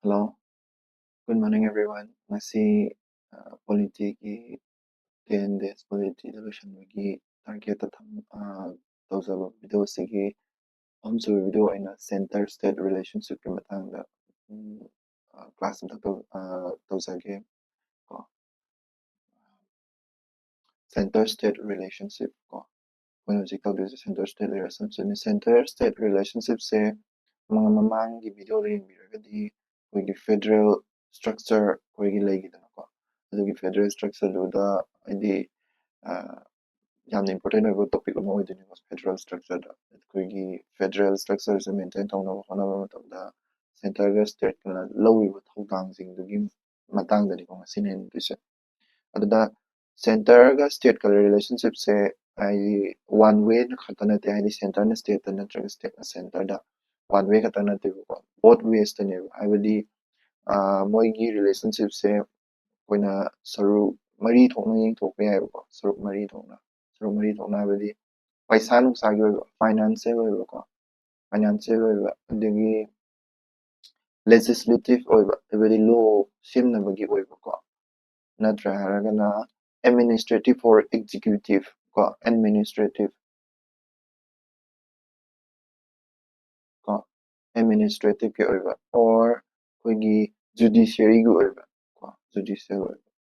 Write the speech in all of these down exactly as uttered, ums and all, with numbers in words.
Hello, good morning everyone. ꯉꯁꯤ ꯄꯣꯂꯤꯇꯤꯒꯤ ten days ꯄꯣꯂꯤꯇꯤꯗ ꯂꯣꯏꯁꯤꯟꯕꯒꯤ ꯇꯥꯔꯒꯦꯠꯇ ꯊꯝ ꯇꯧꯖꯕ ꯚꯤꯗꯤꯑꯣꯁꯤꯒꯤ ꯑꯍꯨꯝꯁꯨꯕ ꯚꯤꯗꯤꯑꯣ ꯑꯣꯏꯅ ꯁꯦꯟꯇꯔ ꯁ꯭ꯇꯦꯠ ꯔꯤꯂꯦꯁꯟꯁꯤꯞꯀꯤ ꯃꯇꯥꯡꯗ ꯀ꯭ꯂꯥꯁ ꯑꯃꯈꯛ ꯇꯧꯖꯒꯦ꯫ ꯀꯣ, ꯁꯦꯟꯇꯔ ꯁ꯭ꯇꯦꯠ ꯔꯤꯂꯦꯁꯟꯁꯤꯞ ꯀꯣ, ꯑꯩꯈꯣꯏꯅ ꯍꯧꯖꯤꯛ ꯇꯧꯗꯣꯏꯁꯦ ꯁꯦꯟꯇꯔ ꯁ꯭ꯇꯦꯠ ꯔꯤꯂꯦꯁꯟꯁꯤꯞꯅꯤ꯫ ꯁꯦꯟꯇꯔ ꯁ꯭ꯇꯦꯠ ꯔꯤꯂꯦꯁꯟꯁꯤꯞꯁꯦ ꯃꯃꯥꯡꯒꯤ ꯚꯤꯗꯤꯑꯣꯗ ꯌꯦꯡꯕꯤꯔꯒꯗꯤ ꯑꯩꯈꯣꯏꯒꯤ ꯐꯦꯗꯔꯦꯜ ꯁ꯭ꯇ꯭ꯔꯛꯆꯔ ꯑꯩꯈꯣꯏꯒꯤ ꯂꯩꯈꯤꯗꯅꯀꯣ, ꯑꯗꯨꯒꯤ ꯐꯦꯗꯔꯦꯜ ꯁ꯭ꯇ꯭ꯔꯛꯆꯔꯗꯨꯗ ꯍꯥꯏꯗꯤ ꯌꯥꯝꯅ ꯏꯝꯄꯣꯔꯇꯦꯟ ꯑꯣꯏꯕ ꯇꯣꯄꯤꯛ ꯑꯃ ꯑꯣꯏꯗꯣꯏꯅꯦꯕ ꯐꯦꯗꯔꯦꯜ ꯁ꯭ꯇ꯭ꯔꯛꯆꯔꯗ꯫ ꯑꯩꯈꯣꯏꯒꯤ ꯐꯦꯗꯔꯦꯜ ꯁ꯭ꯇ꯭ꯔꯛꯆꯔꯁꯦ ꯃꯦꯟꯇꯦꯟ ꯇꯧꯅꯕ ꯍꯣꯠꯅꯕ ꯃꯇꯝꯗ ꯁꯦꯟꯇꯔꯒ ꯁ꯭ꯇꯦꯠꯀꯅ ꯂꯧꯔꯤꯕ ꯊꯧꯗꯥꯡꯁꯤꯡꯗꯨꯒꯤ ꯃꯇꯥꯡꯗꯅꯤꯀꯣ ꯉꯁꯤꯅ ꯌꯦꯡꯗꯣꯏꯁꯦ꯫ ꯑꯗꯨꯗ ꯁꯦꯟꯇꯔꯒ ꯁ꯭ꯇꯦꯠꯀ ꯔꯤꯂꯦꯁꯟꯁꯤꯞꯁꯦ ꯍꯥꯏꯗꯤ ꯋꯥꯟ ꯋꯦ ꯈꯛꯇ ꯅꯠꯇꯦ, ꯍꯥꯏꯗꯤ ꯁꯦꯟꯇꯔꯅ ꯁ꯭ꯇꯦꯠꯇ ꯅꯠꯇ꯭ꯔꯒ ꯁ꯭ꯇꯦꯠꯅ ꯁꯦꯟꯇꯔꯗ, ꯋꯥꯟ ꯋꯦ ꯈꯛꯇ ꯅꯠꯇꯦꯕꯀꯣ, ꯕꯣꯠ ꯋꯦꯁꯇꯅꯦꯕ꯫ ꯍꯥꯏꯕꯗꯤ ꯃꯣꯏꯒꯤ ꯔꯤꯂꯦꯁꯟꯁꯤꯞꯁꯦ ꯑꯩꯈꯣꯏꯅ ꯁꯔꯨꯛ ꯃꯔꯤ ꯊꯣꯛꯅ ꯌꯦꯡꯊꯣꯛꯄ ꯌꯥꯏꯕꯀꯣ꯫ ꯁꯔꯨꯛ ꯃꯔꯤ ꯊꯣꯛꯅ, ꯁꯔꯨꯛ ꯃꯔꯤ ꯊꯣꯛꯅ ꯍꯥꯏꯕꯗꯤ ꯄꯩꯁꯥ ꯅꯨꯡꯁꯥꯒꯤ ꯑꯣꯏꯕ, ꯐꯥꯏꯅꯥꯟꯁꯤꯌꯦꯜ ꯑꯣꯏꯕꯀꯣ, ꯐꯥꯏꯅꯥꯟꯁꯤꯌꯦꯜ ꯑꯣꯏꯕ, ꯑꯗꯒꯤ ꯂꯦꯖꯤꯁꯂꯦꯇꯤꯞ ꯑꯣꯏꯕ, ꯍꯥꯏꯕꯗꯤ ꯂꯣ ꯁꯦꯝꯅꯕꯒꯤ ꯑꯣꯏꯕꯀꯣ, ꯅꯠꯇ꯭ꯔꯥ ꯍꯥꯏꯔꯒꯅ administrative or executive ꯀꯣ, administrative ꯀꯣ, administrativeꯀꯤ ꯑꯣꯏꯕ, or ꯑꯩꯈꯣꯏꯒꯤ ꯖꯨꯗꯤꯁꯤꯌꯔꯤꯒꯤ ꯑꯣꯏꯕ ꯀꯣ, ꯖꯨꯗꯤꯁꯤꯌꯦꯜ ꯑꯣꯏꯕ,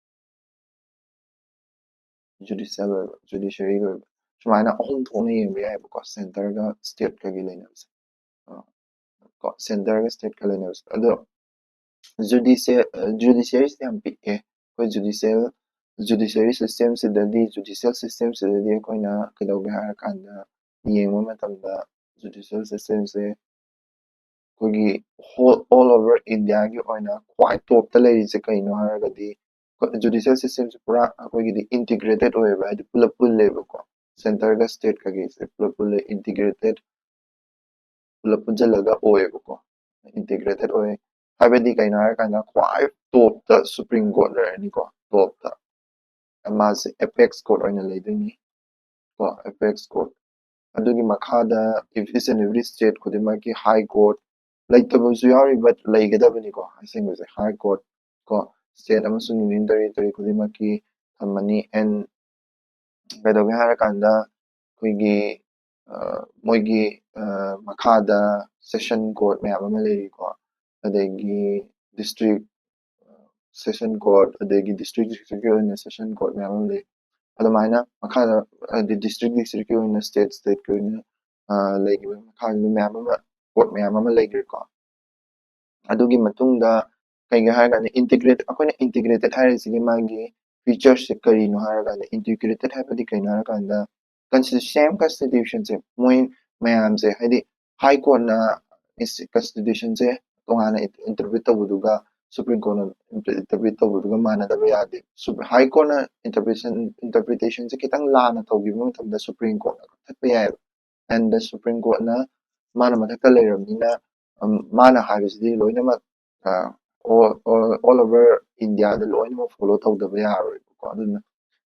ꯖꯨꯗꯤꯁꯤꯌꯦꯜ ꯑꯣꯏꯕ, ꯖꯨꯗꯤꯁꯤꯌꯔꯤꯒꯤ ꯑꯣꯏꯕ, ꯁꯨꯃꯥꯏꯅ ꯑꯍꯨꯝ ꯊꯣꯛꯅ ꯌꯦꯡꯕ ꯌꯥꯏꯕꯀꯣ, ꯁꯦꯟꯇꯔꯒ ꯁ꯭ꯇꯦꯠꯀꯒꯤ ꯂꯩꯅꯕꯁꯦ꯫ ꯀꯣ, ꯁꯦꯟꯇꯔꯒ ꯁ꯭ꯇꯦꯠꯀ ꯂꯩꯅꯕꯁꯦ꯫ ꯑꯗꯣ ꯖꯨꯗꯤꯁꯤꯌꯦꯜ, ꯖꯨꯗꯤꯁꯤꯌꯔꯤꯁꯤꯗꯤ ꯌꯥꯝ ꯄꯤꯛꯑꯦ꯫ ꯑꯩꯈꯣꯏ ꯖꯨꯗꯤꯁꯤꯌꯦꯜ, ꯖꯨꯗꯤꯁꯤꯌꯔꯤ ꯁꯤꯁꯇꯦꯝꯁꯤꯗꯗꯤ, ꯖꯨꯗꯤꯁꯤꯌꯦꯜ ꯁꯤꯁꯇꯦꯝꯁꯤꯗꯗꯤ ꯑꯩꯈꯣꯏꯅ ꯀꯩꯗꯧꯒꯦ ꯍꯥꯏꯔꯀꯥꯟꯗ, ꯌꯦꯡꯕ ꯃꯇꯝꯗ ꯖꯨꯗꯤꯁꯤꯌꯦꯜ ꯁꯤꯁꯇꯦꯝꯁꯦ ꯑꯩꯈꯣꯏꯒꯤ ꯍꯣꯜ, all over Indiaꯒꯤ ꯑꯣꯏꯅ ꯈ꯭ꯋꯥꯏ ꯇꯣꯞꯇ ꯂꯩꯔꯤꯁꯦ ꯀꯩꯅꯣ ꯍꯥꯏꯔꯒꯗꯤ, ꯖꯨꯗꯤꯁꯤꯌꯦꯜ ꯁꯤꯁꯇꯦꯝꯁꯦ ꯄꯨꯔꯥ ꯑꯩꯈꯣꯏꯒꯤꯗꯤ ꯏꯟꯇꯤꯒ꯭ꯔꯦꯇꯦꯠ ꯑꯣꯏꯌꯦꯕ, ꯍꯥꯏꯗꯤ ꯄꯨꯂꯞ ꯄꯨꯜꯂꯦꯕꯀꯣ꯫ ꯁꯦꯟꯇꯔꯒ ꯁ꯭ꯇꯦꯠꯀꯒꯤꯁꯦ ꯄꯨꯂꯞ ꯄꯨꯜꯂꯦ, ꯏꯟꯇꯤꯒ꯭ꯔꯦꯇꯦꯠ ꯄꯨꯂꯞ ꯄꯨꯟꯁꯤꯜꯂꯒ ꯑꯣꯏꯌꯦꯕꯀꯣ, ꯏꯟꯇꯤꯒ꯭ꯔꯦꯇꯦꯠ ꯑꯣꯏ꯫ ꯍꯥꯏꯕꯗꯤ ꯀꯩꯅꯣ ꯍꯥꯏꯔꯀꯥꯟꯗ ꯈ꯭ꯋꯥꯏ ꯇꯣꯞꯇ ꯁꯨꯄ꯭ꯔꯤꯝ ꯀꯣꯔꯠ ꯂꯩꯔꯅꯤꯀꯣ, ꯇꯣꯞꯇ ꯃꯥꯁꯦ ꯑꯦꯄꯦꯛꯁ ꯀꯣꯔꯠ ꯑꯣꯏꯅ ꯂꯩꯗꯣꯏꯅꯤ ꯀꯣ, ꯑꯦꯄꯦꯛꯁ ꯀꯣꯔꯠ꯫ ꯑꯗꯨꯒꯤ ꯃꯈꯥꯗ each and every state ꯈꯨꯗꯤꯡꯃꯛꯀꯤ ꯍꯥꯏ ꯀꯣꯔꯠ, ꯂꯩꯇꯕꯁꯨ ꯌꯥꯎꯔꯤ, but ꯂꯩꯒꯗꯕꯅꯤꯀꯣ꯫ ꯑꯁꯦꯡꯕꯁꯦ high court ꯀꯣ, state ꯑꯃꯁꯨꯡ union territory ꯈꯨꯗꯤꯡꯃꯛꯀꯤ ꯊꯝꯃꯅꯤ꯫ And ꯀꯩꯗꯧꯒꯦ ꯍꯥꯏꯔꯀꯥꯟꯗ ꯑꯩꯈꯣꯏꯒꯤ ꯃꯣꯏꯒꯤ ꯃꯈꯥꯗ session court ꯃꯌꯥꯝ ꯑꯃ ꯂꯩꯔꯤꯀꯣ꯫ ꯑꯗꯒꯤ district session court, ꯑꯗꯒꯤ district districtꯀꯤ ꯑꯣꯏꯅ session court ꯃꯌꯥꯝ ꯑꯃ ꯂꯩ꯫ ꯑꯗꯨꯃꯥꯏꯅ ꯃꯈꯥꯗ ꯍꯥꯏꯗꯤ district districtꯀꯤ ꯑꯣꯏꯅ, state stateꯀꯤ ꯑꯣꯏꯅ ꯂꯩꯈꯤꯕ ꯃꯈꯥꯗ ꯃꯌꯥꯝ ꯑꯃ, court ꯃꯌꯥꯝ ꯑꯃ ꯂꯩꯈ꯭ꯔꯦꯀꯣ꯫ ꯑꯗꯨꯒꯤ ꯃꯇꯨꯡꯗ ꯀꯩꯒꯤꯅꯣ ꯍꯥꯏꯔꯀꯥꯟꯗ integrate ꯑꯩꯈꯣꯏꯅ integrated ꯍꯥꯏꯔꯤꯁꯤꯒꯤ ꯃꯥꯒꯤ featuresꯁꯦ ꯀꯔꯤꯅꯣ ꯍꯥꯏꯔꯀꯥꯟꯗ, integrated ꯍꯥꯏꯕꯗꯤ ꯀꯩꯅꯣ ꯍꯥꯏꯔꯀꯥꯟꯗ same constitutionꯁꯦ ꯃꯣꯏ ꯃꯌꯥꯝꯁꯦ ꯍꯥꯏꯗꯤ high courtꯅ constitutionꯁꯦ ꯇꯣꯉꯥꯟꯅ interpret ꯇꯧꯕꯗꯨꯒ Supreme Courtꯅ interpret ꯇꯧꯕꯗꯨꯒ ꯃꯥꯟꯅꯗꯕ ꯌꯥꯗꯦ꯫ High courtꯅ interpretation interpretationꯁꯦ ꯈꯤꯇꯪ ꯂꯥꯟꯅ ꯇꯧꯈꯤꯕ ꯃꯇꯝꯗ Supreme Courtꯅ ꯀꯛꯊꯠꯄ ꯌꯥꯏꯑꯕ꯫ And the Supreme Courtꯅ ꯃꯥꯅ ꯃꯊꯛꯇ ꯂꯩꯔꯕꯅꯤꯅ ꯃꯥꯅ ꯍꯥꯏꯕꯁꯤꯗꯤ ꯂꯣꯏꯅꯃꯛ all over Indiaꯗ ꯂꯣꯏꯅꯃꯛ follow ꯇꯧꯗꯕ ꯌꯥꯔꯣꯏꯕꯀꯣ꯫ ꯑꯗꯨꯅ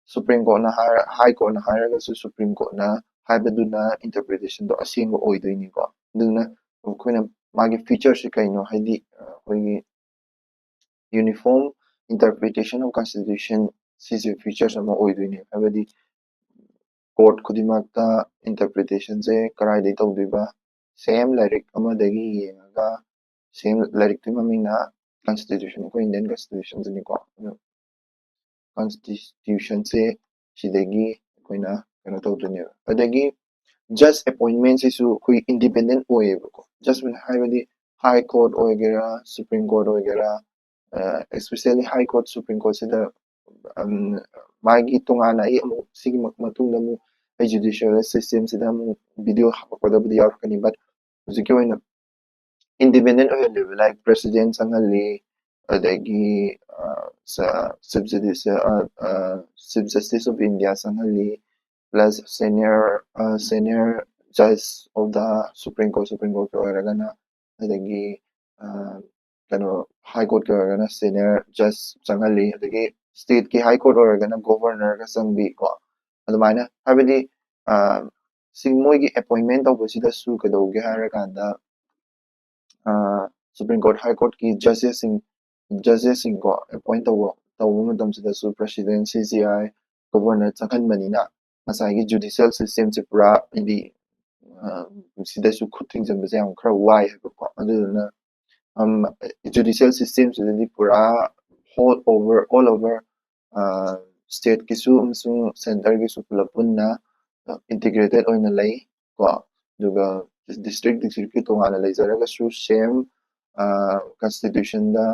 Supreme Courtꯅ ꯍꯥꯏꯔ high courtꯅ ꯍꯥꯏꯔꯒꯁꯨ Supreme Courtꯅ ꯍꯥꯏꯕꯗꯨꯅ interpretationꯗꯣ ꯑꯁꯦꯡꯕ ꯑꯣꯏꯗꯣꯏꯅꯤꯀꯣ꯫ ꯑꯗꯨꯅ ꯑꯩꯈꯣꯏꯅ ꯃꯥꯒꯤ featuresꯁꯦ ꯀꯩꯅꯣ ꯍꯥꯏꯗꯤ ꯑꯩꯈꯣꯏꯒꯤ uniform interpretation of constitution ꯁꯤꯁꯦ features ꯑꯃ ꯑꯣꯏꯗꯣꯏꯅꯦ꯫ ꯍꯥꯏꯕꯗꯤ court ꯈꯨꯗꯤꯡꯃꯛꯇ interpretationꯁꯦ ꯀꯗꯥꯏꯗꯒꯤ ꯇꯧꯗꯣꯏꯕ? Same ꯂꯥꯏꯔꯤꯛ ꯑꯃꯗꯒꯤ ꯌꯦꯡꯉꯒ same ꯂꯥꯏꯔꯤꯛꯇꯨꯒꯤ ꯃꯃꯤꯡꯅ constitution, ꯑꯩꯈꯣꯏ Indian constitutionꯁꯤꯅꯤꯀꯣ꯫ ꯑꯗꯨ constitutionꯁꯦ ꯁꯤꯗꯒꯤ ꯑꯩꯈꯣꯏꯅ ꯀꯩꯅꯣ ꯇꯧꯗꯣꯏꯅꯦꯕ꯫ ꯑꯗꯒꯤ judge appointmentꯁꯤꯁꯨ ꯑꯩꯈꯣꯏ independent ꯑꯣꯏꯌꯦꯕꯀꯣ꯫ Judge ꯍꯥꯏꯕꯗꯤ high court ꯑꯣꯏꯒꯦꯔꯥ, Supreme Court ꯑꯣꯏꯒꯦꯔꯥ, especially high court, Supreme Courtꯁꯤꯗ ꯃꯥꯒꯤ ꯇꯣꯉꯥꯟꯅ ꯑꯩ ꯑꯃꯨꯛ ꯁꯤꯒꯤ ꯃꯇꯨꯡꯗ ꯑꯃꯨꯛ ꯑꯩ judicial systemꯁꯤꯗ ꯑꯃꯨꯛ video ꯍꯥꯞꯄꯛꯄꯗꯕꯨꯗꯤ ꯌꯥꯎꯔꯛꯀꯅꯤ꯫ But ꯍꯧꯖꯤꯛꯀꯤ ꯑꯣꯏꯅ independent ꯑꯣꯏꯍꯜꯂꯦꯕ, like president ꯆꯪꯍꯜꯂꯤ, ꯑꯗꯒꯤ chief justice, chief justice of India ꯆꯪꯍꯜꯂꯤ, plus senior senior judge of the Supreme Court, Supreme Courtꯀꯤ ꯑꯣꯏꯔꯒꯅ, ꯑꯗꯒꯤ ꯀꯩꯅꯣ high courtꯀꯤ ꯑꯣꯏꯔꯒꯅ senior judge ꯆꯪꯍꯜꯂꯤ, ꯑꯗꯒꯤ stateꯀꯤ high court ꯑꯣꯏꯔꯒꯅ governorꯒ ꯆꯪꯕꯤ ꯀꯣ꯫ ꯑꯗꯨꯃꯥꯏꯅ ꯍꯥꯏꯕꯗꯤ ꯁꯤ ꯃꯣꯏꯒꯤ appointment ꯇꯧꯕꯁꯤꯗꯁꯨ ꯀꯩꯗꯧꯒꯦ ꯍꯥꯏꯔꯀꯥꯟꯗ Supreme Court, High Courtꯀꯤ judgesꯁꯤꯡ judgesꯁꯤꯡꯀꯣ appoint ꯇꯧꯕ ꯇꯧꯕ ꯃꯇꯝꯁꯤꯗꯁꯨ president, C J I, governor ꯆꯪꯍꯟꯕꯅꯤꯅ ꯉꯁꯥꯏꯒꯤ judicial systemꯁꯦ ꯄꯨꯔꯥ ꯍꯥꯏꯗꯤ ꯁꯤꯗꯁꯨ ꯈꯨꯠ ꯊꯤꯡꯖꯤꯟꯕꯁꯦ ꯌꯥꯝ ꯈꯔ ꯋꯥꯏ ꯍꯥꯏꯕꯀꯣ꯫ ꯑꯗꯨꯗꯨꯅ judicial systemꯁꯤꯗꯗꯤ ꯄꯨꯔꯥ all over all over stateꯀꯤꯁꯨ ꯑꯃꯁꯨꯡ centreꯒꯤꯁꯨ ꯄꯨꯂꯞ ꯄꯨꯟꯅ integrated ꯑꯣꯏꯅ ꯂꯩ ꯀꯣ꯫ ꯑꯗꯨꯒ district districtꯀꯤ ꯇꯣꯉꯥꯟꯅ ꯂꯩꯖꯔꯒꯁꯨ same constitutionꯗ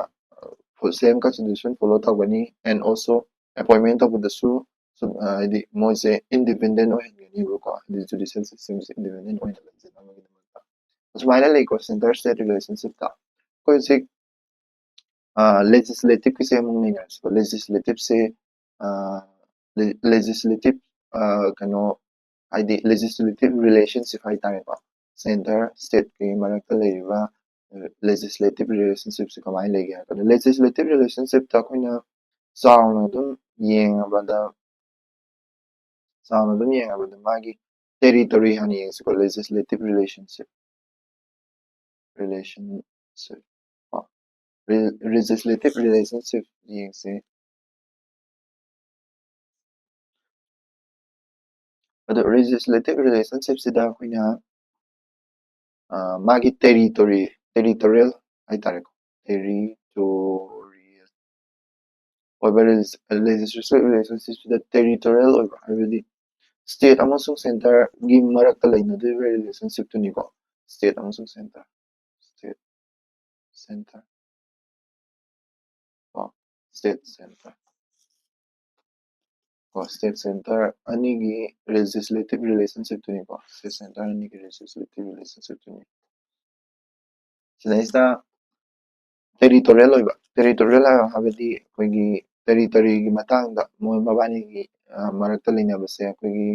same constitution follow ꯇꯧꯒꯅꯤ꯫ And also appointment ꯇꯧꯕꯗꯁꯨ ꯍꯥꯏꯗꯤ ꯃꯣꯏꯁꯦ independent ꯑꯣꯏꯍꯟꯒꯅꯤꯕꯀꯣ꯫ ꯍꯥꯏꯗꯤ judicial systemꯁꯦ independent ꯑꯣꯏꯅ ꯂꯩꯖꯅꯕꯒꯤꯗꯃꯛꯇ ꯑꯁꯨꯃꯥꯏꯅ ꯂꯩꯀꯣ center state relationshipꯇ꯫ ꯑꯩꯈꯣꯏ ꯍꯧꯖꯤꯛ legislativeꯀꯤꯁꯦ ꯑꯃꯨꯛ ꯅꯩꯅꯔꯁꯤꯀꯣ꯫ Legislativeꯁꯦ legislative ꯀꯩꯅꯣ ꯍꯥꯏꯗꯤ legislative relationship ꯍꯥꯏꯇꯥꯔꯦꯀꯣ꯫ Center stateꯀꯤ ꯃꯔꯛꯇ ꯂꯩꯔꯤꯕ legislative relationshipꯁꯦ ꯀꯃꯥꯏꯅ ꯂꯩꯒꯦ ꯍꯥꯏꯔ ꯀꯥꯟꯗ legislative relationshipꯇ ꯑꯩꯈꯣꯏꯅ ꯆꯥꯎꯅ ꯑꯗꯨꯝ ꯌꯦꯡꯉꯕꯗ ꯆꯥꯎꯅ ꯑꯗꯨꯝ ꯌꯦꯡꯉꯕꯗ ꯃꯥꯒꯤ territory ꯍꯥꯟꯅ ꯌꯦꯡꯁꯤꯀꯣ꯫ Legislative relationship relationship legislative relationship ꯌꯦꯡꯁꯤ꯫ ꯑꯗꯣ legislative relationshipꯁꯤꯗ ꯑꯩꯈꯣꯏꯅ ꯃꯥꯒꯤ territory territorial ꯍꯥꯏꯇꯥꯔꯦꯀꯣ꯫ Territorial ꯑꯣꯏꯕ legislative relationshipꯁꯤꯗ territorial ꯑꯣꯏꯕ ꯍꯥꯏꯕꯗꯤ state ꯑꯃꯁꯨꯡ centreꯒꯤ ꯃꯔꯛꯇ ꯂꯩꯅꯗꯣꯔꯤꯕ relationshipꯇꯨꯅꯤꯀꯣ꯫ State ꯑꯃꯁꯨꯡ center state center ꯀꯣ state center ꯀꯣ state center ꯑꯅꯤꯒꯤ legislative relationshipꯇꯨꯅꯤꯀꯣ꯫ State center ꯑꯅꯤꯒꯤ legislative relationshipꯇꯨꯅꯤ꯫ ꯁꯤꯗꯩꯁꯤꯗ territorial ꯑꯣꯏꯕ territorial ꯍꯥꯏꯕꯗꯤ ꯑꯩꯈꯣꯏꯒꯤ territoryꯒꯤ ꯃꯇꯥꯡꯗ ꯃꯣꯏ ꯃꯕꯥꯅꯤꯒꯤ ꯃꯔꯛꯇ ꯂꯩꯅꯕꯁꯦ ꯑꯩꯈꯣꯏꯒꯤ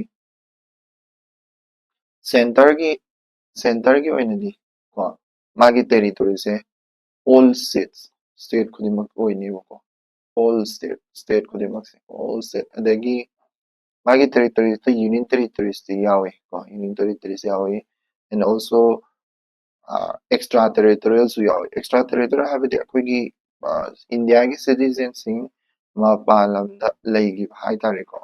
centreꯒꯤ centreꯒꯤ ꯑꯣꯏꯅꯗꯤ ꯀꯣ ꯃꯥꯒꯤ territoryꯁꯦ all states state ꯈꯨꯗꯤꯡꯃꯛ ꯑꯣꯏꯅꯦꯕꯀꯣ꯫ All state state ꯈꯨꯗꯤꯡꯃꯛꯁꯦ all state ꯑꯗꯒꯤ ꯃꯥꯒꯤ territoriesꯇ union territoriesꯇꯤ ꯌꯥꯎꯋꯦ ꯀꯣ union territories ꯌꯥꯎꯋꯤ꯫ And also ꯑꯦꯛꯁꯇ꯭ꯔꯥ ꯇꯦꯔꯤꯇꯣꯔꯤꯌꯦꯜꯁꯨ ꯌꯥꯎꯋꯤ꯫ ꯑꯦꯛꯁꯇ꯭ꯔꯥ ꯇꯦꯔꯤꯇꯣꯔꯤꯌꯦꯜ ꯍꯥꯏꯕꯗꯤ ꯑꯩꯈꯣꯏꯒꯤ ꯏꯟꯗꯤꯌꯥꯒꯤ ꯁꯤꯇꯤꯖꯦꯟꯁꯤꯡ ꯃꯄꯥꯟ ꯂꯝꯗ ꯂꯩꯈꯤꯕ ꯍꯥꯏꯇꯥꯔꯦꯀꯣ,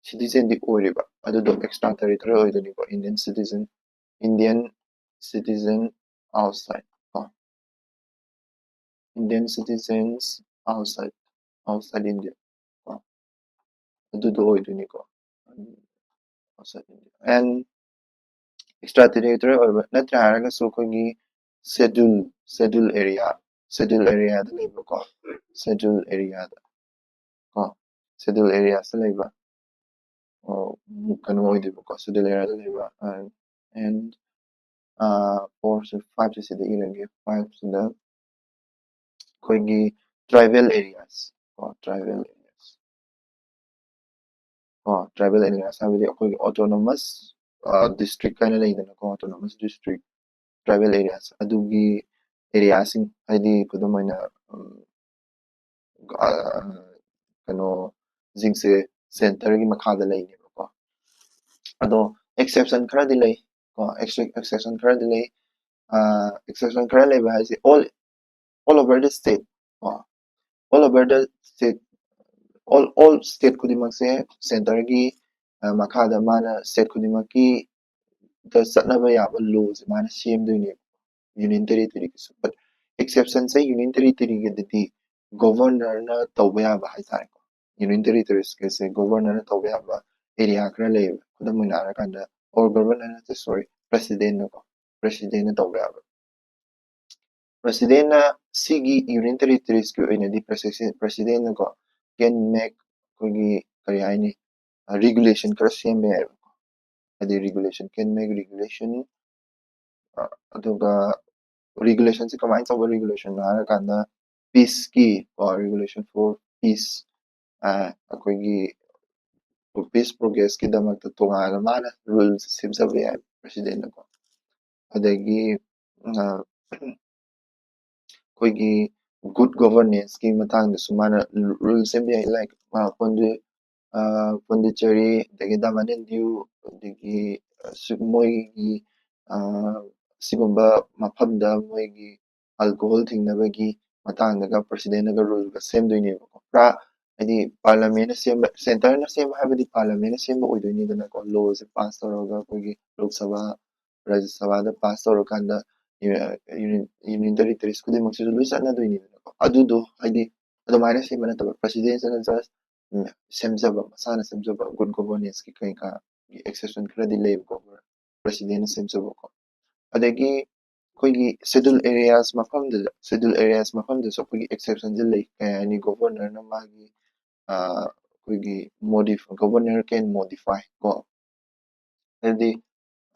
ꯁꯤꯇꯤꯖꯦꯟꯗꯤ ꯑꯣꯏꯔꯤꯕ, ꯑꯗꯨꯗꯣ extra territorial ꯑꯣꯏꯗꯣꯏꯅꯤꯀꯣ꯫ Indian citizen, Indian citizen outside ꯀꯣ, Indian citizens outside, outside India ꯀꯣ, ꯑꯗꯨꯗꯣ ꯑꯣꯏꯗꯣꯏꯅꯤꯀꯣ꯫ Outside India and extra territorial ꯑꯣꯏꯕ ꯅꯠꯇ꯭ꯔꯦ ꯍꯥꯏꯔꯒꯁꯨ ꯑꯩꯈꯣꯏꯒꯤ ꯁꯦꯗꯨꯜ, ꯁꯦꯗꯨꯜ ꯑꯦꯔꯤꯌꯥ, ꯁꯦꯗꯨꯜ ꯑꯦꯔꯤꯌꯥꯗ ꯂꯩꯕꯀꯣ, ꯁꯦꯗꯨꯜ ꯑꯦꯔꯤꯌꯥꯗ ꯀꯣ, ꯁꯦꯗꯨꯜ ꯑꯦꯔꯤꯌꯥꯁꯇ ꯂꯩꯕ ꯀꯩꯅꯣ ꯑꯣꯏꯗꯣꯏꯕꯀꯣ, ꯁꯦꯗꯨꯜ ꯑꯦꯔꯤꯌꯥꯗ ꯂꯩꯕ꯫ And four five ꯁꯤꯗ ꯏꯔꯒꯦ꯫ Five ꯁꯤꯗ ꯑꯩꯈꯣꯏꯒꯤ tribal areas ꯀꯣ, tribal areas ꯀꯣ, tribal areas ꯍꯥꯏꯕꯗꯤ ꯑꯩꯈꯣꯏꯒꯤ autonomous district ꯍꯥꯏꯅ ꯂꯩꯗꯅꯀꯣ, autonomous district, tribal areas, ꯑꯗꯨꯒꯤ ꯑꯦꯔꯤꯌꯥꯁꯤꯡ, ꯍꯥꯏꯗꯤ ꯈꯨꯗꯝ ꯑꯣꯏꯅ ꯀꯩꯅꯣꯁꯤꯡꯁꯦ ꯁꯦꯟꯇꯔꯒꯤ ꯃꯈꯥꯗ ꯂꯩꯅꯦꯕꯀꯣ꯫ ꯑꯗꯣ exception ꯈꯔꯗꯤ ꯂꯩ ꯀꯣ, exception ꯈꯔꯗꯤ ꯂꯩ꯫ Exception ꯈꯔ ꯂꯩꯕ ꯍꯥꯏꯁꯦ all all over the state ꯀꯣ, all over the state, all all state ꯈꯨꯗꯤꯡꯃꯛꯁꯦ ꯁꯦꯟꯇꯔꯒꯤ ꯃꯈꯥꯗ ꯃꯥꯅ state ꯈꯨꯗꯤꯡꯃꯛꯀꯤ ꯗ ꯆꯠꯅꯕ ꯌꯥꯕ ꯂꯣꯁꯦ ꯃꯥꯅ ꯁꯦꯝꯗꯣꯏꯅꯦꯕ, ꯌꯨꯅꯤꯌꯟ ꯇꯦꯔꯤꯇꯣꯔꯤꯒꯤꯁꯨ꯫ But exceptionꯁꯦ ꯌꯨꯅꯤꯌꯟ ꯇꯦꯔꯤꯇꯣꯔꯤꯒꯤꯗꯗꯤ ꯒꯣꯚꯔꯅꯔꯅ ꯇꯧꯕ ꯌꯥꯕ ꯍꯥꯏꯇꯥꯔꯦꯀꯣ꯫ ꯌꯨꯅꯤꯌꯟ ꯇꯦꯔꯤꯇꯣꯔꯤꯁꯀꯤꯁꯦ ꯒꯣꯚꯔꯅꯔꯅ ꯇꯧꯕ ꯌꯥꯕ ꯑꯦꯔꯤꯌꯥ ꯈꯔ ꯂꯩꯌꯦꯕ꯫ ꯈꯨꯗꯝ ꯑꯣꯏꯅ ꯍꯥꯏꯔꯀꯥꯟꯗ, ꯑꯣꯔ ꯒꯣꯚꯔꯅꯔ ꯅꯠꯇꯦ, ꯁꯣꯔꯤ, ꯄ꯭ꯔꯦꯁꯤꯗꯦꯟꯅꯀꯣ, ꯄ꯭ꯔꯦꯁꯤꯗꯦꯟꯅ ꯇꯧꯕ ꯌꯥꯕ꯫ ꯄ꯭ꯔꯦꯁꯤꯗꯦꯟꯅ ꯁꯤꯒꯤ ꯌꯨꯅꯤꯌꯟ ꯇꯦꯔꯤꯇꯣꯔꯤꯁꯀꯤ ꯑꯣꯏꯅꯗꯤ ꯄ꯭ꯔꯦꯁꯤꯗꯦꯟꯅꯀꯣ can make ꯑꯩꯈꯣꯏꯒꯤ ꯀꯔꯤ ꯍꯥꯏꯅꯤ, ꯔꯤꯒꯨꯂꯦꯁꯟ ꯈꯔ ꯁꯦꯝꯕ ꯌꯥꯏꯕꯀꯣ꯫ ꯍꯥꯏꯗꯤ regulation, can make regulation, ꯑꯗꯨꯒ ꯔꯤꯒꯨꯂꯦꯁꯟꯁꯦ ꯀꯃꯥꯏꯅ ꯇꯧꯕ ꯔꯤꯒꯨꯂꯦꯁꯟꯅꯣ ꯍꯥꯏꯔꯀꯥꯟꯗ, ꯄꯤꯁꯀꯤ ꯀꯣ, regulation for peace, ꯑꯩꯈꯣꯏꯒꯤ ꯄꯤꯁ ꯄ꯭ꯔꯣꯒ꯭ꯔꯦꯁꯀꯤꯗꯃꯛꯇ ꯇꯣꯉꯥꯟꯅ ꯃꯥꯅ ꯔꯨꯜꯁ ꯁꯦꯝꯖꯕ ꯌꯥꯏ ꯄ꯭ꯔꯦꯁꯤꯗꯦꯟꯅꯀꯣ꯫ ꯑꯗꯒꯤ ꯑꯩꯈꯣꯏꯒꯤ ꯒꯨꯗ ꯒꯣꯚꯔꯅꯦꯟꯁꯀꯤ ꯃꯇꯥꯡꯗꯁꯨ ꯃꯥꯅ ꯔꯨꯜ ꯁꯦꯝꯕ ꯌꯥꯏ꯫ Like ꯄꯣꯟꯗꯤꯆꯦꯔꯤ, ꯑꯗꯒꯤ ꯗꯃꯟ ꯑꯦꯟ ꯗꯤꯌꯨ, ꯑꯗꯒꯤ ꯃꯣꯏꯒꯤ ꯁꯤꯒꯨꯝꯕ ꯃꯐꯝꯗ ꯃꯣꯏꯒꯤ alcohol ꯊꯤꯡꯅꯕꯒꯤ ꯃꯇꯥꯡꯗꯒ presidentꯅꯒ ruleꯒ ꯁꯦꯝꯗꯣꯏꯅꯦꯕꯀꯣ꯫ ꯄꯨꯔꯥ ꯍꯥꯏꯗꯤ parliamentꯅ ꯁꯦꯝꯕ, centreꯅ ꯁꯦꯝꯕ ꯍꯥꯏꯕꯗꯤ parliamentꯅ ꯁꯦꯝꯕ ꯑꯣꯏꯗꯣꯏꯅꯤꯗꯅꯀꯣ꯫ Lawꯁꯦ pass ꯇꯧꯔꯒ ꯑꯩꯈꯣꯏꯒꯤ ꯂꯣꯛ ꯁꯚꯥ, ꯔꯥꯖ꯭ꯌ ꯁꯚꯥꯗ pass ꯇꯧꯔꯀꯥꯟꯗ ꯌꯨ-, ꯌꯨꯅꯤꯌꯟ, union territories ꯈꯨꯗꯤꯡꯃꯛꯁꯤꯁꯨ ꯂꯣꯏ ꯆꯠꯅꯗꯣꯏꯅꯤꯗꯅꯀꯣ꯫ ꯑꯗꯨꯗꯣ ꯍꯥꯏꯗꯤ ꯑꯗꯨꯃꯥꯏꯅ ꯁꯦꯝꯕ ꯅꯠꯇꯕ, presidentꯅ just, ꯎꯝ, ꯁꯦꯝꯖꯕ, ꯃꯁꯥꯅ ꯁꯦꯝꯖꯕ good governanceꯀꯤ ꯀꯩꯀꯥꯒꯤ exception ꯈꯔꯗꯤ ꯂꯩꯕꯀꯣ, presidentꯅ ꯁꯦꯝꯖꯕꯀꯣ꯫ ꯑꯗꯒꯤ ꯑꯩꯈꯣꯏꯒꯤ schedule areas ꯃꯐꯝꯗꯨꯗ, schedule areas ꯃꯐꯝꯗꯁꯨ ꯑꯩꯈꯣꯏꯒꯤ exceptionꯁꯦ ꯂꯩ꯫ ꯀꯩ ꯍꯥꯏꯅꯤ, governorꯅ ꯃꯥꯒꯤ, ꯑ, ꯑꯩꯈꯣꯏꯒꯤ modif-, governor can modify ꯀꯣ꯫ ꯍꯥꯏꯗꯤ,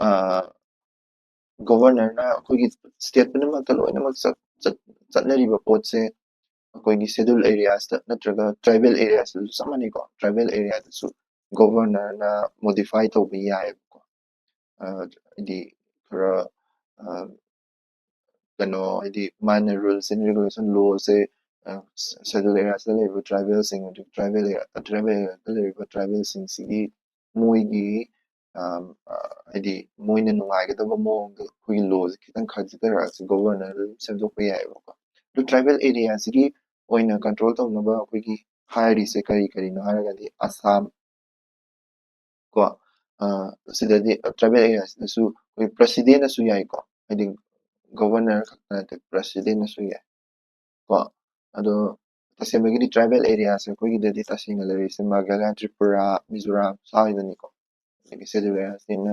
ꯑ, governorꯅ ꯑꯩꯈꯣꯏꯒꯤ state ꯄꯨꯝꯅꯃꯛꯇ ꯂꯣꯏꯅꯃꯛ ꯆꯠ-, ꯆꯠ-, ꯆꯠꯅꯔꯤꯕ ꯄꯣꯠꯁꯦ ꯑꯩꯈꯣꯏꯒꯤ schedule areasꯇ ꯅꯠꯇ꯭ꯔꯒ tribal areasꯇꯁꯨ ꯆꯞ ꯃꯥꯟꯅꯩꯀꯣ꯫ Tribal areaꯗꯁꯨ governorꯅ modify ꯇꯧꯕ ꯌꯥꯏꯑꯕꯀꯣ꯫ ꯑ, ꯍꯥꯏꯗꯤ ꯈꯔ, ꯑ, ꯀꯩꯅꯣ, ꯍꯥꯏꯗꯤ ꯃꯥꯅ rules and regulation, lawꯁꯦ, ꯑ, schedule areasꯇ ꯂꯩꯔꯤꯕ tribalꯁꯤꯡ, ꯑꯗꯨ tribal area, tribal areaꯗ ꯂꯩꯔꯤꯕ tribalꯁꯤꯡꯁꯤꯒꯤ ꯃꯣꯏꯒꯤ, ꯑ, ꯑ, ꯍꯥꯏꯗꯤ ꯃꯣꯏꯅ ꯅꯨꯡꯉꯥꯏꯒꯗꯕ ꯃꯑꯣꯡꯗ ꯑꯩꯈꯣꯏꯒꯤ lawꯁꯦ ꯈꯤꯇꯪ ꯈꯖꯤꯛꯇꯔꯛꯑꯁꯨ governorꯅ ꯑꯗꯨꯝ ꯁꯦꯝꯗꯣꯛꯄ ꯌꯥꯏꯑꯕꯀꯣ꯫ ꯑꯗꯨ tribal areaꯁꯤꯒꯤ ꯑꯣꯏꯅ control ꯇꯧꯅꯕ ꯑꯩꯈꯣꯏꯒꯤ ꯍꯥꯏꯔꯤꯁꯦ ꯀꯔꯤ ꯀꯔꯤꯅꯣ ꯍꯥꯏꯔꯒꯗꯤ ꯑꯁꯥꯝ ꯀꯣ, ꯑ, ꯁꯤꯗꯗꯤ tribal areaꯁꯤꯗꯁꯨ ꯑꯩꯈꯣꯏ presidentꯅꯁꯨ ꯌꯥꯏꯀꯣ, ꯍꯥꯏꯗꯤ governor ꯈꯛꯇ ꯅꯠꯇꯦ, presidentꯅꯁꯨ ꯌꯥꯏ ꯀꯣ꯫ ꯑꯗꯣ ꯇꯁꯦꯡꯕꯒꯤꯗꯤ tribal areaꯁꯦ ꯑꯩꯈꯣꯏꯒꯤꯗꯗꯤ ꯇꯁꯦꯡꯅ ꯂꯩꯔꯤꯁꯦ ꯃꯥꯒꯥꯂꯌꯥ, ꯇ꯭ꯔꯤꯄꯨꯔꯥ, ꯃꯤꯖꯣꯔꯥꯝ ꯁ꯭ꯋꯥꯏꯗꯅꯤꯀꯣ꯫ ꯑꯗꯒꯤ schedule areaꯁꯤꯅ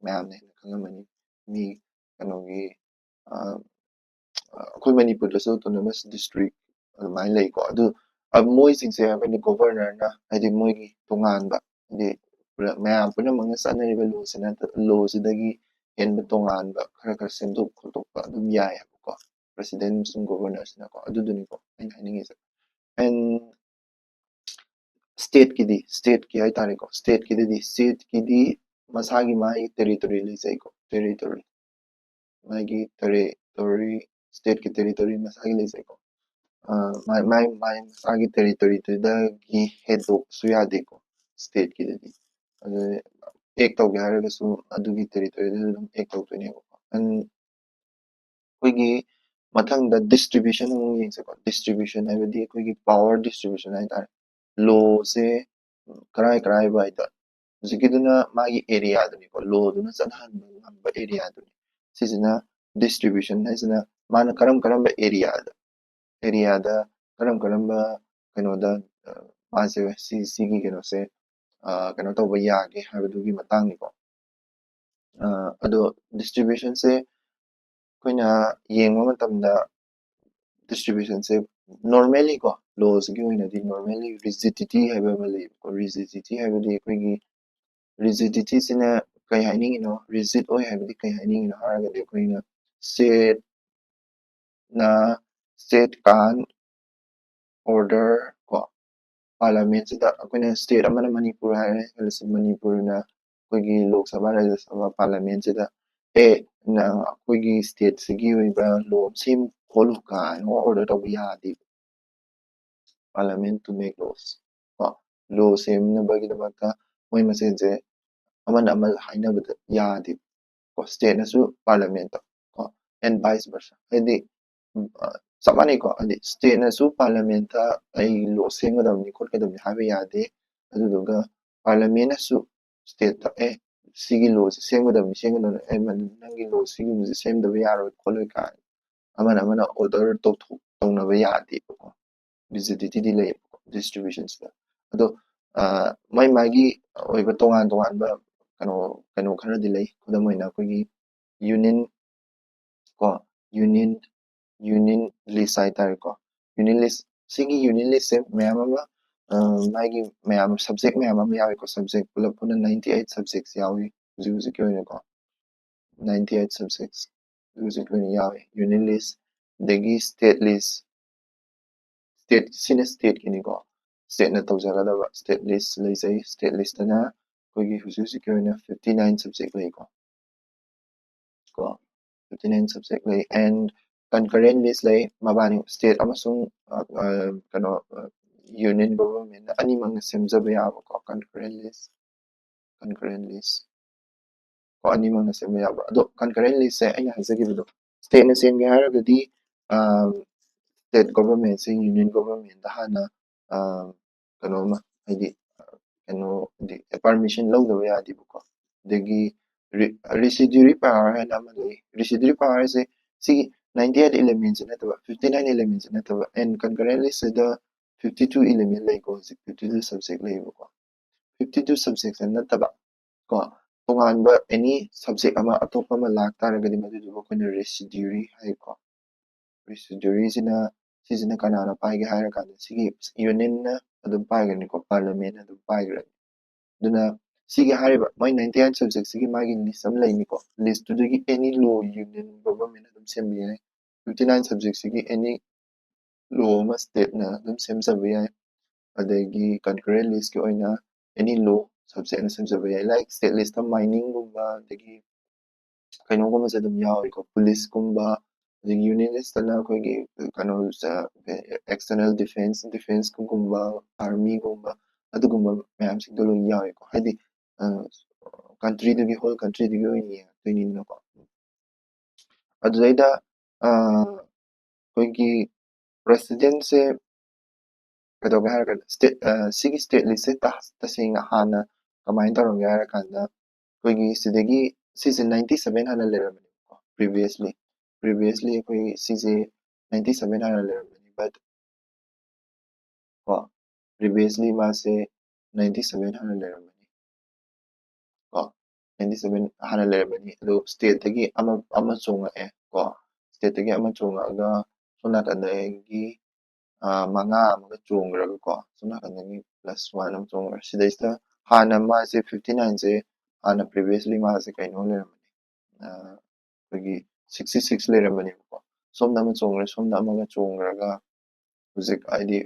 ꯃꯌꯥꯝꯅ ꯍꯦꯟꯅ ꯈꯪꯉꯝꯃꯅꯤ꯫ ꯃꯤ ꯀꯩꯅꯣꯒꯤ, ꯑ, ꯑꯩꯈꯣꯏ ꯃꯅꯤꯄꯨꯔꯗꯁꯨ autonomous district ꯑꯗꯨꯃꯥꯏꯅ ꯂꯩꯀꯣ꯫ ꯑꯗꯨ, ꯑ, ꯃꯣꯏꯁꯤꯡꯁꯦ ꯑꯩꯈꯣꯏꯅ governorꯅ, ꯍꯥꯏꯗꯤ ꯃꯣꯏꯒꯤ ꯇꯣꯉꯥꯟꯕ, ꯍꯥꯏꯗꯤ ꯄꯨꯂꯞ ꯃꯌꯥꯝ ꯄꯨꯝꯅꯃꯛꯅ ꯆꯠꯅꯔꯤꯕ lawꯁꯤꯅ, lawꯁꯤꯗꯒꯤ ꯍꯦꯟꯕ ꯇꯣꯉꯥꯟꯕ ꯈꯔ ꯈꯔ ꯁꯦꯝꯗꯣꯛ ꯈꯣꯠꯇꯣꯛꯄ ꯑꯗꯨꯝ ꯌꯥꯏꯑꯕꯀꯣ, president ꯑꯃꯁꯨꯡ governorꯁꯤꯅꯀꯣ꯫ ꯑꯗꯨꯗꯨꯅꯤꯀꯣ ꯑꯩꯅ ꯍꯥꯏꯅꯤꯡꯉꯤꯁꯦ꯫ And stateꯀꯤꯗꯤ, stateꯀꯤ ꯍꯥꯏꯇꯥꯔꯦꯀꯣ, stateꯀꯤꯗꯗꯤ, stateꯀꯤꯗꯤ ꯃꯁꯥꯒꯤ ꯃꯥꯒꯤ territory ꯂꯩꯖꯩꯀꯣ, territory꯫ ꯃꯥꯒꯤ territory, stateꯀꯤ territory ꯃꯁꯥꯒꯤ ꯂꯩꯖꯩꯀꯣ꯫ ꯑ, ꯃꯥꯏ, ꯃꯥꯏ, ꯃꯥꯏ ꯃꯁꯥꯒꯤ territoryꯗꯨꯗꯒꯤ ꯍꯦꯟꯗꯣꯛꯄꯁꯨ ꯌꯥꯗꯦꯀꯣ, stateꯀꯤꯗꯗꯤ꯫ ꯑꯗꯨ act ꯇꯧꯒꯦ ꯍꯥꯏꯔꯒꯁꯨ ꯑꯗꯨꯒꯤ territoryꯗꯨꯗ ꯑꯗꯨꯝ act ꯇꯧꯗꯣꯏꯅꯦꯕꯀꯣ꯫ And ꯑꯩꯈꯣꯏꯒꯤ ꯃꯊꯪꯗ distribution ꯑꯃꯨꯛ ꯌꯦꯡꯁꯦꯀꯣ꯫ Distribution ꯍꯥꯏꯕꯗꯤ ꯑꯩꯈꯣꯏꯒꯤ power distribution ꯍꯥꯏꯇꯥꯔꯦ꯫ Law ꯁꯦ ꯀꯔꯥꯏ ꯀꯔꯥꯏ ꯍꯥꯏꯇꯥꯔꯦ, ꯍꯧꯖꯤꯛꯀꯤꯗꯨꯅ ꯃꯥꯒꯤ area ꯗꯨꯅꯤꯀꯣ, law ꯗꯨꯅ ꯆꯠꯅꯍꯟꯕ ꯉꯝꯕ area ꯗꯨꯅꯤ꯫ ꯁꯤꯁꯤꯅ distribution ꯍꯥꯏꯁꯤꯅ ꯃꯥꯅ ꯀꯔꯝ ꯀꯔꯝꯕ area ꯗ, area ꯗ ꯀꯔꯝ ꯀꯔꯝꯕ ꯀꯩꯅꯣꯗ, ꯑ, ꯃꯥꯁꯦ ꯁꯤ, ꯁꯤꯒꯤ ꯀꯩꯅꯣꯁꯦ, ꯑ, ꯀꯩꯅꯣ ꯇꯧꯕ ꯌꯥꯒꯦ ꯍꯥꯏꯕꯗꯨꯒꯤ ꯃꯇꯥꯡꯅꯤꯀꯣ꯫ ꯑ, ꯑꯗꯣ distribution ꯁꯦ ꯑꯩꯈꯣꯏꯅ ꯌꯦꯡꯕ ꯃꯇꯝꯗ distribution ꯁꯦ normally ꯀꯣ, law ꯁꯤꯒꯤ ꯑꯣꯏꯅꯗꯤ normally rigidity ꯍꯥꯏꯕ ꯑꯃ ꯂꯩꯌꯦꯕꯀꯣ꯫ Rigidity ꯍꯥꯏꯕꯗꯤ ꯑꯩꯈꯣꯏꯒꯤ rigidity ꯁꯤꯅ ꯀꯩ ꯍꯥꯏꯅꯤꯡꯉꯤꯅꯣ? Rigid ꯑꯣꯏ ꯍꯥꯏꯕꯗꯤ ꯀꯩ ꯍꯥꯏꯅꯤꯡꯉꯤꯅꯣ ꯍꯥꯏꯔꯒꯗꯤ ꯑꯩꯈꯣꯏꯅ state ꯅ state can't order ꯀꯣ, parliament ꯁꯤꯗ ꯑꯩꯈꯣꯏꯅ state ꯑꯃꯅ ꯃꯅꯤꯄꯨꯔ ꯍꯥꯏꯔꯦ ꯈꯜꯂꯁꯤ, ꯃꯅꯤꯄꯨꯔꯅ ꯑꯩꯈꯣꯏꯒꯤ ꯂꯣꯛ ꯁꯚꯥ, ꯔꯥꯖ꯭ꯌ ꯁꯚꯥ, parliament ꯁꯤꯗ ꯑꯦ, ꯅꯪ ꯑꯩꯈꯣꯏꯒꯤ state ꯁꯤꯒꯤ ꯑꯣꯏꯕ law ꯑꯃ ꯁꯦꯝꯃꯨ ꯈꯣꯠꯂꯨ ꯀꯥꯏꯅ order ꯇꯧꯕ ꯌꯥꯗꯦꯕ꯫ Parliament to make laws ꯀꯣ, law ꯁꯦꯝꯅꯕꯒꯤꯗꯃꯛꯇ ꯃꯣꯏ ꯃꯁꯦꯟꯁꯦ ꯑꯃꯅ ꯑꯃ ꯍꯥꯏꯅꯕꯗ ꯌꯥꯗꯦꯕ ꯀꯣ, state ꯅꯁꯨ parliament ꯇ ꯀꯣ, and vice versa꯫ ꯍꯥꯏꯗꯤ, ꯎꯝ, ꯑ, ꯆꯞ ꯃꯥꯟꯅꯩꯀꯣ, ꯍꯥꯏꯗꯤ state ꯅꯁꯨ parliament ꯇ ꯑꯩ law ꯁꯦꯝꯒꯗꯕꯅꯤ ꯈꯣꯠꯀꯗꯕꯅꯤ ꯍꯥꯏꯕ ꯌꯥꯗꯦ꯫ ꯑꯗꯨꯗꯨꯒ parliament ꯅꯁꯨ state ꯇ ꯑꯦ, ꯁꯤꯒꯤ law ꯁꯦ ꯁꯦꯝꯒꯗꯕꯅꯤ, ꯁꯦꯝꯒꯗꯕꯅꯤ, ꯑꯦ, ꯃꯗꯨ ꯅꯪꯒꯤ law ꯁꯤꯒꯨꯝꯕꯁꯦ ꯁꯦꯝꯗꯕ ꯌꯥꯔꯣꯏ ꯈꯣꯠꯂꯣꯏ ꯀꯥꯏꯅ ꯑꯃꯅ ꯑꯃꯅ order ꯇꯧꯊꯣꯛ-, ꯇꯧꯅꯕ ꯌꯥꯗꯦꯕꯀꯣ꯫ Rigidity ꯗꯤ ꯂꯩꯌꯦꯕꯀꯣ distribution ꯁꯤꯗ꯫ ꯑꯗꯣ, ꯑ, ꯃꯥꯏ ꯃꯥꯒꯤ ꯑꯣꯏꯕ ꯇꯣꯉꯥꯟ ꯇꯣꯉꯥꯟꯕ ꯀꯩꯅꯣ, ꯀꯩꯅꯣ ꯈꯔꯗꯤ ꯂꯩ꯫ ꯈꯨꯗꯝ ꯑꯣꯏꯅ ꯑꯩꯈꯣꯏꯒꯤ union ꯀꯣ, union, union list ꯍꯥꯏꯇꯥꯔꯦꯀꯣ꯫ Union list, ꯁꯤꯒꯤ union list ꯁꯦ ꯃꯌꯥꯝ ꯑꯃ, ꯑ, ꯃꯥꯒꯤ ꯃꯌꯥꯝ subject ꯃꯌꯥꯝ ꯑꯃ ꯌꯥꯎꯏꯀꯣ꯫ Subject ꯄꯨꯂꯞ ꯄꯨꯟꯅ ninety eight subjects ꯌꯥꯎꯏ ꯍꯧꯖꯤꯛ ꯍꯧꯖꯤꯛꯀꯤ ꯑꯣꯏꯅꯀꯣ꯫ Ninety eight subjects ꯍꯧꯖꯤꯛ ꯑꯣꯏꯅ ꯌꯥꯎꯏ꯫ Union list, ꯑꯗꯒꯤ state list, state, ꯁꯤꯅ state ꯀꯤꯅꯤꯀꯣ꯫ State ꯅ ꯇꯧꯖꯒꯗꯕ state list ꯂꯩꯖꯩ꯫ State list ꯇꯅ ꯑꯩꯈꯣꯏꯒꯤ ꯍꯧꯖꯤꯛ ꯍꯧꯖꯤꯛꯀꯤ ꯑꯣꯏꯅ fifty nine subject ꯂꯩꯀꯣ꯫ ꯀꯣ, fifty nine subject ꯂꯩ꯫ And concurrent list ꯂꯩ꯫ ꯃꯕꯥꯅꯤ state ꯑꯃꯁꯨꯡ, ꯑ, ꯑ, ꯀꯩꯅꯣ, ꯑ, union government ꯅ ꯑꯅꯤꯃꯛꯅ ꯁꯦꯝꯖꯕ ꯌꯥꯕꯀꯣ, concurrent list, concurrent list꯫ ꯀꯣ, ꯑꯅꯤꯃꯛꯅ ꯁꯦꯝꯕ ꯌꯥꯕ꯫ ꯑꯗꯣ concurrent list ꯁꯦ ꯑꯩꯅ ꯍꯥꯏꯖꯈꯤꯕꯗꯣ, ꯁ꯭ꯇꯦꯠꯅ ꯁꯦꯝꯒꯦ ꯍꯥꯏꯔꯒꯗꯤ ꯁ꯭ꯇꯦꯠ ꯒꯣꯕꯔꯃꯦꯟꯁꯦ ꯌꯨꯅꯤꯌꯟ ꯒꯣꯕꯔꯃꯦꯟꯗ ꯍꯥꯟꯅ ꯀꯩꯅꯣꯝꯃ, ꯍꯥꯏꯗꯤ ꯀꯩꯅꯣ, ꯍꯥꯏꯗꯤ ꯄꯔꯃꯤꯁꯟ ꯂꯧꯗꯕ ꯌꯥꯗꯦꯕꯀꯣ꯫ ꯑꯗꯒꯤ ꯔꯤꯁꯤꯗ꯭ꯌꯨꯔꯤ ꯄꯥꯋꯔ ꯍꯥꯏꯅ ꯑꯃ ꯂꯩ꯫ ꯔꯤꯁꯤꯗ꯭ꯌꯨꯔꯤ ꯄꯥꯋꯔꯁꯦ ꯁꯤꯒꯤ ninety eight elements ꯅꯠꯇꯕ, fifty nine elements ꯅꯠꯇꯕ, and concurrent list ꯁꯤꯗ fifty two element ꯂꯩꯀꯣ꯫ ꯍꯧꯖꯤꯛ fifty two subject ꯂꯩꯌꯦꯕꯀꯣ꯫ fifty two subject ꯅꯠꯇꯕ ꯀꯣ, ꯇꯣꯉꯥꯟꯕ any subject ꯑꯃ, ꯑꯇꯣꯞꯄ ꯑꯃ ꯂꯥꯛ ꯇꯥꯔꯒꯗꯤ ꯃꯗꯨꯗꯨꯕꯨ ꯑꯩꯈꯣꯏꯅ ꯔꯤꯁꯤꯗ꯭ꯌꯨꯔꯤ ꯍꯥꯏꯀꯣ꯫ ꯔꯤꯁꯤꯗ꯭ꯌꯨꯔꯤꯁꯤꯅ, ꯁꯤꯁꯤꯅ ꯀꯅꯥꯅ ꯄꯥꯏꯒꯦ ꯍꯥꯏꯔꯀꯥꯟꯗ ꯁꯤꯒꯤ ꯌꯨꯅꯤꯌꯟꯅ ꯑꯗꯨꯝ ꯄꯥꯏꯒꯅꯤꯀꯣ, ꯄꯥꯔꯂꯤꯌꯥꯃꯦꯟꯅ ꯑꯗꯨꯝ ꯄꯥꯏꯒꯅꯤ꯫ ꯑꯗꯨꯅ ꯁꯤꯒꯤ ꯍꯥꯏꯔꯤꯕ ꯃꯣꯏ ninety eight subject ꯁꯤꯒꯤ ꯃꯥꯒꯤ ꯂꯤꯁ ꯑꯃ ꯂꯩꯅꯤꯀꯣ꯫ ꯂꯤꯁꯇꯨꯗꯒꯤ any law ꯌꯨꯅꯤꯌꯟ ꯒꯣꯕꯔꯃꯦꯟꯅ ꯑꯗꯨꯝ ꯁꯦꯝꯕ ꯌꯥꯏ꯫ fifty nine subject ꯁꯤꯒꯤ any law ꯑꯃ ꯁ꯭ꯇꯦꯠꯅ ꯑꯗꯨꯝ ꯁꯦꯝꯖꯕ ꯌꯥꯏ꯫ ꯑꯗꯒꯤ concurrent list ꯀꯤ ꯑꯣꯏꯅ any law subject ꯅ ꯁꯦꯝꯖꯕ ꯌꯥꯏ꯫ Like state list ꯇ mining ꯒꯨꯝꯕ, ꯑꯗꯒꯤ ꯀꯩꯅꯣꯒꯨꯝꯕꯁꯦ ꯑꯗꯨꯝ ꯌꯥꯎꯏꯀꯣ, ꯄꯨꯂꯤꯁꯀꯨꯝꯕ, ꯑꯗꯒꯤ ꯌꯨꯅꯤꯌꯟ ꯂꯤꯁꯇꯅ ꯑꯩꯈꯣꯏꯒꯤ ꯀꯩꯅꯣ, external defence, defence ꯀꯨꯝꯕ, army ꯒꯨꯝꯕ, ꯑꯗꯨꯒꯨꯝꯕ ꯃꯌꯥꯝꯁꯤꯡꯗꯣ ꯂꯣꯏ ꯌꯥꯎꯏꯀꯣ꯫ ꯍꯥꯏꯗꯤ country ꯗꯨꯒꯤ, whole country ꯗꯨꯒꯤ ꯑꯣꯏꯅ ꯌꯦꯡꯉꯛꯇꯣꯏꯅꯤꯗꯅꯀꯣ꯫ ꯑꯗꯨꯗꯩꯗ ꯑꯩꯈꯣꯏꯒꯤ president ꯁꯦ ꯀꯩꯗꯧꯒꯦ ꯍꯥꯏꯔꯒꯅ, ꯁ꯭ꯇꯦꯠ ꯁꯤꯒꯤ ꯁ꯭ꯇꯦꯠ ꯂꯤꯁꯁꯦ ꯇꯁꯦꯡꯅ ꯍꯥꯟꯅ ꯀꯃꯥꯏꯅ ꯇꯧꯔꯝꯒꯦ ꯍꯥꯏꯔꯀꯥꯟꯗ, ꯑꯩꯈꯣꯏꯒꯤ ꯁꯤꯗꯒꯤ ꯁꯤꯁꯦ ninety seven ꯍꯥꯟꯅ ꯂꯩꯔꯝꯕꯅꯦꯕꯀꯣ, previously previously ꯑꯩꯈꯣꯏꯒꯤ ꯁꯤꯁꯦ ninety seven ꯍꯥꯟꯅ ꯂꯩꯔꯝꯕꯅꯤ꯫ But ꯀꯣ, previously ꯃꯥꯁꯦ ninety seven ꯍꯥꯟꯅ ꯂꯩꯔꯝꯕꯅꯤ ꯀꯣ, ninety seven ꯍꯥꯟꯅ ꯂꯩꯔꯝꯕꯅꯤ꯫ ꯑꯗꯨ ꯁ꯭ꯇꯦꯠꯇꯒꯤ ꯑꯃ ꯑꯃ ꯆꯣꯡꯉꯛꯑꯦ ꯀꯣ, ꯁ꯭ꯇꯦꯠꯇꯒꯤ ꯑꯃ ꯆꯣꯡꯉꯛꯑꯒ ꯁꯣꯝ ꯅꯥꯀꯟꯗꯒꯤ ꯃꯉꯥ ꯑꯃꯒ ꯆꯣꯡꯈ꯭ꯔꯒꯀꯣ, ꯁꯣꯝ ꯅꯥꯀꯟꯗꯒꯤ plus one ꯑꯃ ꯆꯣꯡꯈ꯭ꯔꯦ꯫ ꯁꯤꯗꯩꯁꯤꯗ ꯍꯥꯟꯅ ꯃꯥꯁꯦ fifty nine ꯁꯦ ꯍꯥꯟꯅ previously ꯃꯥꯁꯦ ꯀꯩꯅꯣ ꯂꯩꯔꯝꯕꯅꯤ, ꯑꯩꯈꯣꯏꯒꯤ sixty six ꯂꯩꯔꯝꯕꯅꯦꯕꯀꯣ꯫ ꯁꯣꯝꯗ ꯑꯃ ꯆꯣꯡꯈ꯭ꯔꯦ, ꯁꯣꯝꯗ ꯑꯃꯒ ꯆꯣꯡꯈ꯭ꯔꯒ ꯍꯧꯖꯤꯛ ꯍꯥꯏꯗꯤ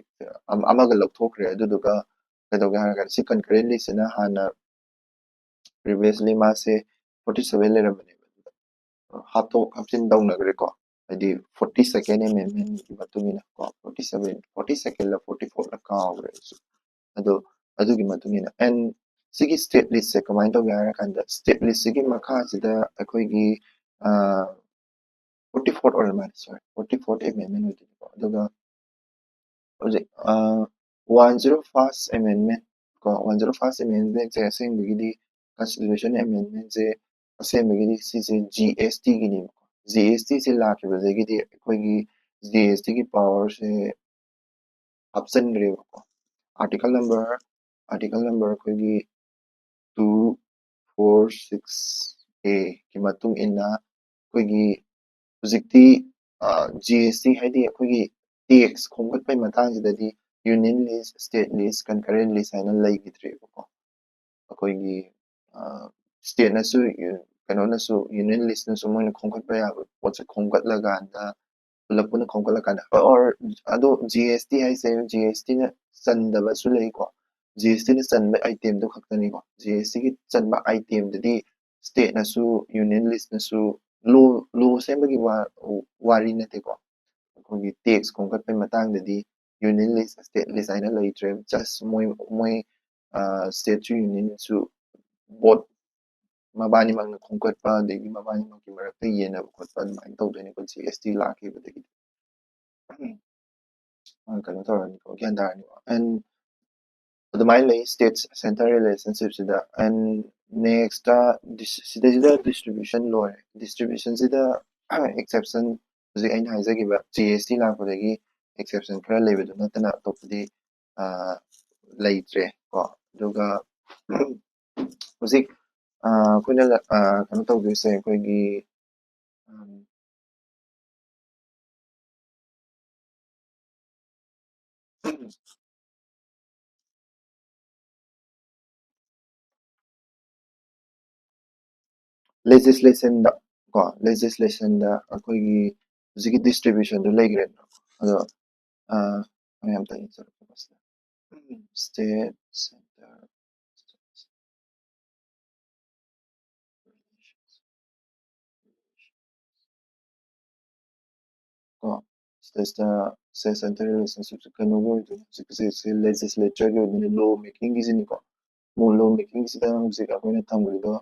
ꯑꯃꯒ ꯂꯧꯊꯣꯛꯈ꯭ꯔꯦ꯫ ꯑꯗꯨꯗꯨꯒ ꯀꯩꯗꯧꯒꯦ ꯍꯥꯏꯔꯒꯗꯤ ꯁꯤ concurrent list ꯁꯤꯅ ꯍꯥꯟꯅ previously ꯃꯥꯁꯦ forty seven ꯂꯩꯔꯝꯕꯅꯦꯕ, ꯑꯗꯨꯗ ꯍꯥꯞꯇꯣꯛ ꯍꯥꯞꯆꯤꯟ ꯇꯧꯅꯈ꯭ꯔꯦꯀꯣ꯫ ꯍꯥꯏꯗꯤ forty second amendment ꯀꯤ ꯃꯇꯨꯡ ꯏꯟꯅ ꯀꯣ, forty seven, forty second ꯂ forty four ꯂ ꯀꯥꯎꯈ꯭ꯔꯦ ꯑꯩꯁꯨ꯫ ꯑꯗꯣ ꯑꯗꯨꯒꯤ ꯃꯇꯨꯡ ꯏꯟꯅ, and ꯁꯤꯒꯤ state list ꯁꯦ ꯀꯃꯥꯏꯅ ꯇꯧꯒꯦ ꯍꯥꯏꯔ ꯀꯥꯟꯗ, state list ꯁꯤꯒꯤ ꯃꯈꯥꯁꯤꯗ ꯑꯩꯈꯣꯏꯒꯤ forty fourth ꯑꯣꯏꯔ ꯃꯥꯜꯂꯦ, sorry, forty fourth amendment ꯑꯣꯏꯗꯣꯏꯅꯤꯀꯣ꯫ ꯑꯗꯨꯒ ꯍꯧꯖꯤꯛ one zero first amendment ꯀꯣ, one zero first amendment ꯁꯦ ꯑꯁꯦꯡꯕꯒꯤꯗꯤ constitution amendment ꯁꯦ ꯑꯁꯦꯡꯕꯒꯤꯗꯤ ꯁꯤꯁꯦ G S T ꯒꯤꯅꯦꯕꯀꯣ꯫ G S T ꯁꯦ ꯂꯥꯛꯈꯤꯕꯗꯒꯤꯗꯤ ꯑꯩꯈꯣꯏꯒꯤ G S T ꯒꯤ power ꯁꯦ ꯍꯥꯞꯆꯤꯟꯈ꯭ꯔꯦꯕꯀꯣ꯫ Article number, article number ꯑꯩꯈꯣꯏꯒꯤ two four six A ꯒꯤ ꯃꯇꯨꯡ ꯏꯟꯅ ꯑꯩꯈꯣꯏꯒꯤ ꯍꯧꯖꯤꯛꯇꯤ G S T ꯍꯥꯏꯗꯤ ꯑꯩꯈꯣꯏꯒꯤ tax ꯈꯣꯝꯒꯠꯄꯒꯤ ꯃꯇꯥꯡꯁꯤꯗꯗꯤ union list, state list, concurrent list ꯍꯥꯏꯅ ꯂꯩꯈꯤꯗ꯭ꯔꯦꯕꯀꯣ꯫ ꯑꯩꯈꯣꯏꯒꯤ state ꯅꯁꯨ, ꯀꯩꯅꯣꯅꯁꯨ, union list ꯅꯁꯨ ꯃꯣꯏꯅ ꯈꯣꯝꯒꯠꯄ ꯌꯥꯕ ꯄꯣꯠꯁꯦ ꯈꯣꯝꯒꯠꯂꯀꯥꯟꯗ, ꯄꯨꯂꯞ ꯄꯨꯟꯅ ꯈꯣꯝꯒꯠꯂꯀꯥꯟꯗ, or ꯑꯗꯣ G S T ꯍꯥꯏꯁꯦ, G S T ꯅ ꯆꯟꯗꯕꯁꯨ ꯂꯩꯀꯣ꯫ G S T ꯅ ꯆꯟꯕ item ꯗꯨ ꯈꯛꯇꯅꯤꯀꯣ꯫ G S T ꯒꯤ ꯆꯟꯕ item ꯗꯨꯗꯤ state ꯅꯁꯨ, union list ꯅꯁꯨ law, law ꯁꯦꯝꯕꯒꯤ ꯋꯥ-, ꯋꯥꯔꯤ ꯅꯠꯇꯦꯀꯣ꯫ ꯑꯩꯈꯣꯏꯒꯤ tax ꯈꯣꯝꯒꯠꯄꯒꯤ ꯃꯇꯥꯡꯗꯗꯤ union list, state list ꯍꯥꯏꯅ ꯂꯩꯇ꯭ꯔꯦ꯫ Just ꯃꯣꯏ, ꯃꯣꯏ state ꯁꯨ union ꯁꯨ both ꯃꯕꯥꯅꯤꯃꯛꯅ ꯈꯣꯝꯒꯠꯄ, ꯑꯗꯒꯤ ꯃꯕꯥꯅꯤꯃꯛꯀꯤ ꯃꯔꯛꯇ ꯌꯦꯟꯅꯕ ꯈꯣꯠꯄ ꯑꯗꯨꯃꯥꯏꯅ ꯇꯧꯗꯣꯏꯅꯦꯀꯣ, G S T ꯂꯥꯛꯈꯤꯕꯗꯒꯤꯗꯤ꯫ ꯀꯩꯅꯣ ꯇꯧꯔꯅꯤꯀꯣ, ꯒ꯭ꯌꯥꯟ ꯇꯥꯔꯅꯤꯀꯣ꯫ And ꯑꯗꯨꯃꯥꯏꯅ ꯂꯩ state centre relationship ꯁꯤꯗ꯫ And next ꯗ dis-, ꯁꯤꯗꯩꯁꯤꯗ distribution ꯂꯣꯏꯔꯦ꯫ Distribution ꯁꯤꯗ exception, ꯍꯧꯖꯤꯛ ꯑꯩꯅ ꯍꯥꯏꯖꯈꯤꯕ G S T ꯂꯥꯛꯄꯗꯒꯤ exception ꯈꯔ ꯂꯩꯕꯗꯨ ꯅꯠꯇꯅ ꯑꯇꯣꯞꯄꯗꯤ ꯂꯩꯇ꯭ꯔꯦ ꯀꯣ꯫ ꯑꯗꯨꯒ ꯍꯧꯖꯤꯛ ꯑꯩꯈꯣꯏꯅ ꯀꯩꯅꯣ ꯇꯧꯗꯣꯏꯁꯦ, ꯑꯩꯈꯣꯏꯒꯤ legislation ꯗ ꯀꯣ, legislation ꯗ ꯑꯩꯈꯣꯏꯒꯤ ꯍꯧꯖꯤꯛꯀꯤ distribution ꯗꯨ ꯂꯩꯈ꯭ꯔꯦꯗꯅ꯫ ꯑꯗꯣ ꯃꯌꯥꯝ ꯇꯥꯏ state, centre, ꯀꯣ, ꯁꯤꯗꯩꯁꯤꯗ state centre relationship ꯁꯦ ꯀꯩꯅꯣꯒꯤ ꯑꯣꯏꯗꯣꯏꯅꯦ, ꯍꯧꯖꯤꯛꯀꯤꯁꯦ legislature ꯒꯤ ꯑꯣꯏꯗꯣꯏꯅꯦ, law making ꯒꯤꯁꯤꯅꯤꯀꯣ꯫ Law making ꯁꯤꯗ ꯍꯧꯖꯤꯛ ꯑꯩꯈꯣꯏꯅ ꯊꯝꯈ꯭ꯔꯤꯗꯣ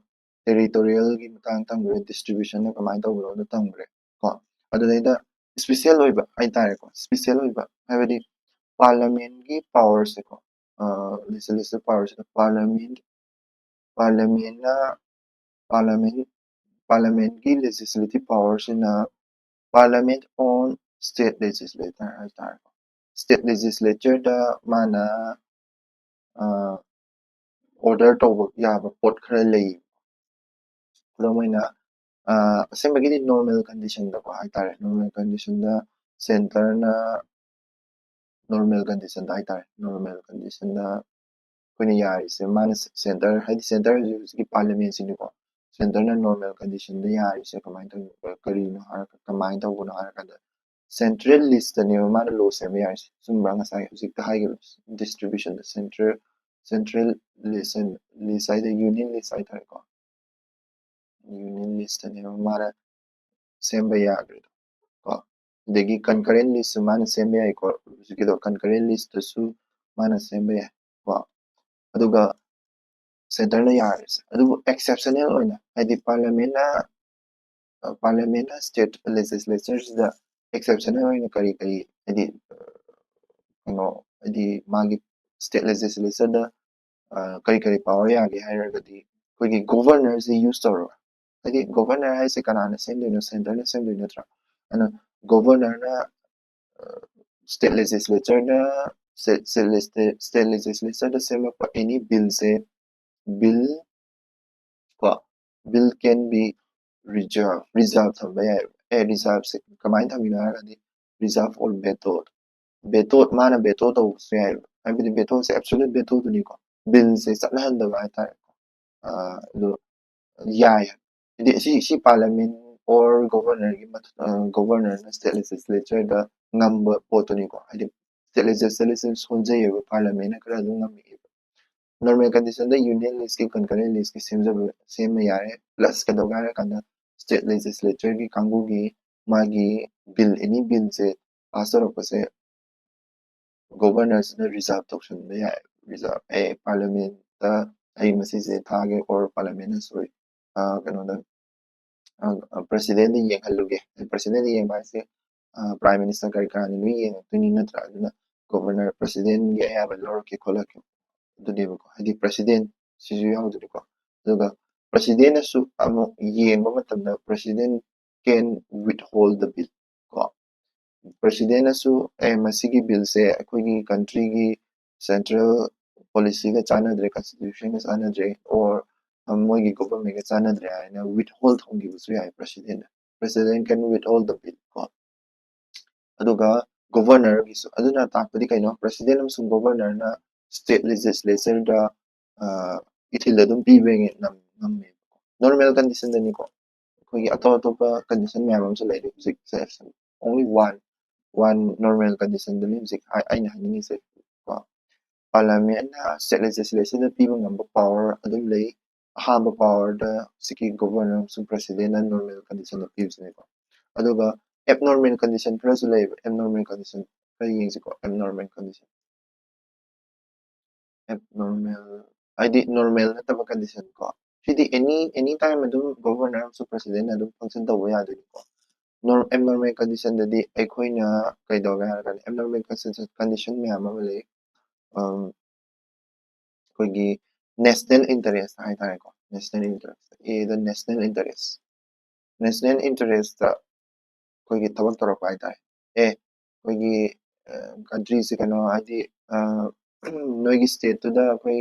territorial ꯒꯤ ꯃꯇꯥꯡ ꯊꯝꯈ꯭ꯔꯦ, distribution ꯅ ꯀꯃꯥꯏꯅ ꯇꯧꯕꯅꯣꯗꯣ ꯊꯝꯈ꯭ꯔꯦ ꯀꯣ꯫ ꯑꯗꯨꯗꯩꯗ special ꯑꯣꯏꯕ ꯍꯥꯏꯇꯥꯔꯦꯀꯣ, special ꯑꯣꯏꯕ ꯍꯥꯏꯕꯗꯤ parliamentꯀꯤ powerꯁꯦꯀꯣ, legislative powerꯁꯤꯗ parliament parliamentꯅ parliament parliamentꯀꯤ legislative powerꯁꯤꯅ parliament own state legislator ꯍꯥꯏꯇꯥꯔꯦꯀꯣ, state legislatureꯗ ꯃꯥꯅ order ꯇꯧꯕ ꯌꯥꯕ ꯄꯣꯠ ꯈꯔ ꯂꯩ꯫ ꯈꯨꯗꯝ ꯑꯣꯏꯅ ꯑꯁꯦꯡꯕꯒꯤꯗꯤ normal conditionꯗꯀꯣ ꯍꯥꯏꯇꯥꯔꯦ, normal conditionꯗ centreꯅ normal conditionꯗ ꯍꯥꯏꯇꯥꯔꯦ, normal conditionꯗ ꯑꯩꯈꯣꯏꯅ ꯌꯥꯔꯤꯁꯦ ꯃꯥꯅ centre ꯍꯥꯏꯗꯤ centre ꯍꯧꯖꯤꯛ ꯍꯧꯖꯤꯛꯀꯤ parliamentꯁꯤꯅꯤꯀꯣ, centreꯅ normal conditionꯗ ꯌꯥꯔꯤꯁꯦ ꯀꯃꯥꯏꯅ ꯇꯧꯕ ꯀꯔꯤꯅꯣ ꯍꯥꯏꯔ ꯀꯃꯥꯏꯅ ꯇꯧꯕꯅꯣ ꯍꯥꯏꯔꯀꯥꯟꯗ central listꯇꯅꯦꯕ ꯃꯥꯅ law ꯁꯦꯝꯕ ꯌꯥꯔꯤꯁꯦ꯫ ꯆꯨꯝꯕ꯭ꯔꯥ? ꯉꯁꯥꯏ ꯍꯧꯖꯤꯛꯇ ꯍꯥꯏꯈꯤꯕ distributionꯗ central central list list ꯍꯥꯏꯗꯤ union list ꯍꯥꯏꯇꯥꯔꯦꯀꯣ, union listꯇꯅꯦꯕ ꯃꯥꯅ ꯁꯦꯝꯕ ꯌꯥꯈ꯭ꯔꯤꯗꯣ ꯀꯣ꯫ ꯑꯗꯒꯤ concurrent listꯁꯨ ꯃꯥꯅ ꯁꯦꯝꯕ ꯌꯥꯏꯀꯣ, ꯍꯧꯖꯤꯛꯀꯤꯗꯣ concurrent listꯇꯁꯨ ꯃꯥꯅ ꯁꯦꯝꯕ ꯌꯥꯏ ꯀꯣ꯫ ꯑꯗꯨꯒ centreꯅ ꯌꯥꯔꯤꯁꯦ꯫ ꯑꯗꯨꯕꯨ exceptional ꯑꯣꯏꯅ ꯍꯥꯏꯗꯤ parliamentꯅ parliamentꯅ state legislatureꯁꯤꯗ exceptional ꯑꯣꯏꯅ ꯀꯔꯤ ꯀꯔꯤ ꯍꯥꯏꯗꯤ ꯀꯩꯅꯣ ꯍꯥꯏꯗꯤ ꯃꯥꯒꯤ state legislatureꯗ ꯀꯔꯤ ꯀꯔꯤ power ꯌꯥꯒꯦ ꯍꯥꯏꯔꯒꯗꯤ ꯑꯩꯈꯣꯏꯒꯤ governorꯁꯦ use ꯇꯧꯔꯒ, ꯍꯥꯏꯗꯤ governor ꯍꯥꯏꯁꯦ ꯀꯅꯥꯅ ꯁꯦꯝꯗꯣꯏꯅꯣ? Centreꯅ ꯁꯦꯝꯗꯣꯏ ꯅꯠꯇ꯭ꯔꯥ? ꯑꯗꯨꯅ governorꯅ state legislatureꯅ state legislatureꯗ ꯁꯦꯝꯃꯛꯄ any billꯁꯦ bill ꯀꯣ, bill can be reserve reserve ꯊꯝꯕ ꯌꯥꯏ꯫ ꯑꯦ reserveꯁꯦ ꯀꯃꯥꯏꯅ ꯊꯝꯃꯤꯅꯣ ꯍꯥꯏꯔꯒꯗꯤ reserve or veto veto ꯃꯥꯅ veto ꯇꯧꯕꯁꯨ ꯌꯥꯏꯑꯕ꯫ ꯍꯥꯏꯕꯗꯤ vetoꯁꯦ absolute vetoꯗꯨꯅꯤꯀꯣ, billꯁꯦ ꯆꯠꯅꯍꯟꯗꯕ ꯍꯥꯏꯇꯥꯔꯦꯀꯣ꯫ ꯑꯗꯣ ꯌꯥꯏ ꯍꯥꯏꯗꯤ ꯁꯤ ꯁꯤ parliament or governorꯒꯤ governorꯅ state legislatureꯗ ꯉꯝꯕ ꯄꯣꯠꯇꯨꯅꯤꯀꯣ꯫ ꯍꯥꯏꯗꯤ state legislature ꯁꯣꯟꯖꯩꯌꯦꯕ, parliamentꯅ ꯈꯔ ꯑꯗꯨꯝ ꯉꯝꯃꯛꯑꯦꯕ꯫ Normal conditionꯗ union listꯀꯤ concurrent listꯀꯤ ꯁꯦꯝꯖꯕ ꯁꯦꯝꯕ ꯌꯥꯔꯦ꯫ Plus ꯀꯩꯗꯧꯒꯦ ꯍꯥꯏꯔꯀꯥꯟꯗ state legislatureꯒꯤ ꯀꯥꯡꯕꯨꯒꯤ ꯃꯥꯒꯤ bill any billꯁꯦ pass ꯇꯧꯔꯛꯄꯁꯦ governorꯁꯤꯅ reserve ꯇꯧꯁꯟꯕ ꯌꯥꯏ꯫ Reserve ꯑꯦ parliamentꯇ ꯑꯩ ꯃꯁꯤꯁꯦ ꯊꯥꯒꯦ or parliamentꯅ sorry ꯀꯩꯅꯣꯗ ꯄ꯭ꯔꯁꯤꯗꯦꯟꯗ ꯌꯦꯡꯍꯜꯂꯨꯒꯦ꯫ ꯄ꯭ꯔꯁꯤꯗꯦꯟꯗ ꯌꯦꯡꯕ ꯍꯥꯏꯁꯦ ꯄ꯭ꯔꯥꯏꯝ ꯃꯤꯅꯤꯁꯇꯔ ꯀꯔꯤ ꯀꯔꯥꯅ ꯂꯣꯏ ꯌꯦꯡꯉꯛꯇꯣꯏꯅꯤ ꯅꯠꯇ꯭ꯔꯥ? ꯑꯗꯨꯅ ꯒꯣꯕꯔꯅꯔ ꯄ꯭ꯔꯁꯤꯗꯦꯟꯒꯤ ꯑꯌꯥꯕ ꯂꯧꯔꯛꯀꯦ ꯈꯣꯠꯂꯛꯀꯦ ꯑꯗꯨꯅꯦꯕꯀꯣ, ꯍꯥꯏꯗꯤ ꯄ꯭ꯔꯁꯤꯗꯦꯟ ꯁꯤꯁꯨ ꯌꯥꯎꯗꯣꯏꯅꯤꯀꯣ꯫ ꯑꯗꯨꯒ ꯄ꯭ꯔꯁꯤꯗꯦꯟꯅꯁꯨ ꯑꯃꯨꯛ ꯌꯦꯡꯕ ꯃꯇꯝꯗ president can withhold the bill ꯀꯣ꯫ ꯄ꯭ꯔꯁꯤꯗꯦꯟꯅꯁꯨ ꯑꯦ ꯃꯁꯤꯒꯤ ꯕꯤꯜꯁꯦ ꯑꯩꯈꯣꯏꯒꯤ ꯀꯟꯇ꯭ꯔꯤꯒꯤ ꯁꯦꯟꯇ꯭ꯔꯦꯜ ꯄꯣꯂꯤꯁꯤꯒ ꯆꯥꯟꯅꯗ꯭ꯔꯦ, ꯀꯟꯁꯇꯤꯇ꯭ꯌꯨꯁꯟꯒ ꯆꯥꯟꯅꯗ꯭ꯔꯦ, ꯑꯣꯔ ꯃꯣꯏꯒꯤ ꯒꯣꯕꯔꯃꯦꯟꯒ ꯆꯥꯟꯅꯗ꯭ꯔꯦ ꯍꯥꯏꯅ ꯋꯤꯠꯍꯣꯜ ꯊꯝꯈꯤꯕꯁꯨ ꯌꯥꯏ ꯄ꯭ꯔꯁꯤꯗꯦꯟꯅ꯫ President can withhold the bill ꯀꯣ꯫ ꯑꯗꯨꯒ ꯒꯣꯕꯔꯅꯔꯒꯤꯁꯨ ꯑꯗꯨꯅ ꯇꯥꯛꯄꯗꯤ ꯀꯩꯅꯣ? ꯄ꯭ꯔꯁꯤꯗꯦꯟ ꯑꯃꯁꯨꯡ ꯒꯣꯕꯔꯅꯔꯅ ꯁ꯭ꯇꯦꯠ ꯂꯦꯖꯤꯁꯂꯦꯆꯔꯗ ꯏꯊꯤꯜ ꯑꯗꯨꯝ ꯄꯤꯕ ꯉꯝꯃꯦꯕꯀꯣ꯫ ꯅꯣꯔꯃꯦꯜ ꯀꯟꯗꯤꯁꯟꯗꯅꯤꯀꯣ꯫ ꯑꯩꯈꯣꯏꯒꯤ ꯑꯇꯣꯞ ꯑꯇꯣꯞꯄ ꯀꯟꯗꯤꯁꯟ ꯃꯌꯥꯝ ꯑꯃꯁꯨ ꯂꯩꯔꯤ ꯍꯧꯖꯤꯛꯁꯦ꯫ Only one one ꯅꯣꯔꯃꯦꯜ ꯀꯟꯗꯤꯁꯟꯗꯅꯤ ꯍꯧꯖꯤꯛ ꯑꯩꯅ ꯍꯥꯏꯅꯤꯡꯉꯤꯁꯦ ꯀꯣ꯫ ꯄꯥꯔꯂꯥꯃꯦꯟꯅ ꯁ꯭ꯇꯦꯠ ꯂꯦꯖꯤꯁꯂꯦꯆꯔꯗ ꯄꯤꯕ ꯉꯝꯕ ꯄꯋꯥꯔ ꯑꯗꯨꯝ ꯂꯩ꯫ ꯑꯍꯥꯟꯕ ꯄꯋꯥꯔꯗ ꯍꯧꯖꯤꯛꯀꯤ ꯒꯣꯕꯔꯅꯔ ꯑꯃꯁꯨꯡ ꯄ꯭ꯔꯁꯤꯗꯦꯟꯅ ꯅꯣꯔꯃꯦꯜ ꯀꯟꯗꯤꯁꯟꯗ ꯄꯤꯕꯁꯤꯅꯤꯀꯣ꯫ ꯑꯗꯨꯒ ꯑꯦꯕꯅꯣꯔꯃꯦꯜ ꯀꯟꯗꯤꯁꯟ ꯈꯔꯁꯨ ꯂꯩꯌꯦꯕ꯫ ꯑꯦꯕꯅꯣꯔꯃꯦꯜ ꯀꯟꯗꯤꯁꯟ ꯈꯔ ꯌꯦꯡꯁꯤꯀꯣ꯫ ꯑꯦꯕꯅꯣꯔꯃꯦꯜ ꯀꯟꯗꯤꯁꯟ ꯑꯦꯕꯅꯣꯔꯃꯦꯜ ꯍꯥꯏꯗꯤ ꯅꯣꯔꯃꯦꯜ ꯅꯠꯇꯕ ꯀꯟꯗꯤꯁꯟ ꯀꯣ꯫ ꯁꯤꯗꯤ ꯑꯦꯅꯤ ꯑꯦꯅꯤ ꯇꯥꯏꯝ ꯑꯗꯨꯝ ꯒꯣꯕꯔꯅꯔ ꯑꯃꯁꯨꯡ ꯄ꯭ꯔꯁꯤꯗꯦꯟꯅ ꯑꯗꯨꯝ ꯐꯪꯁꯟ ꯇꯧꯕ ꯌꯥꯗꯣꯏꯅꯤꯀꯣ꯫ ꯑꯦꯕꯅꯣꯔꯃꯦꯜ ꯀꯟꯗꯤꯁꯟꯗꯗꯤ ꯑꯩꯈꯣꯏꯅ ꯀꯩꯗꯧꯒꯦ ꯍꯥꯏꯔꯀꯥꯟꯗ ꯑꯦꯕꯅꯣꯔꯃꯦꯜ ꯀꯟꯗꯤꯁꯟ ꯃꯌꯥꯝ ꯑꯃ ꯂꯩ꯫ ꯑꯩꯈꯣꯏꯒꯤ ꯅꯦꯁꯅꯦꯜ ꯏꯟꯇꯔꯦꯁ ꯍꯥꯏꯇꯥꯔꯦꯀꯣ꯫ ꯅꯦꯁꯅꯦꯜ ꯏꯟꯇꯔꯦꯁ ꯑꯦꯗ ꯅꯦꯁꯅꯦꯜ ꯏꯟꯇꯔꯦꯁ ꯅꯦꯁꯅꯦꯜ ꯏꯟꯇꯔꯦꯁꯇ ꯑꯩꯈꯣꯏꯒꯤ ꯊꯕꯛ ꯇꯧꯔꯛꯄ ꯍꯥꯏꯇꯥꯔꯦ꯫ ꯑꯦ ꯑꯩꯈꯣꯏꯒꯤ ꯀꯟꯇ꯭ꯔꯤꯁꯦ ꯀꯩꯅꯣ ꯍꯥꯏꯗꯤ ꯅꯣꯏꯒꯤ ꯁ꯭ꯇꯦꯠꯇꯨꯗ ꯑꯩꯈꯣꯏ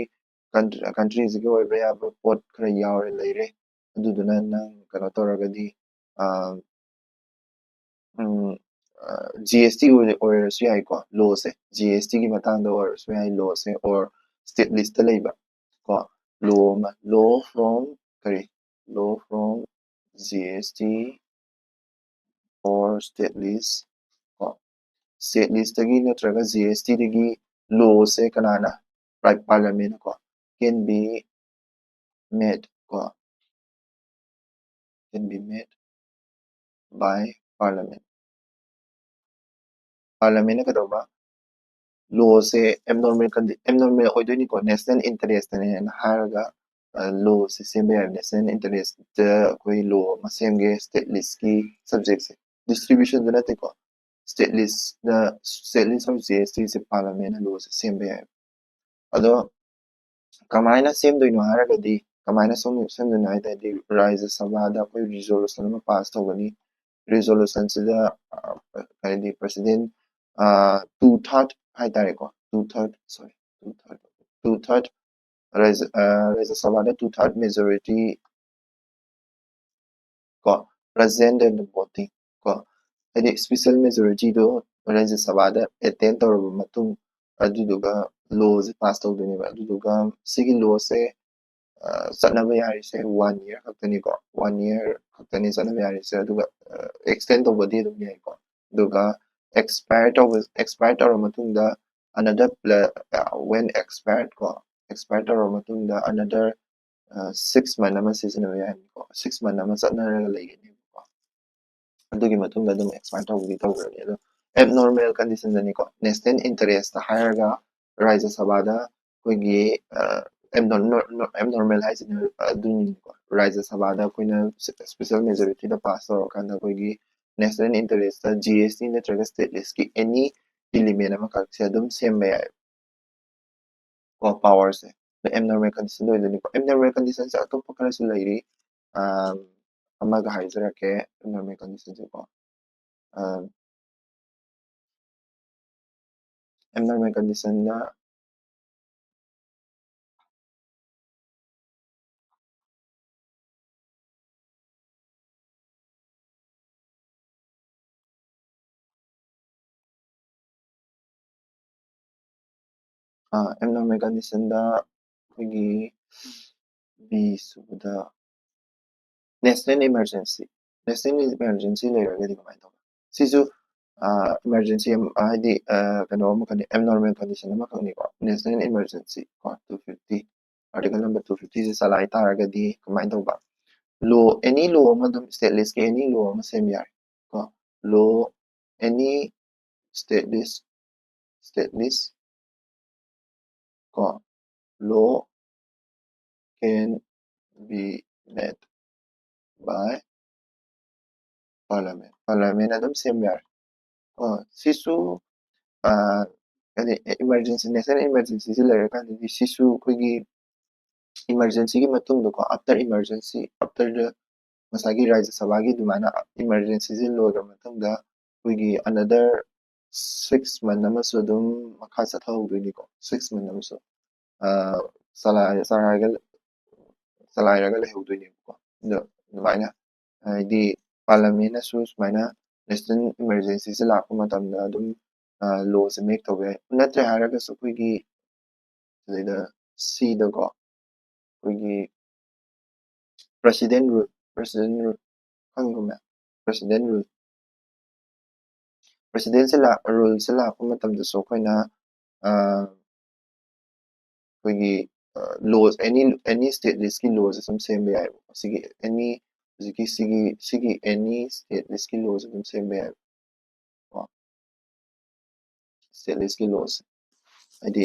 ꯀꯟꯇ꯭ꯔꯤꯁꯤꯒꯤ ꯑꯣꯏꯕ ꯌꯥꯕ ꯄꯣꯠ ꯈꯔ ꯌꯥꯎꯔꯦ ꯂꯩꯔꯦ꯫ ꯑꯗꯨꯗꯨꯅ ꯅꯪ ꯀꯩꯅꯣ ꯇꯧꯔꯒꯗꯤ ꯖꯤ ꯑꯦꯁ ꯇꯤ ꯑꯣꯏꯔꯁꯨ ꯌꯥꯏꯀꯣ꯫ ꯂꯣꯁꯦ ꯖꯤ ꯑꯦꯁ ꯇꯤꯒꯤ ꯃꯇꯥꯡꯗ ꯑꯣꯏꯔꯁꯨ ꯌꯥꯏ꯫ ꯂꯣꯁꯦ ꯑꯣꯔ ꯁ꯭ꯇꯦꯠ ꯂꯤꯁꯇ ꯂꯩꯕ ꯀꯣ꯫ ꯂꯣ ꯑꯃ ꯂꯣ ꯐ꯭ꯔꯣꯝ ꯀꯔꯤ law from G S T or state list ꯀꯣ꯫ ꯁ꯭ꯇꯦꯠ ꯂꯤꯁꯇꯒꯤ ꯅꯠꯇ꯭ꯔꯒ ꯖꯤ ꯑꯦꯁ ꯇꯤꯗꯒꯤ ꯂꯣꯁꯦ ꯀꯅꯥꯅ? ꯄꯥꯔꯂꯥꯃꯦꯟꯅ ꯀꯣ꯫ Can be made ꯀꯣ꯫ Can be made by parliament. ꯄꯥꯔꯂꯥꯃꯦꯟꯅ ꯀꯩꯗꯧꯕ? ꯂꯣꯁꯦ ꯑꯦꯕꯅꯣꯔꯃꯦꯜ ꯑꯦꯕꯅꯣꯔꯃꯦꯜ ꯑꯣꯏꯗꯣꯏꯅꯤꯀꯣ꯫ ꯅꯦꯁꯅꯦꯜ ꯏꯟꯇꯔꯦꯁꯇꯅꯦꯅ ꯍꯥꯏꯔꯒ ꯂꯣꯁꯦ ꯁꯦꯝꯕ ꯌꯥꯏ꯫ ꯅꯦꯁꯅꯦꯜ ꯏꯟꯇꯔꯦꯁꯇ ꯑꯩꯈꯣꯏ ꯂꯣ ꯑꯃ ꯁꯦꯝꯒꯦ, ꯁ꯭ꯇꯦꯠ ꯂꯤꯁꯀꯤ ꯁꯕꯖꯦꯛꯁꯦ, ꯗꯤꯁꯇ꯭ꯔꯤꯕ꯭ꯌꯨꯁꯟꯗ ꯅꯠꯇꯦꯀꯣ, ꯁ꯭ꯇꯦꯠ ꯂꯤꯁꯅ, state list of G S ꯇꯤꯁꯦ ꯄꯥꯔꯂꯃꯦꯟꯅ ꯂꯣꯁꯦ ꯁꯦꯝꯕ ꯌꯥꯏ꯫ ꯑꯗꯣ ꯀꯃꯥꯏꯅ ꯁꯦꯝꯗꯣꯏꯅꯣ ꯍꯥꯏꯔꯒꯗꯤ, ꯀꯃꯥꯏꯅ ꯁꯦꯝ-, ꯁꯦꯝꯗꯣꯏꯅꯣ ꯍꯥꯏ ꯇꯥꯔꯗꯤ, ꯔꯥꯖ꯭ꯌ ꯁꯚꯥꯗ ꯑꯩꯈꯣꯏ ꯔꯤꯖꯣꯂꯨꯁꯟ ꯑꯃ ꯄꯥꯁ ꯇꯧꯒꯅꯤ꯫ ꯔꯤꯖꯣꯂꯨꯁꯟꯁꯤꯗ, ꯑ, ꯍꯥꯏꯗꯤ ꯄ꯭ꯔꯁꯤꯗꯦꯟ, ꯑ, ꯇꯨ ꯊꯥꯔꯠ ꯍꯥꯏꯇꯥꯔꯦꯀꯣ, ꯇꯨ ꯊꯥꯔꯠ, ꯁꯣꯔꯤ, ꯇꯨ ꯊꯥꯔꯠ, ꯇꯨ ꯊꯥꯔꯠ ꯔꯥꯖ꯭ꯌ, ꯑ, ꯔꯥꯖ꯭ꯌ ꯁꯚꯥꯗ ꯇꯨ ꯊꯥꯔꯠ ꯃꯦꯖꯣꯔꯤꯇꯤ ꯀꯣ, ꯄ꯭ꯔꯖꯦꯟ ꯑꯦꯟ ꯚꯣꯇꯤꯡ ꯀꯣ, ꯍꯥꯏꯗꯤ ꯁ꯭ꯄꯤꯁꯦꯜ ꯃꯦꯖꯣꯔꯤꯇꯤꯗꯣ ꯔꯥꯖ꯭ꯌ ꯁꯚꯥꯗ ꯑꯦꯇꯦꯟ ꯇꯧꯔꯕ ꯃꯇꯨꯡ, ꯑꯗꯨꯗꯨꯒ ꯂꯣꯁꯦ ꯄꯥꯁ ꯇꯧꯗꯣꯏꯅꯦꯕ꯫ ꯑꯗꯨꯗꯨꯒ ꯁꯤꯒꯤ ꯂꯣꯁꯦ, ꯑ, ꯆꯠꯅꯕ ꯌꯥꯔꯤꯁꯦ ꯋꯥꯟ ꯏꯌꯔ ꯈꯛꯇꯅꯤꯀꯣ, ꯋꯥꯟ ꯏꯌꯔ ꯈꯛꯇꯅꯤ ꯆꯠꯅꯕ ꯌꯥꯔꯤꯁꯦ꯫ ꯑꯗꯨꯒ, ꯑ, ꯑꯦꯛꯁꯇꯦꯟ ꯇꯧꯕꯗꯤ ꯑꯗꯨꯝ ꯌꯥꯏꯀꯣ꯫ ꯑꯗꯨꯒ ꯑꯦꯛꯁꯄꯥꯌꯔ ꯇꯧꯕ, ꯑꯦꯛꯁꯄꯥꯌꯔ ꯇꯧꯔꯕ ꯃꯇꯨꯡꯗ another, when expired ꯀꯣ, ꯑꯦꯛꯁꯄꯥꯌꯔ ꯇꯧꯔꯕ ꯃꯇꯨꯡꯗ another, ꯑ, ꯁꯤꯛꯁ ꯃꯟꯊ ꯑꯃ ꯁꯤꯖꯤꯟꯅꯕ ꯌꯥꯏꯀꯣ, ꯁꯤꯛꯁ ꯃꯟꯊ ꯑꯃ ꯆꯠꯅꯔꯒ ꯂꯩꯒꯅꯦꯕꯀꯣ꯫ ꯑꯗꯨꯒꯤ ꯃꯇꯨꯡꯗ ꯑꯗꯨꯝ ꯑꯦꯛꯁꯄꯥꯌꯔ ꯇꯧꯕꯗꯤ ꯇꯧꯈ꯭ꯔꯅꯤ꯫ ꯑꯗꯣ ꯑꯦꯕꯅꯣꯔꯃꯦꯜ ꯀꯟꯗꯤꯁꯟꯗꯅꯤꯀꯣ, ꯅꯦꯁꯅꯦꯜ ꯏꯟꯇꯔꯦꯁꯇ ꯍꯥꯏꯔꯒ ꯔꯥꯖ꯭ꯌ ꯁꯚꯥꯗ ꯑꯩꯈꯣꯏꯒꯤ, ꯑ, ꯑꯦꯕꯅꯣꯔꯃꯦꯜ ꯍꯥꯏꯁꯤꯅ ꯑꯗꯨꯅꯤꯀꯣ, ꯔꯥꯖ꯭ꯌ ꯁꯚꯥꯗ ꯑꯩꯈꯣꯏꯅ ꯁ꯭ꯄꯤꯁꯦꯜ ꯃꯦꯖꯣꯔꯤꯇꯤꯗ ꯄꯥꯁ ꯇꯧꯔꯀꯥꯟꯗ ꯑꯩꯈꯣꯏꯒꯤ national interest G S T ꯅꯠꯇ꯭ꯔꯒ ꯁ꯭ꯇꯦꯠ ꯂꯤꯁꯀꯤ ꯑꯦꯅꯤ ꯏꯂꯤꯃꯦꯟ ꯑꯃꯈꯛꯁꯦ ꯑꯗꯨꯝ ꯁꯦꯝꯕ ꯌꯥꯏ꯫ ꯀꯣ, ꯄꯋꯥꯔꯁꯦ ꯑꯦꯕꯅꯣꯔꯃꯦꯜ ꯀꯟꯗꯤꯁꯟꯗ ꯑꯣꯏꯗꯣꯏꯅꯤꯀꯣ꯫ ꯑꯦꯕꯅꯣꯔꯃꯦꯜ ꯀꯟꯗꯤꯁꯟꯁꯦ ꯑꯇꯣꯞꯄ ꯈꯔꯁꯨ ꯂꯩꯔꯤ꯫ ꯑꯝ, ꯑꯃꯒ ꯍꯥꯏꯖꯔꯛꯀꯦ ꯑꯦꯕꯅꯣꯔꯃꯦꯜ ꯀꯟꯗꯤꯁꯟꯁꯦꯀꯣ꯫ ꯑꯦꯕꯅꯣꯔꯃꯦꯜ ꯀꯟꯗꯤꯁꯟꯗ ꯑꯦꯕꯅꯣꯔꯃꯦꯜ ꯀꯟꯗꯤꯁꯟꯗ ꯑꯩꯈꯣꯏꯒꯤ ꯕꯤ ꯁꯨꯕꯗ ꯅꯦꯁꯅꯦꯜ ꯏꯃꯥꯔꯖꯦꯟꯁꯤ, ꯅꯦꯁꯅꯦꯜ ꯏꯃꯥꯔꯖꯦꯟꯁꯤ ꯂꯩꯔꯒꯗꯤ ꯀꯃꯥꯏꯅ ꯇꯧꯕ? ꯁꯤꯁꯨ, ꯑ, ꯏꯃꯥꯔꯖꯦꯟꯁꯤ ꯑꯃ, ꯍꯥꯏꯗꯤ, ꯑ, ꯀꯩꯅꯣ ꯑꯃꯈꯛꯅꯤ, ꯑꯦꯕꯅꯣꯔꯃꯦꯜ ꯀꯟꯗꯤꯁꯟ ꯑꯃꯈꯛꯅꯤꯀꯣ, ꯅꯦꯁꯅꯦꯜ ꯏꯃꯥꯔꯖꯦꯟꯁꯤ ꯀꯣ, two fifty, article number two ꯐꯤꯐꯇꯤꯁꯦ ꯆꯂꯥꯏ ꯇꯥꯔꯒꯗꯤ ꯀꯃꯥꯏꯅ ꯇꯧꯕ? ꯂꯣ, ꯑꯦꯅꯤ ꯂꯣ ꯑꯃ ꯑꯗꯨꯝ ꯁ꯭ꯇꯦꯠ ꯂꯤꯁꯀꯤ ꯑꯦꯅꯤ ꯂꯣ ꯑꯃ ꯁꯦꯝ ꯌꯥꯔꯦ ꯀꯣ, ꯂꯣ, ꯑꯦꯅꯤ ꯁ꯭ꯇꯦꯠ ꯂꯤꯁ, ꯁ꯭ꯇꯦꯠ ꯂꯤꯁ ꯀꯣ, ꯂꯣ can be made by parliament. Parliament ꯑꯗꯨꯝ ꯁꯦꯝꯕ ꯌꯥꯔꯦ꯫ ꯑꯣ, ꯁꯤꯁꯨ, ꯑꯥ, ꯍꯥꯏꯗꯤ emergency, national emergencyꯁꯤ ꯂꯩꯔꯀꯥꯟꯗꯗꯤ ꯁꯤꯁꯨ ꯑꯩꯈꯣꯏꯒꯤ emergencyꯒꯤ ꯃꯇꯨꯡꯗꯀꯣ, after emergency, after the ꯉꯁꯥꯏꯒꯤ ꯔꯥꯖ꯭ꯌ ꯁꯚꯥꯒꯤ ꯑꯗꯨꯃꯥꯏꯅ emergencyꯁꯤ ꯂꯣꯏꯈ꯭ꯔ ꯃꯇꯨꯡꯗ ꯑꯩꯈꯣꯏꯒꯤ another six month ꯑꯃꯁꯨ ꯑꯗꯨꯝ ꯃꯈꯥ ꯆꯠꯊꯍꯧꯗꯣꯏꯅꯤꯀꯣ, six month ꯑꯃꯁꯨ, ꯑꯥ, ꯆꯂꯥꯏ-, ꯆꯂꯥꯏꯔꯒ, ꯆꯂꯥꯏꯔꯒ ꯂꯩꯍꯧꯗꯣꯏꯅꯦꯕꯀꯣ꯫ ꯑꯗꯣ ꯑꯗꯨꯃꯥꯏꯅ ꯍꯥꯏꯗꯤ parliamentꯅꯁꯨ ꯁꯨꯃꯥꯏꯅ national emergencyꯁꯦ ꯂꯥꯛꯄ ꯃꯇꯝꯗ ꯑꯗꯨꯝ, ꯑꯥ, lawꯁꯦ make ꯇꯧꯕ ꯌꯥꯏ꯫ ꯅꯠꯇ꯭ꯔꯦ ꯍꯥꯏꯔꯒꯁꯨ ꯑꯩꯈꯣꯏꯒꯤ ꯁꯤꯗꯩꯗ Cꯗꯀꯣ, ꯑꯩꯈꯣꯏꯒꯤ president rule, president rule ꯈꯪꯕ꯭ꯔꯥ ꯃꯌꯥꯝ? President rule꯫ Presidentꯁꯦ ꯂꯥꯛ-, ruleꯁꯦ ꯂꯥꯛꯄ ꯃꯇꯝꯗꯁꯨ ꯑꯩꯈꯣꯏꯅ, ꯑꯥ, ꯑꯩꯈꯣꯏꯒꯤ, ꯑꯥ, laws, any, any state listꯀꯤ lawꯁꯦ ꯁꯨꯝ ꯁꯦꯝꯕ ꯌꯥꯏꯑꯕ꯫ ꯁꯤꯒꯤ any, ꯍꯧꯖꯤꯛꯀꯤ ꯁꯤꯒꯤ, ꯁꯤꯒꯤ any state listꯀꯤ lawꯁꯦ ꯑꯗꯨꯝ ꯁꯦꯝꯕ ꯌꯥꯏꯑꯕ꯫ ꯀꯣ, state listꯀꯤ lawꯁꯦ꯫ ꯍꯥꯏꯗꯤ,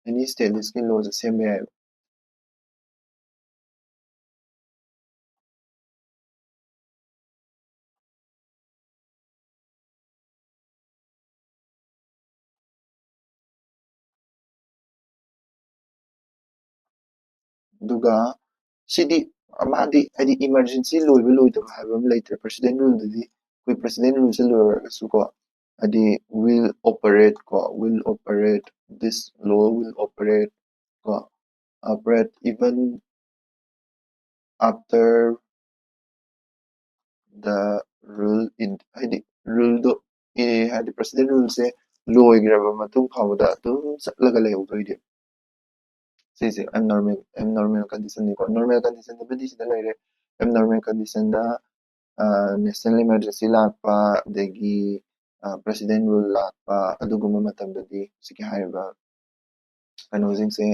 any state listꯀꯤ lawꯁꯦ ꯁꯦꯝꯕ ꯌꯥꯏꯑꯕ꯫ ꯑꯗꯨꯒ ꯁꯤꯗꯤ ꯃꯥꯗꯤ ꯍꯥꯏꯗꯤ emergency ꯂꯣꯏꯕ ꯂꯣꯏꯗꯕ ꯍꯥꯏꯕ ꯑꯃ ꯂꯩꯇ꯭ꯔꯦ꯫ President ruleꯗꯨꯗꯤ ꯑꯩꯈꯣꯏ president ruleꯁꯦ ꯂꯣꯏꯔꯒꯁꯨꯀꯣ, ꯍꯥꯏꯗꯤ will operate ꯀꯣ, will operate, this law will operate ꯀꯣ, operate even after the rule in, ꯍꯥꯏꯗꯤ ruleꯗꯣ, ꯑꯦ, ꯍꯥꯏꯗꯤ president ruleꯁꯦ ꯂꯣꯏꯈ꯭ꯔꯕ ꯃꯇꯨꯡ ꯐꯥꯎꯕꯗ ꯑꯗꯨꯝ ꯆꯠꯂꯒ ꯂꯩꯍꯧꯗꯣꯏꯅꯦ꯫ ꯁꯤꯁꯦ abnormal, abnormal conditionꯅꯤꯀꯣ꯫ Normal conditionꯗꯕꯨꯗꯤ ꯁꯤꯗ ꯂꯩꯔꯦ꯫ Abnormal conditionꯗ, ꯑ, national emergency ꯂꯥꯛꯄ, ꯑꯗꯒꯤ, ꯑ, president rule ꯂꯥꯛꯄ, ꯑꯗꯨꯒꯨꯝꯕ ꯃꯇꯝꯗꯗꯤ ꯍꯧꯖꯤꯛꯀꯤ ꯍꯥꯏꯔꯤꯕ ꯀꯩꯅꯣꯁꯤꯡꯁꯦ,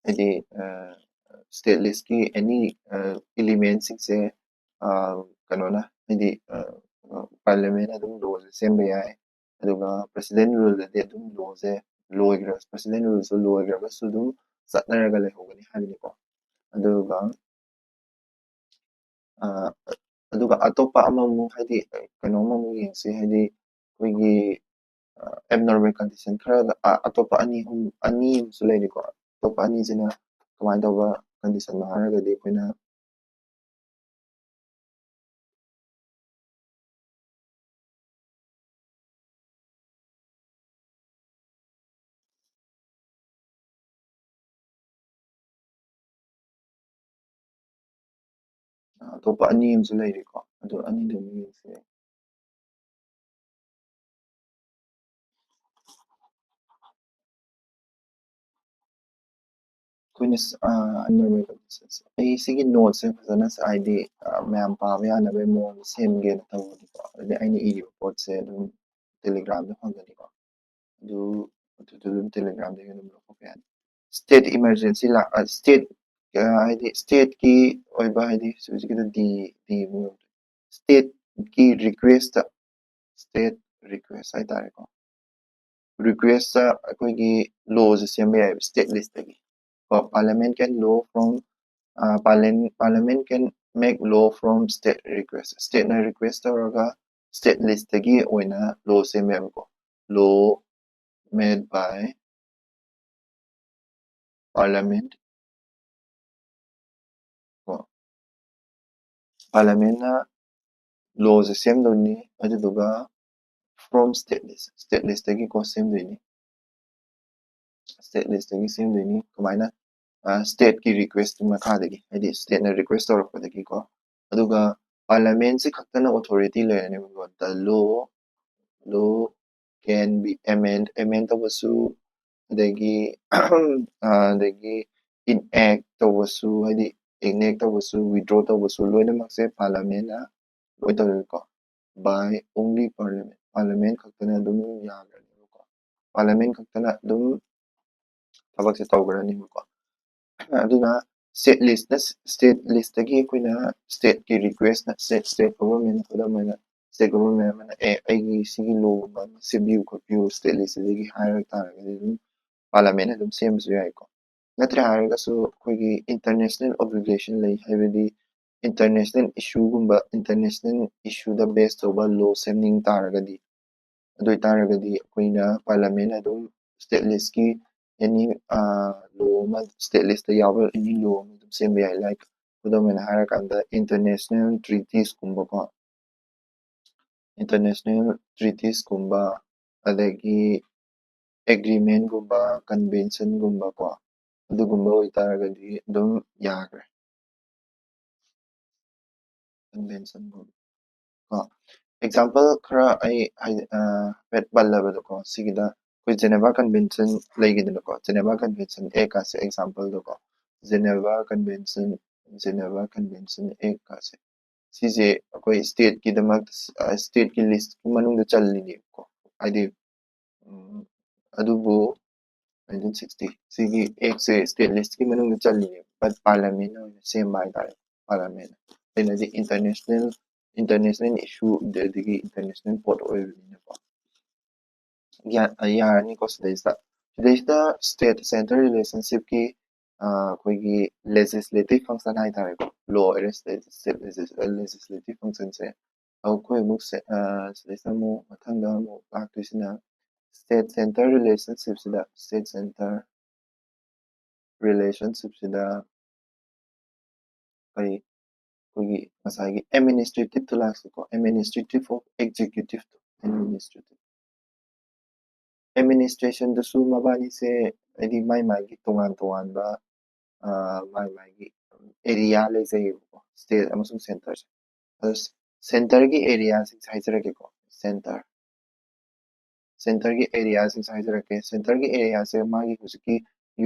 ꯍꯥꯏꯗꯤ, ꯑ, state listꯀꯤ any, ꯑ, elementꯁꯤꯡꯁꯦ, ꯑ, ꯀꯩꯅꯣꯅ, ꯍꯥꯏꯗꯤ, ꯑ, ꯄꯥꯔꯂꯤꯌꯥꯃꯦꯟ ꯑꯗꯨꯝ ꯂꯣꯁꯦ ꯁꯦꯝꯕ ꯌꯥꯏ꯫ ꯑꯗꯨꯒ ꯄ꯭ꯔꯦꯁꯤꯗꯦꯟ ꯔꯨꯜꯗꯗꯤ ꯑꯗꯨꯝ ꯂꯣꯁꯦ ꯂꯣꯏꯈ꯭ꯔ ꯄ꯭ꯔꯦꯁꯤꯗꯦꯟ ꯔꯨꯜꯁꯨ ꯂꯣꯏꯈ꯭ꯔꯒꯁꯨ ꯑꯗꯨꯝ ꯆꯠꯅꯔꯒ ꯂꯩꯍꯧꯒꯅꯤ ꯍꯥꯏꯕꯅꯤꯀꯣ꯫ ꯑꯗꯨꯒ ꯑꯗꯨꯒ ꯑꯇꯣꯞꯄ ꯑꯃꯃꯨꯛ, ꯍꯥꯏꯗꯤ ꯀꯩꯅꯣꯝꯃꯃꯨꯛ ꯌꯦꯡꯁꯤ, ꯍꯥꯏꯗꯤ ꯑꯩꯈꯣꯏꯒꯤ ꯑꯦꯕꯅꯣꯔꯃꯦꯜ ꯀꯟꯗꯤꯁꯟ ꯈꯔꯒ ꯑꯇꯣꯞꯄ ꯑꯅꯤ ꯑꯍꯨꯝ, ꯑꯅꯤ ꯑꯃꯁꯨ ꯂꯩꯔꯤꯀꯣ꯫ ꯑꯇꯣꯞꯄ ꯑꯅꯤꯁꯤꯅ ꯀꯃꯥꯏꯅ ꯇꯧꯕ ꯀꯟꯗꯤꯁꯟꯅꯣ ꯍꯥꯏꯔꯒꯗꯤ, ꯑꯩꯈꯣꯏꯅ ꯑꯇꯣꯞꯄ ꯑꯅꯤ ꯑꯃꯁꯨ ꯂꯩꯔꯤꯀꯣ, ꯑꯗꯨ ꯑꯅꯤꯗꯨ ꯑꯃꯨꯛ ꯌꯦꯡꯁꯦ꯫ ꯑꯩꯈꯣꯏꯅ ꯑꯩ ꯁꯤꯒꯤ ꯅꯣꯠꯁꯦ ꯐꯖꯅ, ꯍꯥꯏꯗꯤ ꯃꯌꯥꯝ ꯄꯥꯕ ꯌꯥꯅꯕꯒꯤ ꯃꯑꯣꯡꯗ ꯁꯦꯝꯒꯦꯅ ꯇꯧꯕꯅꯤꯀꯣ꯫ ꯑꯗꯨꯗꯤ ꯑꯩꯅ ꯏꯔꯤꯕ ꯄꯣꯠꯁꯦ ꯑꯗꯨꯝ ꯇꯦꯂꯤꯒ꯭ꯔꯥꯝꯗ ꯐꯪꯒꯅꯤꯀꯣ꯫ ꯑꯗꯨ ꯑꯗꯨꯗ ꯑꯗꯨꯝ ꯇꯦꯂꯤꯒ꯭ꯔꯥꯝꯗꯒꯤ ꯑꯗꯨꯝ ꯂꯧꯊꯣꯛꯄ ꯌꯥꯅꯤ꯫ ꯁ꯭ꯇꯦꯠ ꯏꯃꯥꯔꯖꯦꯟꯁꯤ ꯂꯥꯛ ꯁ꯭ꯇꯦꯠ ꯍꯥꯏꯗꯤ ꯁ꯭ꯇꯦꯠꯀꯤ ꯑꯣꯏꯕ, ꯍꯥꯏꯗꯤ ꯍꯧꯖꯤꯛꯀꯤꯗ ꯗꯤ ꯗꯤ ꯁ꯭ꯇꯦꯠꯀꯤ ꯔꯤꯀ꯭ꯋꯦꯁꯇ ꯁ꯭ꯇꯦꯠ ꯔꯤꯀ꯭ꯋꯦꯁ ꯍꯥꯏꯇꯥꯔꯦꯀꯣ꯫ ꯔꯤꯀ꯭ꯋꯦꯁꯇ ꯑꯩꯈꯣꯏꯒꯤ ꯂꯣꯁꯦ ꯁꯦꯝꯕ ꯌꯥꯏꯑꯕ ꯁ꯭ꯇꯦꯠ ꯂꯤꯁꯇꯒꯤ꯫ ꯀꯣ, Parliament can law from Parliament can make law from state request. ꯁ꯭ꯇꯦꯠꯅ ꯔꯤꯀ꯭ꯋꯦꯁ ꯇꯧꯔꯒ ꯁ꯭ꯇꯦꯠ ꯂꯤꯁꯇꯒꯤ ꯑꯣꯏꯅ ꯂꯣ ꯁꯦꯝꯃꯦꯕꯀꯣ꯫ Law made by Parliament. ꯀꯣ, ꯄꯥꯔꯂꯤꯌꯥꯃꯦꯟꯅ ꯂꯣꯁꯦ ꯁꯦꯝꯗꯣꯏꯅꯤ, ꯑꯗꯨꯗꯨꯒ from state list, ꯁ꯭ꯇꯦꯠ ꯂꯤꯁꯇꯒꯤꯀꯣ ꯁꯦꯝꯗꯣꯏꯅꯤ꯫ ꯁ꯭ꯇꯦꯠ ꯂꯤꯁꯇꯒꯤ ꯁꯦꯝꯗꯣꯏꯅꯤ꯫ ꯀꯃꯥꯏꯅ? ꯁ꯭ꯇꯦꯠꯀꯤ ꯔꯤꯀ꯭ꯋꯦꯁꯀꯤ ꯃꯈꯥꯗꯒꯤ, ꯍꯥꯏꯗꯤ ꯁ꯭ꯇꯦꯠꯅ ꯔꯤꯀ꯭ꯋꯦꯁ ꯇꯧꯔꯛꯄꯗꯒꯤꯀꯣ꯫ ꯑꯗꯨꯒ ꯄꯥꯔꯂꯤꯌꯥꯃꯦꯟꯁꯤ ꯈꯛꯇꯅ authority ꯂꯩꯔꯅꯦꯕꯀꯣ꯫ The law, law can be amend, amend ꯇꯧꯕꯁꯨ, ꯑꯗꯒꯤ ꯑꯗꯒꯤ ꯏꯟꯑꯦꯛ ꯇꯧꯕꯁꯨ, ꯍꯥꯏꯗꯤ ꯏꯟꯑꯦꯛ ꯇꯧꯕꯁꯨ, ꯋꯤꯗ꯭ꯔꯣ ꯇꯧꯕꯁꯨ ꯂꯣꯏꯅꯃꯛꯁꯦ ꯄꯥꯔꯂꯤꯌꯥꯃꯦꯟꯅ ꯂꯣꯏ ꯇꯧꯋꯦꯕꯀꯣ꯫ By only Parliament, ꯄꯥꯔꯂꯤꯌꯥꯃꯦꯟ ꯈꯛꯇꯅ ꯑꯗꯨꯝ ꯌꯥꯈ꯭ꯔꯅꯦꯕꯀꯣ꯫ ꯄꯥꯔꯂꯤꯌꯥꯃꯦꯟ ꯈꯛꯇꯅ ꯑꯗꯨꯝ ꯊꯕꯛꯁꯦ ꯇꯧꯈ꯭ꯔꯅꯦꯕꯀꯣ꯫ ꯑꯗꯨꯅ ꯁ꯭ꯇꯦꯠ ꯂꯤꯁꯅ, ꯁ꯭ꯇꯦꯠ ꯂꯤꯁꯇꯒꯤ ꯑꯩꯈꯣꯏꯅ ꯁ꯭ꯇꯦꯠꯀꯤ ꯔꯤꯀ꯭ꯋꯦꯁꯅ, ꯁ꯭ꯇꯦꯠ ꯁ꯭ꯇꯦꯠ ꯒꯣꯚꯔꯟꯃꯦꯟꯠꯅ, ꯈꯨꯗꯝ ꯑꯣꯏꯅ state government ꯑꯃꯅ ꯑꯦ ꯑꯩꯒꯤ ꯁꯤꯒꯤ ꯂꯣꯒꯨꯝꯕ ꯑꯃ ꯁꯦꯝꯕꯤꯌꯨ ꯈꯣꯠꯄꯤꯌꯨ state list ꯁꯤꯗꯒꯤ ꯍꯥꯏꯔ ꯇꯥꯔꯒꯗꯤ ꯑꯗꯨꯝ parliament ꯅ ꯑꯗꯨꯝ ꯁꯦꯝꯕꯁꯨ ꯌꯥꯏꯀꯣ꯫ ꯅꯠꯇ꯭ꯔꯦ ꯍꯥꯏꯔꯒꯁꯨ ꯑꯩꯈꯣꯏꯒꯤ international obligation ꯂꯩ, ꯍꯥꯏꯕꯗꯤ international issue ꯒꯨꯝꯕ, international issue ꯗ base ꯇꯧꯕ law ꯁꯦꯝꯅꯤꯡ ꯇꯥꯔꯒꯗꯤ, ꯑꯗꯨ ꯑꯣꯏꯇꯥꯔꯒꯗꯤ ꯑꯩꯈꯣꯏꯅ parliament ꯅ ꯑꯗꯨꯝ state list ꯀꯤ any law ꯑꯃ, state list ꯇ ꯌꯥꯎꯕ any law ꯑꯃ ꯑꯗꯨꯝ ꯁꯦꯝꯕ ꯌꯥꯏ꯫ Like ꯈꯨꯗꯝ ꯑꯣꯏꯅ ꯍꯥꯏꯔꯀꯥꯟꯗ international treaties ꯀꯨꯝꯕꯀꯣ, international treaties ꯀꯨꯝꯕ, ꯑꯗꯒꯤ agreement ꯒꯨꯝꯕ, convention ꯒꯨꯝꯕꯀꯣ, ꯑꯗꯨꯒꯨꯝꯕ ꯑꯣꯏꯇꯥꯔꯒꯗꯤ ꯑꯗꯨꯝ ꯌꯥꯈ꯭ꯔꯦ꯫ Convention ꯒꯨꯝꯕ ꯀꯣ, example ꯈꯔ ꯑꯩ ꯍꯥꯏ-, ꯑ, ꯍꯥꯏꯐꯦꯠ ꯄꯜꯂꯕꯗꯀꯣ, ꯁꯤꯒꯤꯗ ꯑꯩꯈꯣꯏ Geneva Convention ꯂꯩꯈꯤꯗꯅꯀꯣ, Geneva Convention Act ꯀꯥꯁꯦ example ꯗꯀꯣ, Geneva Convention, Geneva Convention Act ꯀꯥꯁꯦ, ꯁꯤꯁꯦ ꯑꯩꯈꯣꯏ state ꯀꯤꯗꯃꯛ, state ꯀꯤ list ꯀꯤ ꯃꯅꯨꯡꯗ ꯆꯜꯂꯤꯅꯦꯕꯀꯣ, ꯍꯥꯏꯗꯤ, ꯎꯝ, ꯑꯗꯨꯕꯨ nineteen sixty ꯁꯤꯒꯤ act ꯁꯦ state list ꯀꯤ ꯃꯅꯨꯡꯗ ꯆꯜꯂꯤꯅꯦ, but parliament ꯅ ꯑꯣꯏꯅ ꯁꯦꯝꯕ ꯍꯥꯏꯇꯥꯔꯦ꯫ Parliament ꯅ, ꯑꯩꯅꯗꯤ international, international issue ꯑꯗꯒꯤ international ꯄꯣꯠ ꯑꯣꯏꯕꯅꯤꯅꯀꯣ꯫ ꯌꯥ-, ꯌꯥꯔꯅꯤꯀꯣ ꯁꯤꯗꯩꯁꯤꯗ꯫ ꯁꯤꯗꯩꯁꯤꯗ state center relationship ꯀꯤ, ꯑ, ꯑꯩꯈꯣꯏꯒꯤ legislative function ꯍꯥꯏꯇꯥꯔꯦꯀꯣ, law ꯑꯣꯏꯔꯦ state, state legis-, legislative function ꯁꯦ꯫ ꯑꯩꯈꯣꯏ ꯑꯃꯨꯛ ꯁꯦ-, ꯑ, ꯁꯤꯗꯩꯁꯤꯗ ꯑꯃꯨꯛ ꯃꯊꯪꯗ ꯑꯃꯨꯛ ꯂꯥꯛꯇꯣꯏꯁꯤꯅ state center relationship ꯁꯤꯗ, state center relationship ꯁꯤꯗ ꯀꯔꯤ, ꯑꯩꯈꯣꯏꯒꯤ ꯉꯁꯥꯏꯒꯤ administrative ꯇ ꯂꯥꯛꯁꯤꯀꯣ, administrative of executive to, administrative꯫ Administration ꯗꯁꯨ ꯃꯕꯥꯅꯤꯁꯦ ꯍꯥꯏꯗꯤ ꯃꯥꯏ ꯃꯥꯒꯤ ꯇꯣꯉꯥꯟ ꯇꯣꯉꯥꯟꯕ, ꯑ, ꯃꯥꯏ ꯃꯥꯒꯤ area ꯂꯩꯖꯩꯌꯦꯕꯀꯣ, state ꯑꯃꯁꯨꯡ center ꯁꯦ꯫ ꯑꯗꯣ center ꯒꯤ area ꯁꯤꯡꯁꯦ ꯍꯥꯏꯖꯔꯛꯀꯦꯀꯣ, center, center ꯒꯤ area ꯁꯤꯡꯁꯦ ꯍꯥꯏꯖꯔꯛꯀꯦ꯫ Center ꯒꯤ area ꯁꯦ ꯃꯥꯒꯤ ꯍꯧꯖꯤꯛꯀꯤ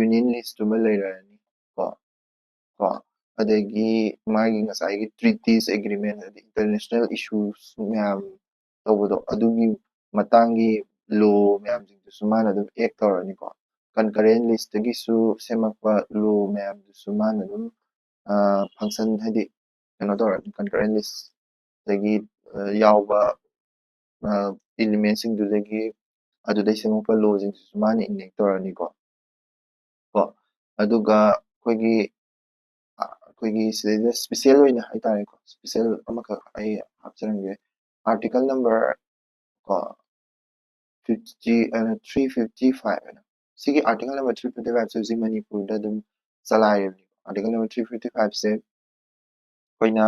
union list ꯇꯨꯃ ꯂꯩꯔꯅꯤ ꯀꯣ, ꯀꯣ, ꯑꯗꯒꯤ ꯃꯥꯒꯤ ꯉꯁꯥꯏꯒꯤ treaties, agreement, ꯑꯗꯩ international issues ꯃꯌꯥꯝ ꯇꯧꯕꯗꯣ, ꯑꯗꯨꯒꯤ ꯃꯇꯥꯡꯒꯤ law ꯃꯌꯥꯝꯁꯤꯡꯗꯨꯁꯨ ꯃꯥꯅ ꯑꯗꯨꯝ act ꯇꯧꯔꯅꯤꯀꯣ꯫ Concurrent list ꯇꯒꯤꯁꯨ ꯁꯦꯝꯃꯛꯄ law ꯃꯌꯥꯝꯗꯨꯁꯨ ꯃꯥꯅ ꯑꯗꯨꯝ, ꯑ, function, ꯍꯥꯏꯗꯤ ꯀꯩꯅꯣ ꯇꯧꯔꯅꯤ, concurrent list ꯇꯒꯤ ꯌꯥꯎꯕ ꯏꯂꯤꯃꯦꯟꯁꯤꯡꯗꯨꯗꯒꯤ, ꯑꯗꯨꯗꯩ ꯁꯦꯝꯃꯛꯄ ꯂꯣꯁꯤꯡꯁꯤꯁꯨ ꯃꯥꯅ ꯏꯅꯦꯛ ꯇꯧꯔꯅꯤꯀꯣ꯫ ꯀꯣ ꯑꯗꯨꯒ ꯑꯩꯈꯣꯏꯒꯤ ꯑꯩꯈꯣꯏꯒꯤ ꯁꯤꯗꯩꯗ ꯁ꯭ꯄꯦꯁꯦꯜ ꯑꯣꯏꯅ ꯍꯥꯏꯇꯥꯔꯦꯀꯣ, ꯁ꯭ꯄꯦꯁꯦꯜ ꯑꯃꯈꯛ ꯑꯩ ꯍꯥꯞꯆꯔꯝꯒꯦ꯫ ꯑꯥꯔꯇꯤꯀꯜ ꯅꯝꯕꯔ ꯀꯣ ꯐꯤꯐꯇꯤ ꯊ꯭ꯔꯤ ꯐꯤꯐꯇꯤ ꯐꯥꯏꯚ ꯍꯥꯏꯅ, ꯁꯤꯒꯤ ꯑꯥꯔꯇꯤꯀꯜ ꯅꯝꯕꯔ ꯊ꯭ꯔꯤ ꯐꯤꯐꯇꯤ ꯐꯥꯏꯚꯁꯦ ꯍꯧꯖꯤꯛ ꯃꯅꯤꯄꯨꯔꯗ ꯑꯗꯨꯝ ꯆꯂꯥꯏꯔꯤꯕꯅꯤ꯫ ꯑꯥꯔꯇꯤꯀꯜ ꯅꯝꯕꯔ ꯊ꯭ꯔꯤ ꯐꯤꯐꯇꯤ ꯐꯥꯏꯚꯁꯦ ꯑꯩꯈꯣꯏꯅ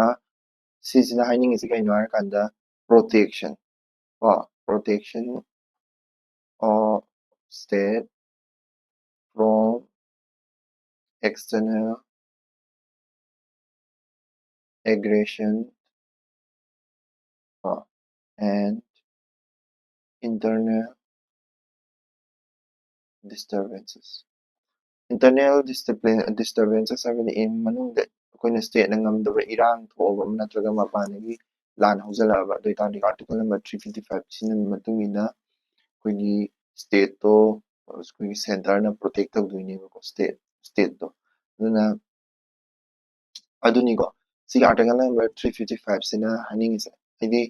ꯁꯤꯁꯤꯅ ꯍꯥꯏꯅꯤꯡꯉꯤꯁꯤ ꯀꯩꯅꯣ ꯍꯥꯏꯔꯀꯥꯟꯗ, ꯄ꯭ꯔꯣꯇꯦꯛꯁꯟ ꯀꯣ protection of state from external aggression and internal disturbances꯫ Internal disturbances ꯍꯥꯏꯕꯗꯤ ꯏꯃꯨꯡ ꯃꯅꯨꯡꯗ ꯑꯩꯈꯣꯏꯅ ꯁ꯭ꯇꯦꯠꯅ ꯉꯝꯗꯕ ꯏꯔꯥꯡ ꯊꯣꯛꯑꯕ ꯅꯠꯇ꯭ꯔꯒ ꯃꯄꯥꯟꯗꯒꯤ ꯂꯥꯟ ꯍꯧꯖꯤꯜꯂꯛꯑꯕ ꯑꯗꯨ ꯑꯣꯏꯇꯥꯔꯗꯤ article number three fifty five ꯁꯤꯅ ꯃꯇꯨꯡ ꯏꯟꯅ ꯑꯩꯈꯣꯏꯒꯤ ꯁ꯭ꯇꯦꯠꯇꯣ, ꯑꯩꯈꯣꯏꯒꯤ ꯁꯦꯟꯇꯔꯅ ꯄ꯭ꯔꯣꯇꯦꯛ ꯇꯧꯗꯣꯏꯅꯦꯕꯀꯣ, ꯁ꯭ꯇꯦꯠ ꯁ꯭ꯇꯦꯠꯇꯣ꯫ ꯑꯗꯨꯅ ꯑꯗꯨꯅꯤꯀꯣ ꯁꯤꯒꯤ ꯑꯥꯔꯇꯤꯀꯜ ꯅꯝꯕꯔ ꯊ꯭ꯔꯤ ꯐꯤꯐꯇꯤ ꯐꯥꯏꯚꯁꯤꯅ ꯍꯥꯏꯅꯤꯡꯉꯤꯁꯦ꯫ ꯍꯥꯏꯗꯤ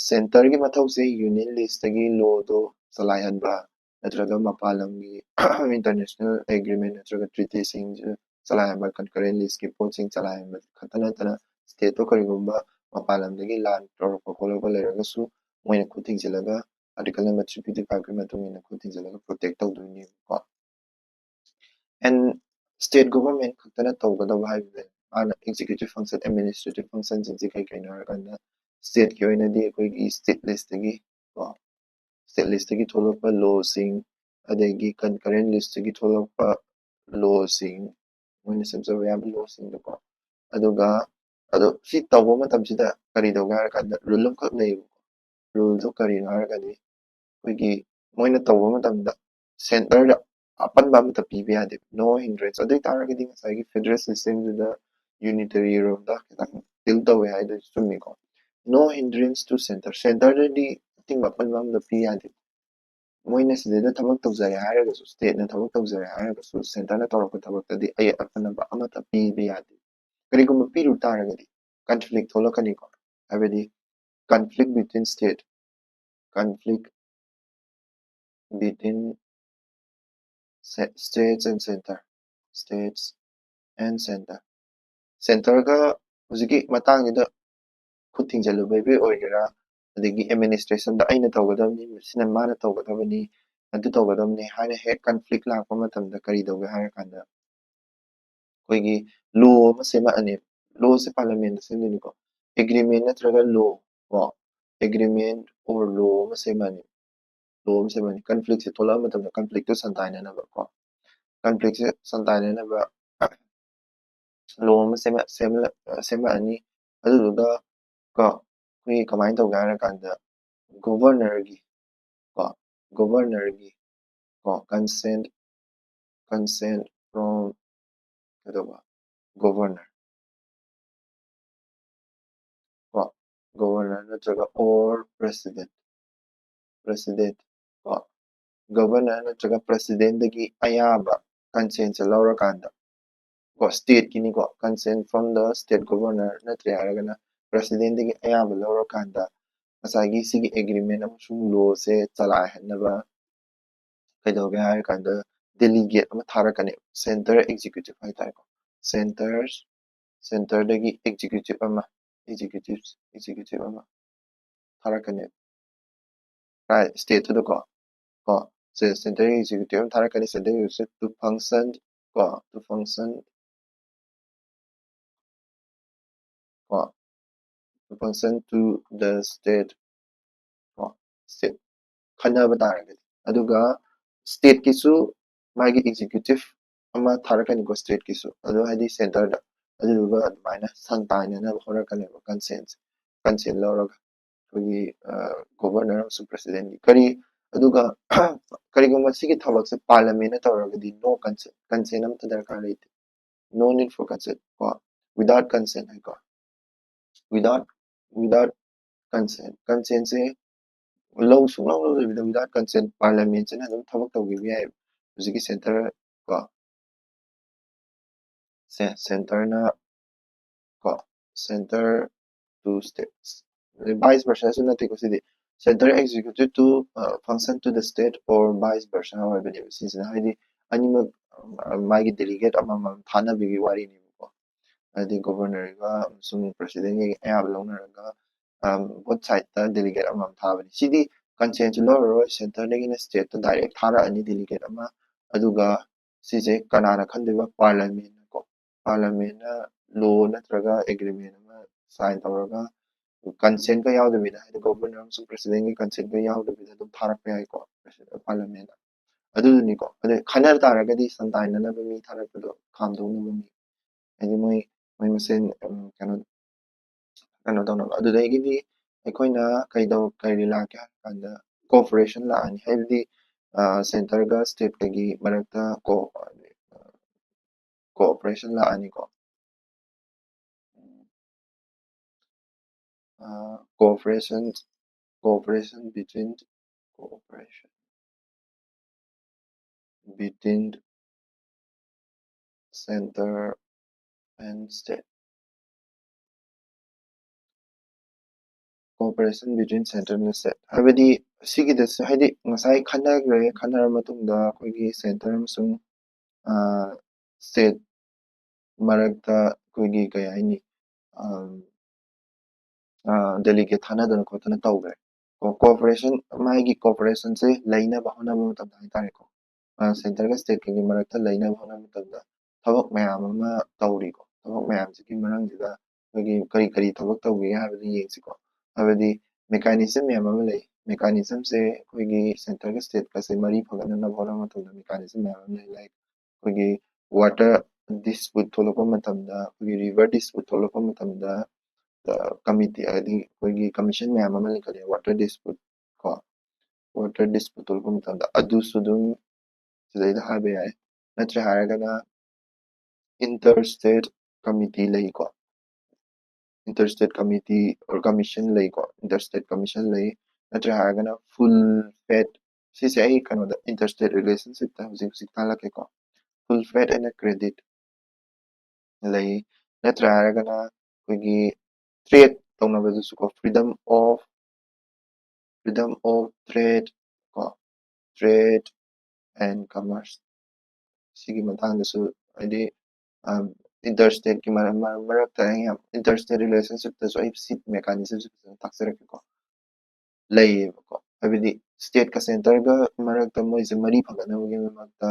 ꯁꯦꯟꯇꯔꯒꯤ ꯃꯊꯧꯁꯦ ꯌꯨꯅꯤꯌꯟ ꯂꯤꯁꯇꯒꯤ ꯂꯣꯗꯣ ꯆꯂꯥꯏꯍꯟꯕ ꯅꯠꯇ꯭ꯔꯒ ꯃꯄꯥꯟ ꯂꯝꯒꯤ ꯏꯟꯇꯔꯅꯦꯁꯅꯦꯜ ꯑꯦꯒ꯭ꯔꯤꯃꯦꯟ ꯅꯠꯇ꯭ꯔꯒ ꯇ꯭ꯔꯤꯇꯤꯁꯤꯡꯁꯦ ꯆꯂꯥꯏꯍꯟꯕ, ꯀꯟꯀꯔꯦꯟ ꯂꯤꯁꯀꯤ ꯄꯣꯠꯁꯤꯡ ꯆꯂꯥꯏꯍꯟꯕ ꯈꯛꯇ ꯅꯠꯇꯅ ꯁ꯭ꯇꯦꯠꯇꯣ ꯀꯔꯤꯒꯨꯝꯕ ꯃꯄꯥꯟ ꯂꯝꯗꯒꯤ ꯂꯥꯟ ꯇꯧꯔꯛꯄ ꯈꯣꯠꯂꯛꯄ ꯂꯩꯔꯒꯁꯨ ꯃꯣꯏꯅ ꯈꯨꯠ ꯊꯤꯡꯖꯤꯜꯂꯒ ꯑꯥꯔꯇꯤꯀꯜ ꯅꯝꯕꯔ ꯊ꯭ꯔꯤ ꯐꯤꯐꯇꯤ ꯐꯥꯏꯚꯀꯤ ꯃꯇꯨꯡ ꯏꯟꯅ ꯈꯨꯠ ꯊꯤꯡꯖꯤꯜꯂꯒ ꯄ꯭ꯔꯣꯇꯦꯛ ꯇꯧꯗꯣꯏꯅꯦꯕꯀꯣ꯫ ꯑꯦꯟ ꯁ꯭ꯇꯦꯠ ꯒꯣꯚꯔꯟꯃꯦꯟ ꯈꯛꯇꯅ ꯇꯧꯒꯗꯕ ꯍꯥꯏꯕꯗꯤ ꯃꯥꯅ ꯑꯦꯛꯖꯤꯀ꯭ꯌꯨꯇꯤꯚ ꯐꯪꯁꯟ, ꯑꯦꯗꯃꯤꯅꯤꯁꯇ꯭ꯔꯦꯇꯤꯚ ꯐꯪꯁꯟꯁꯤꯡꯁꯦ ꯀꯩ ꯀꯩꯅꯣ ꯍꯥꯏꯔꯀꯥꯟꯗ ꯁ꯭ꯇꯦꯠꯀꯤ ꯑꯣꯏꯅꯗꯤ ꯑꯩꯈꯣꯏꯒꯤ ꯁ꯭ꯇꯦꯠ ꯂꯤꯁꯇꯒꯤ ꯀꯣ ꯁ꯭ꯇꯦꯠ ꯂꯤꯁꯇꯒꯤ ꯊꯣꯛꯂꯛꯄ ꯂꯣꯁꯤꯡ, ꯑꯗꯒꯤ ꯀꯟꯀꯔꯦꯟ ꯂꯤꯁꯇꯒꯤ ꯊꯣꯛꯂꯛꯄ ꯂꯣꯁꯤꯡ, ꯃꯣꯏꯅ ꯁꯦꯝꯖꯕ ꯌꯥꯕ ꯂꯣꯁꯤꯡꯗꯣꯀꯣ꯫ ꯑꯗꯨꯒ ꯑꯗꯣ ꯁꯤ ꯇꯧꯕ ꯃꯇꯝꯁꯤꯗ ꯀꯔꯤ ꯇꯧꯒꯦ ꯍꯥꯏꯔ ꯀꯥꯟꯗ ꯔꯨꯜ ꯑꯃꯈꯛ ꯂꯩꯌꯦꯕꯀꯣ꯫ ꯔꯨꯜꯗꯣ ꯀꯔꯤꯅꯣ ꯍꯥꯏꯔꯒꯗꯤ ꯑꯩꯈꯣꯏꯒꯤ ꯃꯣꯏꯅ ꯇꯧꯕ ꯃꯇꯝꯗ ꯁꯦꯟꯇꯔꯗ ꯑꯄꯟꯕ ꯑꯃꯠꯇ ꯄꯤꯕ ꯌꯥꯗꯦꯕ, ꯅꯣ ꯍꯤꯟꯗ꯭ꯔꯦꯟꯁ꯫ ꯑꯗꯨ ꯑꯣꯏ ꯇꯥꯔꯒꯗꯤ ꯉꯁꯥꯏꯒꯤ ꯐꯦꯗꯔꯦꯜ ꯁꯤꯁꯇꯦꯝꯗꯨꯗ ꯌꯨꯅꯤꯇꯔꯤ ꯔꯣꯝꯗ ꯈꯤꯇꯪ ꯗꯤꯜ ꯇꯧꯋꯦ ꯍꯥꯏꯗꯨꯁꯨ ꯆꯨꯝꯃꯤꯀꯣ꯫ ꯅꯣ ꯍꯤꯟꯗ꯭ꯔꯦꯟꯁ ꯇꯨ ꯁꯦꯟꯇꯔ, ꯁꯦꯟꯇꯔꯗꯗꯤ ꯑꯊꯤꯡꯕ ꯑꯄꯟꯕ ꯑꯃꯠꯇ ꯄꯤ ꯌꯥꯗꯦ꯫ ꯃꯣꯏꯅ ꯁꯤꯗꯩꯗ ꯊꯕꯛ ꯇꯧꯖꯔꯦ ꯍꯥꯏꯔꯒꯁꯨ, ꯁ꯭ꯇꯦꯠꯅ ꯊꯕꯛ ꯇꯧꯖꯔꯦ ꯍꯥꯏꯔꯒꯁꯨ ꯁꯦꯟꯇꯔꯅ ꯇꯧꯔꯛꯄ ꯊꯕꯛꯇꯗꯤ ꯑꯌꯦꯠ ꯑꯄꯟꯕ ꯑꯃꯠꯇ ꯄꯤꯕ ꯌꯥꯗꯦ꯫ ꯀꯔꯤꯒꯨꯝꯕ ꯄꯤꯔꯨ ꯇꯥꯔꯒꯗꯤ ꯀꯟꯐ꯭ꯂꯤꯛ ꯊꯣꯛꯂꯛꯀꯅꯤꯀꯣ꯫ ꯍꯥꯏꯕꯗꯤ conflict between state, conflict between states and center, states and center, centerꯒ ꯍꯧꯖꯤꯛꯀꯤ ꯃꯇꯥꯡꯁꯤꯗ ꯈꯨꯠ ꯊꯤꯡꯖꯤꯜꯂꯨꯕꯒꯤ ꯑꯣꯏꯒꯦꯔꯥ, ꯑꯗꯒꯤ administrationꯗ ꯑꯩꯅ ꯇꯧꯒꯗꯕꯅꯤ, ꯃꯁꯤꯅ ꯃꯥꯅ ꯇꯧꯒꯗꯕꯅꯤ, ꯑꯗꯨ ꯇꯧꯒꯗꯕꯅꯤ ꯍꯥꯏꯅ ꯍꯦꯛ conflict ꯂꯥꯛꯄ ꯃꯇꯝꯗ ꯀꯔꯤ ꯇꯧꯒꯦ ꯍꯥꯏꯔꯀꯥꯟꯗ, ꯑꯩꯈꯣꯏꯒꯤ law ꯑꯃ ꯁꯦꯝꯃꯛꯑꯅꯤ꯫ Lawꯁꯦ parliamentꯅ ꯁꯦꯝꯗꯣꯏꯅꯤꯀꯣ꯫ Agreement ꯅꯠꯇ꯭ꯔꯒ law ꯀꯣ, agreement or law ꯑꯃ ꯁꯦꯝꯃꯛꯑꯅꯤ꯫ Law ꯑꯃ ꯁꯦꯝꯃꯛꯑꯅꯤ꯫ Conflictꯁꯦ ꯊꯣꯛꯂꯛꯑ ꯃꯇꯝꯗ conflictꯇꯣ ꯁꯟꯗꯥꯏꯅꯅꯕ ꯀꯣ, conflictꯁꯦ ꯁꯟꯗꯥꯏꯅꯅꯕ law ꯑꯃ ꯁꯦꯝꯃꯛ-, ꯁꯦꯝꯂꯛ-, ꯁꯦꯝꯃꯛꯑꯅꯤ꯫ ꯑꯗꯨꯗꯨꯒ ꯀꯣ, ꯑꯩꯈꯣꯏꯒꯤ ꯀꯃꯥꯏꯅ ꯇꯧꯒꯦ ꯍꯥꯏꯔꯀꯥꯟꯗ governorꯒꯤ ꯀꯣ, governorꯒꯤ ꯀꯣ, consent, consent from ꯀꯩꯗꯧꯕ, governor ꯀꯣ, governor ꯅꯠꯇ꯭ꯔꯒ or president, president ꯀꯣ, governor ꯅꯠꯇ꯭ꯔꯒ presidentꯗꯒꯤ ꯑꯌꯥꯕ consentꯁꯦ ꯂꯧꯔꯀꯥꯟꯗ ꯀꯣ, stateꯀꯤꯅꯤꯀꯣ, consent from the state governor ꯅꯠꯇ꯭ꯔꯦ ꯍꯥꯏꯔꯒꯅ presidentꯗꯒꯤ ꯑꯌꯥꯕ ꯂꯧꯔꯀꯥꯟꯗ ꯉꯁꯥꯏꯒꯤ ꯁꯤꯒꯤ agreement ꯑꯃꯁꯨꯡ lawꯁꯦ ꯆꯂꯥꯏꯍꯟꯅꯕ ꯀꯩꯗꯧꯒꯦ ꯍꯥꯏꯔ ꯀꯥꯟꯗ delegate ꯑꯃ ꯊꯥꯔꯛꯀꯅꯤ, center executive ꯍꯥꯏꯇꯥꯔꯦꯀꯣ, center, centerꯗꯒꯤ executive ꯑꯃ, executive, executive ꯑꯃ ꯊꯥꯔꯛꯀꯅꯤ꯫ Right, stateꯇꯨꯗꯀꯣ, ꯀꯣ, center executive ꯑꯃ ꯊꯥꯔꯛꯀꯅꯤ, center executive to function ꯀꯣ, to function ꯀꯣ, to function to the state ꯀꯣ, state ꯈꯟꯅꯕ ꯇꯥꯔꯒꯗꯤ꯫ ꯑꯗꯨꯒ stateꯀꯤꯁꯨ ꯃꯥꯒꯤ executive ꯑꯃ ꯊꯥꯔꯛꯀꯅꯤꯀꯣ, stateꯀꯤꯁꯨ, ꯑꯗꯨ ꯍꯥꯏꯗꯤ centerꯗ꯫ ꯑꯗꯨꯗꯨꯒ ꯑꯗꯨꯃꯥꯏꯅ ꯁꯟꯗꯥꯏꯅꯅꯕ ꯍꯣꯠꯅꯔꯛꯀꯅꯦꯕ consentꯁꯦ, consent ꯂꯧꯔꯒ ꯑꯩꯈꯣꯏꯒꯤ governor ꯑꯃꯁꯨꯡ presidentꯀꯤ꯫ ꯀꯔꯤ, ꯑꯗꯨꯒ ꯀꯔꯤꯒꯨꯝꯕ ꯁꯤꯒꯤ ꯊꯕꯛꯁꯦ parliamentꯅ ꯇꯧꯔꯒꯗꯤ no consent, consent ꯑꯃꯠꯇ ꯗꯔꯀꯥꯔ ꯂꯩꯇꯦ, no need for consent ꯀꯣ, without consent ꯍꯥꯏꯀꯣ, without, without consent, consentꯁꯦ ꯂꯧ ꯁꯨꯡꯂꯧ ꯂꯧꯗꯕꯤꯗ without consent parliamentꯁꯤꯅ ꯑꯗꯨꯝ ꯊꯕꯛ ꯇꯧꯈꯤꯕ ꯌꯥꯏ꯫ ꯍꯧꯖꯤꯛꯀꯤ center ꯀꯣ, ꯁꯦ centerꯅ ꯀꯣ, center to states ꯚꯥꯏꯁ ꯚꯔꯁꯥꯁꯨ ꯅꯠꯇꯦꯀꯣ ꯁꯤꯗꯤ꯫ Center executive to, uh, function to the state or vice versa ꯑꯣꯏꯕꯅꯦꯕ ꯁꯤꯁꯤꯅ꯫ ꯍꯥꯏꯗꯤ ꯑꯅꯤꯃꯛ, ꯑ, ꯃꯥꯒꯤ ꯗꯦꯂꯤꯒꯦꯠ ꯑꯃꯃꯝ ꯊꯥꯅꯕꯒꯤ ꯋꯥꯔꯤꯅꯦꯕꯀꯣ꯫ ꯍꯥꯏꯗꯤ ꯒꯣꯕꯔꯅꯔꯒ ꯑꯃꯁꯨꯡ ꯄ꯭ꯔꯁꯤꯗꯦꯟꯒꯤ ꯑꯌꯥꯕ ꯂꯧꯅꯔꯒ, ꯑꯝ, ꯕꯣꯠ ꯁꯥꯏꯗꯇ ꯗꯦꯂꯤꯒꯦꯠ ꯑꯃꯃꯝ ꯊꯥꯕꯅꯤ꯫ ꯁꯤꯗꯤ ꯀꯟꯁꯦꯟꯁꯨ ꯂꯧꯔꯔꯣꯏ, ꯁꯦꯟꯇꯔꯗꯒꯤꯅ ꯁ꯭ꯇꯦꯠꯇ ꯗꯥꯏꯔꯦꯛ ꯊꯥꯔꯛꯑꯅꯤ ꯗꯦꯂꯤꯒꯦꯠ ꯑꯃ꯫ ꯑꯗꯨꯒ ꯁꯤꯁꯦ ꯀꯅꯥꯅ ꯈꯟꯗꯣꯏꯕ? ꯄꯥꯔꯂꯥꯃꯦꯟꯅꯀꯣ꯫ ꯄꯥꯔꯂꯥꯃꯦꯟꯅ ꯂꯣ ꯅꯠꯇ꯭ꯔꯒ ꯑꯦꯒ꯭ꯔꯤꯃꯦꯟ ꯑꯃ ꯁꯥꯏꯟ ꯇꯧꯔꯒ ꯀꯟꯁꯦꯟꯒ ꯌꯥꯎꯗꯕꯤꯗ, ꯍꯥꯏꯗꯤ ꯒꯣꯕꯔꯅꯔ ꯑꯃꯁꯨꯡ ꯄ꯭ꯔꯁꯤꯗꯦꯟꯒꯤ ꯀꯟꯁꯦꯟꯒ ꯌꯥꯎꯗꯕꯤꯗ ꯑꯗꯨꯝ ꯊꯥꯔꯛꯄ ꯌꯥꯏꯀꯣ ꯄꯥꯔꯂꯥꯃꯦꯟꯅ꯫ ꯑꯗꯨꯗꯨꯅꯤꯀꯣ꯫ ꯑꯗꯩ ꯈꯟꯅ ꯇꯥꯔꯒꯗꯤ ꯁꯟꯗꯥꯏꯅꯅꯕ ꯃꯤ ꯊꯥꯔꯛꯄꯗꯣ, ꯈꯥꯝꯗꯣꯛꯅꯕ ꯃꯤ꯫ ꯍꯥꯏꯗꯤ ꯃꯣꯏ, ꯃꯣꯏ ꯃꯁꯦꯟ, ꯎꯝ, ꯀꯩꯅꯣ, ꯀꯩꯅꯣ ꯇꯧꯅꯕ꯫ ꯑꯗꯨꯗꯒꯤꯗꯤ ꯑꯩꯈꯣꯏꯅ ꯀꯩꯗꯧ-, ꯀꯔꯤ ꯂꯥꯛꯀꯦ ꯍꯥꯏꯔ ꯀꯥꯟꯗ ꯀꯣꯑꯣꯄꯔꯦꯁꯟ ꯂꯥꯛꯑꯅꯤ꯫ ꯍꯥꯏꯕꯗꯤ, ꯑ, ꯁꯦꯟꯇꯔꯒ ꯁ꯭ꯇꯦꯠꯀꯒꯤ ꯃꯔꯛꯇ ꯀꯣ-, ꯀꯣꯑꯣꯄꯔꯦꯁꯟ ꯂꯥꯛꯑꯅꯤꯀꯣ꯫ ꯑ, cooperation, cooperation between, cooperation between center and state. Cooperation between center and state꯫ ꯍꯥꯏꯕꯗꯤ ꯁꯤꯒꯤꯗꯁꯨ, ꯍꯥꯏꯗꯤ ꯉꯁꯥꯏ ꯈꯟꯅꯈ꯭ꯔꯦ, ꯈꯟꯅꯔ ꯃꯇꯨꯡꯗ ꯑꯩꯈꯣꯏꯒꯤ ꯁꯦꯟꯇꯔ ꯑꯃꯁꯨꯡ, ꯑ, ꯁ꯭ꯇꯦꯠ ꯃꯔꯛꯇ ꯑꯩꯈꯣꯏꯒꯤ ꯀꯩ ꯍꯥꯏꯅꯤ, ꯑꯝ, ꯑ, ꯗꯦꯂꯤꯒꯦꯠ ꯊꯥꯅꯗꯅ ꯈꯣꯠꯇꯅ ꯇꯧꯈ꯭ꯔꯦ꯫ ꯀꯣ-, ꯀꯣꯑꯣꯄꯔꯦꯁꯟ, ꯃꯥꯒꯤ ꯀꯣꯑꯣꯄꯔꯦꯁꯟꯁꯦ ꯂꯩꯅꯕ ꯍꯣꯠꯅꯕ ꯃꯇꯝꯗ ꯍꯥꯏꯇꯥꯔꯦꯀꯣ꯫ ꯑ, ꯁꯦꯟꯇꯔꯒ ꯁ꯭ꯇꯦꯠꯀꯒꯤ ꯃꯔꯛꯇ ꯂꯩꯅꯕ ꯍꯣꯠꯅꯕ ꯃꯇꯝꯗ ꯊꯕꯛ ꯃꯌꯥꯝ ꯑꯃ ꯇꯧꯔꯤꯀꯣ꯫ ꯊꯕꯛ ꯃꯌꯥꯝꯁꯤꯒꯤ ꯃꯅꯨꯡꯁꯤꯗ ꯑꯩꯈꯣꯏꯒꯤ ꯀꯔꯤ ꯀꯔꯤ ꯊꯕꯛ ꯇꯧꯒꯦ ꯍꯥꯏꯕꯗꯨ ꯌꯦꯡꯁꯤꯀꯣ꯫ ꯍꯥꯏꯕꯗꯤ ꯃꯦꯀꯥꯅꯤꯖꯝ ꯃꯌꯥꯝ ꯑꯃ ꯂꯩ꯫ ꯃꯦꯀꯥꯅꯤꯖꯝꯁꯦ ꯑꯩꯈꯣꯏꯒꯤ ꯁꯦꯟꯇꯔꯒ ꯁ꯭ꯇꯦꯠꯀꯁꯦ ꯃꯔꯤ ꯐꯒꯠꯅꯅꯕ ꯍꯣꯠꯅꯕ ꯃꯇꯝꯗ ꯃꯦꯀꯥꯅꯤꯖꯝ ꯃꯌꯥꯝ ꯑꯃ ꯂꯩ꯫ Like ꯑꯩꯈꯣꯏꯒꯤ ꯋꯥꯇꯔ ꯗꯤꯁꯄ꯭ꯌꯨꯠ ꯊꯣꯛꯂꯛꯄ ꯃꯇꯝꯗ, ꯑꯩꯈꯣꯏꯒꯤ ꯔꯤꯚꯔ ꯗꯤꯁꯄ꯭ꯌꯨꯠ ꯊꯣꯛꯂꯛꯄ ꯃꯇꯝꯗ, ꯑ, ꯀꯃꯤꯇꯤ, ꯍꯥꯏꯗꯤ ꯑꯩꯈꯣꯏꯒꯤ ꯀꯃꯤꯁꯟ ꯃꯌꯥꯝ ꯑꯃ ꯂꯤꯡꯈꯠꯂꯦ, ꯋꯥꯇꯔ ꯗꯤꯁꯄ꯭ꯌꯨꯠ ꯀꯣ, ꯋꯥꯇꯔ ꯗꯤꯁꯄ꯭ꯌꯨꯠ ꯊꯣꯛꯂꯛꯄ ꯃꯇꯝꯗ ꯑꯗꯨꯁꯨ ꯑꯗꯨꯝ ꯁꯤꯗꯩꯗ ꯍꯥꯏꯕ ꯌꯥꯏ꯫ ꯅꯠꯇ꯭ꯔꯦ ꯍꯥꯏꯔꯒꯅ ꯏꯟꯇꯔ ꯁ꯭ꯇꯦꯠ ꯀꯃꯤꯇꯤ ꯂꯩꯀꯣ, inter state committee or commission ꯂꯩꯀꯣ, ꯏꯟꯇꯔ ꯁ꯭ꯇꯦꯠ ꯀꯃꯤꯁꯟ ꯂꯩ꯫ ꯅꯠꯇ꯭ꯔꯦ ꯍꯥꯏꯔꯒꯅ ꯐꯨꯜ ꯐꯦꯠ, ꯁꯤꯁꯦ ꯑꯩ ꯀꯩꯅꯣꯗ ꯏꯟꯇꯔ ꯁ꯭ꯇꯦꯠ ꯔꯤꯂꯦꯁꯟꯁꯤꯞꯇ ꯍꯧꯖꯤꯛ ꯍꯧꯖꯤꯛ ꯇꯥꯛꯂꯛꯀꯦꯀꯣ꯫ ꯐꯨꯜ ꯐꯦꯠ ꯑꯦꯟ ꯀ꯭ꯔꯦꯗꯤꯠ ꯂꯩ꯫ ꯅꯠꯇ꯭ꯔꯥ ꯍꯥꯏꯔꯒꯅ ꯑꯩꯈꯣꯏꯒꯤ ꯇ꯭ꯔꯦꯠ ꯇꯧꯅꯕꯗꯁꯨ ꯀꯣ, freedom of freedom of trade ꯀꯣ, trade and commerce ꯁꯤꯒꯤ ꯃꯇꯥꯡꯗꯁꯨ, ꯍꯥꯏꯗꯤ, ꯏꯟꯇꯔ ꯁ꯭ꯇꯦꯠꯀꯤ ꯃꯔꯛꯇ ꯌꯥꯝ, ꯏꯟꯇꯔ ꯁ꯭ꯇꯦꯠ ꯔꯤꯂꯦꯁꯟꯁꯤꯞꯇꯁꯨ ꯑꯩ ꯁꯤ ꯃꯦꯀꯥꯅꯤꯖꯝꯁꯦ ꯐꯖꯅ ꯇꯥꯛꯆꯔꯛꯀꯦꯀꯣ꯫ ꯂꯩꯌꯦꯕꯀꯣ, ꯍꯥꯏꯕꯗꯤ ꯁ꯭ꯇꯦꯠꯀ ꯁꯦꯟꯇꯔꯒ ꯃꯔꯛꯇ ꯃꯣꯏꯁꯦ ꯃꯔꯤ ꯐꯒꯠꯅꯕꯒꯤꯗꯃꯛꯇ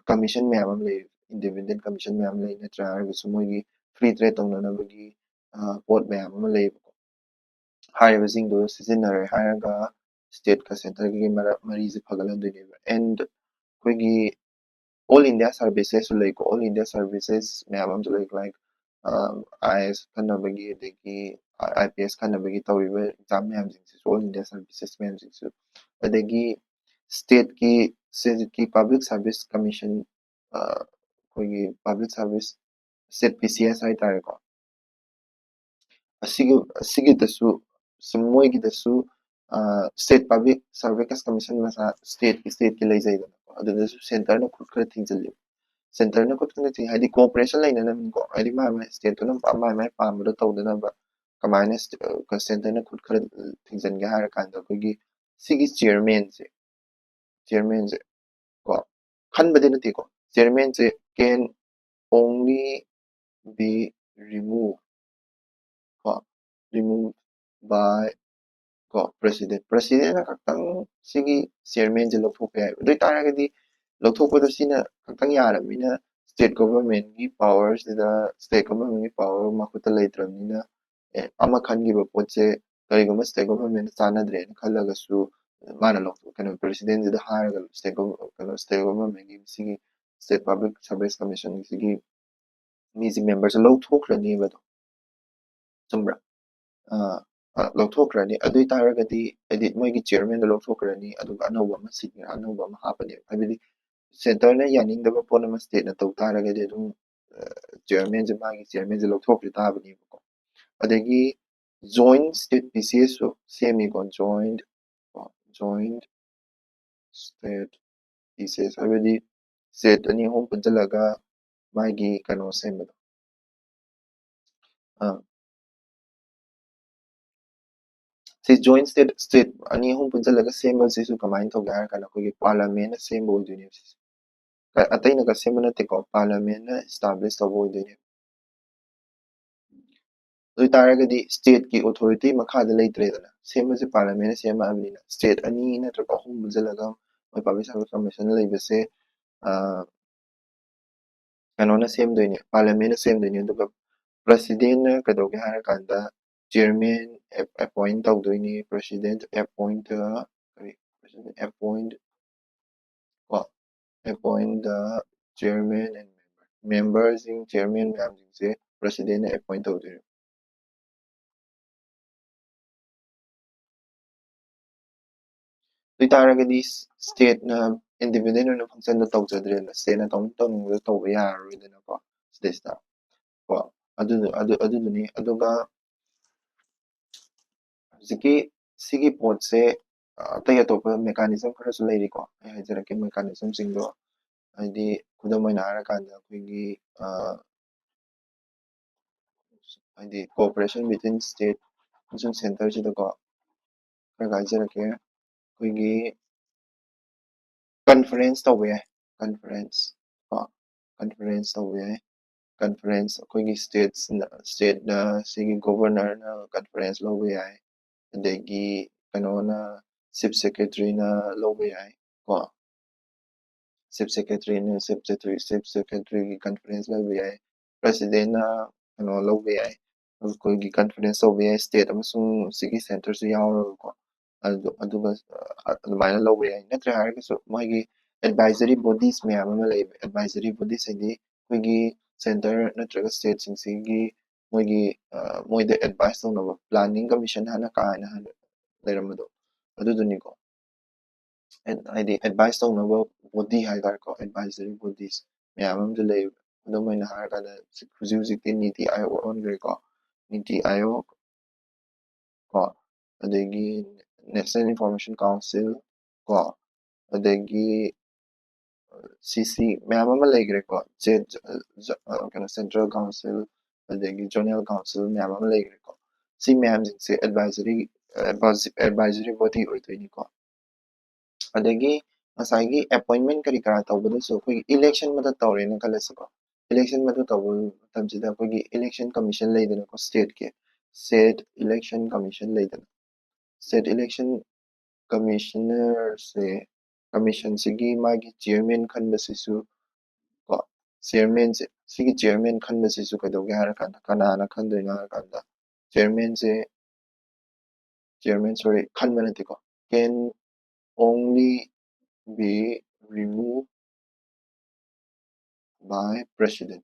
ꯀꯃꯤꯁꯟ ꯃꯌꯥꯝ ꯑꯃ ꯂꯩ, ꯏꯟꯗꯤꯄꯦꯟꯗꯦꯟ ꯀꯃꯤꯁꯟ ꯃꯌꯥꯝ ꯂꯩ, ꯅꯠꯇ꯭ꯔꯥ ꯍꯥꯏꯔꯒꯁꯨ ꯃꯣꯏꯒꯤ ꯐ꯭ꯔꯤ ꯇ꯭ꯔꯦꯠ ꯇꯧꯅꯅꯕꯒꯤ ꯄꯣꯠ ꯃꯌꯥꯝ ꯑꯃ ꯂꯩꯌꯦꯕꯀꯣ꯫ ꯍꯥꯏꯔꯤꯕꯁꯤꯡꯗꯣ ꯁꯤꯖꯤꯟꯅꯔꯦ ꯍꯥꯏꯔꯒ ꯁ꯭ꯇꯦꯠꯀ ꯁꯦꯟꯇꯔꯒꯤ ꯃꯔꯛ ꯃꯔꯤꯁꯦ ꯐꯒꯠꯍꯟꯗꯣꯏꯅꯦꯕ꯫ ꯑꯦꯟ ꯑꯩꯈꯣꯏꯒꯤ ꯑꯣꯜ ꯏꯟꯗꯤꯌꯥ ꯁꯥꯔꯚꯤꯁꯦꯁꯁꯨ ꯂꯩꯀꯣ, ꯑꯣꯜ ꯏꯟꯗꯤꯌꯥ ꯁꯥꯔꯚꯤꯁꯦꯁ ꯃꯌꯥꯝ ꯑꯃꯁꯨ ꯂꯩ, ꯂꯥꯏꯛ ꯑꯥꯏ ꯑꯦꯁ ꯈꯟꯅꯕꯒꯤ, ꯑꯗꯒꯤ ꯑꯥꯏ ꯄꯤ ꯑꯦꯁ ꯈꯟꯅꯕꯒꯤ ꯇꯧꯔꯤꯕ ꯑꯦꯛꯖꯥꯝ ꯃꯌꯥꯝꯁꯤꯡꯁꯤꯁꯨ, ꯑꯣꯜ ꯏꯟꯗꯤꯌꯥ ꯁꯥꯔꯚꯤꯁꯦꯁ ꯃꯌꯥꯝꯁꯤꯡꯁꯤꯁꯨ, ꯑꯗꯒꯤ ꯁ꯭ꯇꯦꯠꯀꯤ ꯁ꯭ꯇꯦꯠꯀꯤ ꯄꯕ꯭ꯂꯤꯛ ꯁꯥꯔꯚꯤꯁ ꯀꯃꯤꯁꯟ, ꯑꯩꯈꯣꯏꯒꯤ ꯄꯕ꯭ꯂꯤꯛ ꯁꯥꯔꯚꯤꯁ, ꯁ꯭ꯇꯦꯠ ꯄꯤ ꯁꯤ ꯑꯦꯁ ꯍꯥꯏꯇꯥꯔꯦꯀꯣ, ꯑꯁꯤꯒꯤ ꯑꯁꯤꯒꯤꯗꯁꯨ ꯁꯨꯝ ꯃꯣꯏꯒꯤꯗꯁꯨ ꯁ꯭ꯇꯦꯠ ꯄꯕ꯭ꯂꯤꯛ ꯁꯥꯔꯚꯤꯁ ꯀꯃꯤꯁꯟ ꯃꯁꯥ ꯁ꯭ꯇꯦꯠꯀꯤ ꯁ꯭ꯇꯦꯠꯀꯤ ꯂꯩꯖꯩꯗꯅꯀꯣ, ꯑꯗꯨꯗꯁꯨ ꯁꯦꯟꯇꯔꯅ ꯈꯨꯠ ꯈꯔ ꯊꯤꯡꯖꯤꯜꯂꯤ꯫ ꯁꯦꯟꯇꯔꯅ ꯈꯨꯠ ꯈꯔ ꯊꯤꯡ ꯍꯥꯏꯗꯤ ꯀꯣꯑꯣꯄꯔꯦꯁꯟ ꯂꯩꯅꯅꯕꯅꯤꯀꯣ, ꯍꯥꯏꯗꯤ ꯃꯥ ꯃꯥ ꯁ꯭ꯇꯦꯠꯇꯨꯅ ꯃꯥ ꯃꯥꯏ ꯄꯥꯝꯕꯗꯣ ꯇꯧꯗꯅꯕ ꯀꯃꯥꯏꯅ ꯁꯦꯟꯇꯔꯅ ꯈꯨꯠ ꯈꯔ ꯊꯤꯡꯖꯤꯟꯒꯦ ꯍꯥꯏꯔ ꯀꯥꯟꯗ ꯑꯩꯈꯣꯏꯒꯤ ꯁꯤꯒꯤ ꯆꯤꯌꯔꯃꯦꯟꯁꯦ ꯆꯤꯌꯔꯃꯦꯟꯁꯦ ꯀꯣ, ꯈꯟꯕꯗꯤ ꯅꯠꯇꯦꯀꯣ, ꯆꯤꯌꯔꯃꯦꯟꯁꯦ can only be remove ꯀꯣ, remove by ꯀꯣ, ꯄ꯭ꯔꯦꯁꯤꯗꯦꯟ ꯄ꯭ꯔꯦꯁꯤꯗꯦꯟꯅ ꯈꯛꯇꯪ ꯁꯤꯒꯤ ꯆꯤꯌꯔꯃꯦꯟꯁꯦ ꯂꯧꯊꯣꯛꯄ ꯌꯥꯏ꯫ ꯑꯗꯨ ꯑꯣꯏꯇꯥꯔꯒꯗꯤ ꯂꯧꯊꯣꯛꯄꯗ ꯁꯤꯅ ꯈꯛꯇꯪ ꯌꯥꯔꯕꯅꯤꯅ ꯁ꯭ꯇꯦꯠ ꯒꯣꯚꯔꯟꯃꯦꯟꯒꯤ ꯄꯥꯋꯔꯁꯤꯗ ꯁ꯭ꯇꯦꯠ ꯒꯣꯚꯔꯟꯃꯦꯟꯒꯤ ꯄꯥꯋꯔ ꯃꯈꯨꯠꯇ ꯂꯩꯇ꯭ꯔꯕꯅꯤꯅ, ꯑꯦ, ꯑꯃ ꯈꯟꯈꯤꯕ ꯄꯣꯠꯁꯦ ꯀꯔꯤꯒꯨꯝꯕ ꯁ꯭ꯇꯦꯠ ꯒꯣꯚꯔꯟꯃꯦꯟꯅ ꯆꯥꯟꯅꯗ꯭ꯔꯦꯅ ꯈꯜꯂꯒꯁꯨ ꯃꯥꯅ ꯂꯧ ꯀꯩꯅꯣ ꯄ꯭ꯔꯦꯁꯤꯗꯦꯟꯁꯤꯗ ꯍꯥꯏꯔꯒ ꯁ꯭ꯇꯦꯠ ꯀꯩꯅꯣ ꯁ꯭ꯇꯦꯠ ꯒꯣꯚꯔꯟꯃꯦꯟꯒꯤ ꯁꯤꯒꯤ ꯁ꯭ꯇꯦꯠ ꯄꯕ꯭ꯂꯤꯛ ꯁꯥꯔꯚꯤꯁ ꯀꯃꯤꯁꯟꯒꯤꯁꯤꯒꯤ ꯃꯤꯁꯤ ꯃꯦꯝꯕꯔꯁꯦ ꯂꯧꯊꯣꯛꯈ꯭ꯔꯅꯦꯕ ꯑꯗꯣ꯫ ꯆꯨꯝꯕ꯭ꯔꯥ? ꯑ, ꯑ, ꯂꯧꯊꯣꯛꯈ꯭ꯔꯅꯤ꯫ ꯑꯗꯨ ꯑꯣꯏ ꯇꯥꯔꯒꯗꯤ ꯍꯥꯏꯗꯤ ꯃꯣꯏꯒꯤ ꯆꯤꯌꯔꯃꯦꯟꯗꯣ ꯂꯧꯊꯣꯛꯈ꯭ꯔꯅꯤ, ꯑꯗꯨꯒ ꯑꯅꯧꯕ ꯑꯃ ꯁꯤꯠ ꯑꯅꯧꯕ ꯑꯃ ꯍꯥꯞꯄꯅꯦꯕ꯫ ꯍꯥꯏꯕꯗꯤ ꯁꯦꯟꯇꯔꯅ ꯌꯥꯅꯤꯡꯗꯕ ꯄꯣꯠ ꯑꯃ ꯁ꯭ꯇꯦꯠꯅ ꯇꯧ ꯇꯥꯔꯒꯗꯤ ꯑꯗꯨꯝ, ꯑ, ꯆꯤꯌꯔꯃꯦꯟꯁꯦ ꯃꯥꯒꯤ ꯆꯤꯌꯔꯃꯦꯟꯁꯦ ꯂꯧꯊꯣꯛꯈꯤ ꯇꯥꯕꯅꯦꯕꯀꯣ꯫ ꯑꯗꯒꯤ ꯖꯣꯏꯟ ꯁ꯭ꯇꯦꯠ ꯄꯤ ꯁꯤ ꯑꯦꯁꯁꯨ ꯁꯦꯝꯃꯤꯀꯣ, ꯖꯣꯏꯟ ꯀꯣ, ꯖꯣꯏꯟ ꯁ꯭ꯇꯦꯠ ꯄꯤ ꯁꯤ ꯑꯦꯁ ꯍꯥꯏꯕꯗꯤ ꯁ꯭ꯇꯦꯠ ꯑꯅꯤ ꯑꯍꯨꯝ ꯄꯨꯟꯁꯤꯜꯂꯒ ꯃꯥꯒꯤ ꯀꯩꯅꯣ ꯁꯦꯝꯕꯗꯣ꯫ ꯑꯥ, ꯁꯤ joint state, state ꯑꯅꯤ ꯑꯍꯨꯝ ꯄꯨꯟꯁꯤꯜꯂꯒ ꯁꯦꯝꯕꯁꯤꯁꯨ ꯀꯃꯥꯏꯅ ꯇꯧꯒꯦ ꯍꯥꯏꯔ ꯀꯥꯟꯗ ꯑꯩꯈꯣꯏꯒꯤ parliamentꯅ ꯁꯦꯝꯕ ꯑꯣꯏꯗꯣꯏꯅꯦꯕ ꯁꯤꯁꯦ꯫ ꯀ- ꯑꯇꯩꯅꯒ ꯁꯦꯝꯕ ꯅꯠꯇꯦꯀꯣ, parliamentꯅ establish ꯇꯧꯕ ꯑꯣꯏꯗꯣꯏꯅꯦꯕ꯫ ꯑꯗꯨ ꯑꯣꯏꯇꯥꯔꯒꯗꯤ stateꯀꯤ authority ꯃꯈꯥꯗ ꯂꯩꯇ꯭ꯔꯦꯗꯅ, ꯁꯦꯝꯕꯁꯦ parliamentꯅ ꯁꯦꯝꯃꯛꯑꯕꯅꯤꯅ state ꯑꯅꯤ ꯅꯠꯇ꯭ꯔꯒ ꯑꯍꯨꯝ ꯄꯨꯟꯁꯤꯜꯂꯒ ꯃꯣꯏ public service commission ꯂꯩꯕꯁꯦ, ꯑ, ꯀꯩꯅꯣꯅ ꯁꯦꯝꯗꯣꯏꯅꯦ, parliamentꯅ ꯁꯦꯝꯗꯣꯏꯅꯦ꯫ ꯑꯗꯨꯒ presidentꯅ ꯀꯩꯗꯧꯒꯦ ꯍꯥꯏꯔꯀꯥꯟꯗ chairman appoint ꯇꯧꯗꯣꯏꯅꯤ, president appoint, ꯀꯔꯤ, president appoint ꯀꯣ, appoint the chairman and member, memberꯁꯤꯡ, chairman ꯃꯌꯥꯝꯁꯤꯡꯁꯦ presidentꯅ appoint ꯇꯧꯗꯣꯏꯅꯦ꯫ ꯑꯗꯨ ꯑꯣꯏꯇꯥꯔꯒꯗꯤ stateꯅ independent ꯑꯣꯏꯅ functionꯗꯣ ꯇꯧꯖꯗ꯭ꯔꯦꯗꯅ, stateꯅ ꯇꯧꯅꯤꯡ ꯇꯧꯅꯤꯡꯕꯗꯣ ꯇꯧꯕ ꯌꯥꯔꯔꯣꯏꯗꯅꯀꯣ ꯁꯤꯗꯩꯁꯤꯗ ꯀꯣ꯫ ꯑꯗꯨꯗꯨ ꯑꯗꯨ ꯑꯗꯨꯗꯨꯅꯤ꯫ ꯑꯗꯨꯒ ꯍꯧꯖꯤꯛꯀꯤ ꯁꯤꯒꯤ ꯄꯣꯠꯁꯦ, ꯑ, ꯑꯇꯩ ꯑꯇꯣꯞꯄ mechanism ꯈꯔꯁꯨ ꯂꯩꯔꯤꯀꯣ꯫ ꯑꯩ ꯍꯥꯏꯖꯔꯛꯀꯦ mechanismꯁꯤꯡꯗꯣ꯫ ꯍꯥꯏꯗꯤ ꯈꯨꯗꯝ ꯑꯣꯏꯅ ꯍꯥꯏꯔꯀꯥꯟꯗ ꯑꯩꯈꯣꯏꯒꯤ, ꯑ, ꯍꯥꯏꯗꯤ cooperation between state ꯑꯃꯁꯨꯡ centreꯁꯤꯗꯀꯣ ꯈꯔ ꯍꯥꯏꯖꯔꯛꯀꯦ꯫ ꯑꯩꯈꯣꯏꯒꯤ conference ꯇꯧꯕ ꯌꯥꯏ, conference ꯀꯣ, conference ꯇꯧꯕ ꯌꯥꯏ꯫ Conference ꯑꯩꯈꯣꯏꯒꯤ states, stateꯅ ꯁꯤꯒꯤ governorꯅ conference ꯂꯧꯕ ꯌꯥꯏ, ꯑꯗꯒꯤ ꯀꯩꯅꯣꯅ chief secretaryꯅ ꯂꯧꯕ ꯌꯥꯏ ꯀꯣ꯫ Chief secretaryꯅ, chief secretary, chief secretaryꯒꯤ conference ꯂꯧꯕ ꯌꯥꯏ, presidentꯅ ꯀꯩꯅꯣ ꯂꯧꯕ ꯌꯥꯏ, ꯑꯩꯈꯣꯏꯒꯤ conference ꯇꯧꯕ ꯌꯥꯏ, state ꯑꯃꯁꯨꯡ ꯁꯤꯒꯤ centreꯁꯨ ꯌꯥꯎꯔꯒꯀꯣ꯫ ꯑꯗꯨ ꯑꯗꯨꯒ, ꯑ, ꯑꯗꯨꯃꯥꯏꯅ ꯂꯧꯕ ꯌꯥꯏ꯫ ꯅꯠꯇ꯭ꯔꯦ ꯍꯥꯏꯔꯒꯁꯨ ꯃꯣꯏꯒꯤ advisory bodies ꯃꯌꯥꯝ ꯑꯃ ꯂꯩꯌꯦꯕ꯫ Advisory bodies ꯍꯥꯏꯗꯤ ꯑꯩꯈꯣꯏꯒꯤ centre ꯅꯠꯇ꯭ꯔꯒ stateꯁꯤꯡꯁꯤꯒꯤ ꯃꯣꯏꯒꯤ, ꯑ, ꯃꯣꯏꯗ advice ꯇꯧꯅꯕ planning commission ꯍꯥꯏꯅ ꯀꯥꯏꯅ ꯍꯥꯏꯅ ꯂꯩꯔꯝꯕꯗꯣ ꯑꯗꯨꯗꯨꯅꯤꯀꯣ꯫ ꯑꯦ-, ꯍꯥꯏꯗꯤ advice ꯇꯧꯅꯕ body ꯍꯥꯏꯇꯥꯔꯦꯀꯣ, advisory bodies ꯃꯌꯥꯝ ꯑꯃꯁꯨ ꯂꯩ꯫ ꯈꯨꯗꯝ ꯑꯣꯏꯅ ꯍꯥꯏꯔꯀꯥꯟꯗ ꯍꯧꯖꯤꯛ ꯍꯧꯖꯤꯛꯇꯤ ꯅꯤꯇꯤ ꯑꯥꯌꯣꯒ ꯑꯣꯟꯈ꯭ꯔꯦꯀꯣ, ꯅꯤꯇꯤ ꯑꯥꯌꯣꯒ ꯀꯣ, ꯑꯗꯒꯤ National Information Council ꯀꯣ, ꯑꯗꯒꯤ, ꯑ, ꯁꯤ ꯁꯤ ꯃꯌꯥꯝ ꯑꯃ ꯂꯩꯈ꯭ꯔꯦꯀꯣ, ꯁꯦ-, ꯖ-, ꯖ-, ꯑ, ꯀꯩꯅꯣ, central council, ꯑꯗꯒꯤ zonal council ꯃꯌꯥꯝ ꯑꯃ ꯂꯩꯈ꯭ꯔꯦꯀꯣ꯫ ꯁꯤ ꯃꯌꯥꯝꯁꯤꯡꯁꯦ advisory advisory body ꯑꯣꯏꯗꯣꯏꯅꯤꯀꯣ꯫ ꯑꯗꯒꯤ ꯉꯁꯥꯏꯒꯤ appointment ꯀꯔꯤ ꯀꯔꯥ ꯇꯧꯕꯗꯁꯨ ꯑꯩꯈꯣꯏꯒꯤ election ꯃꯊꯛ ꯇꯧꯔꯦꯅ ꯈꯜꯂꯁꯤꯀꯣ꯫ Election ꯃꯊꯛ ꯇꯧꯕ ꯃꯇꯝꯁꯤꯗ ꯑꯩꯈꯣꯏꯒꯤ election commission ꯂꯩꯗꯅꯀꯣ, stateꯀꯤ state election commission ꯂꯩꯗꯅ, state election commissionerꯁꯦ, commissionꯁꯤꯒꯤ ꯃꯥꯒꯤ chairman ꯈꯟꯕꯁꯤꯁꯨ ꯀꯣ, chairmanꯁꯦ, ꯁꯤꯒꯤ chairman ꯈꯟꯕꯁꯤꯁꯨ ꯀꯩꯗꯧꯒꯦ ꯍꯥꯏꯔꯀꯥꯟꯗ, ꯀꯅꯥꯅ ꯈꯟꯗꯣꯏꯅꯣ ꯍꯥꯏꯔꯀꯥꯟꯗ, chairmanꯁꯦ, chairman, sorry, ꯈꯟꯕ ꯅꯠꯇꯦꯀꯣ, can only be removed by president.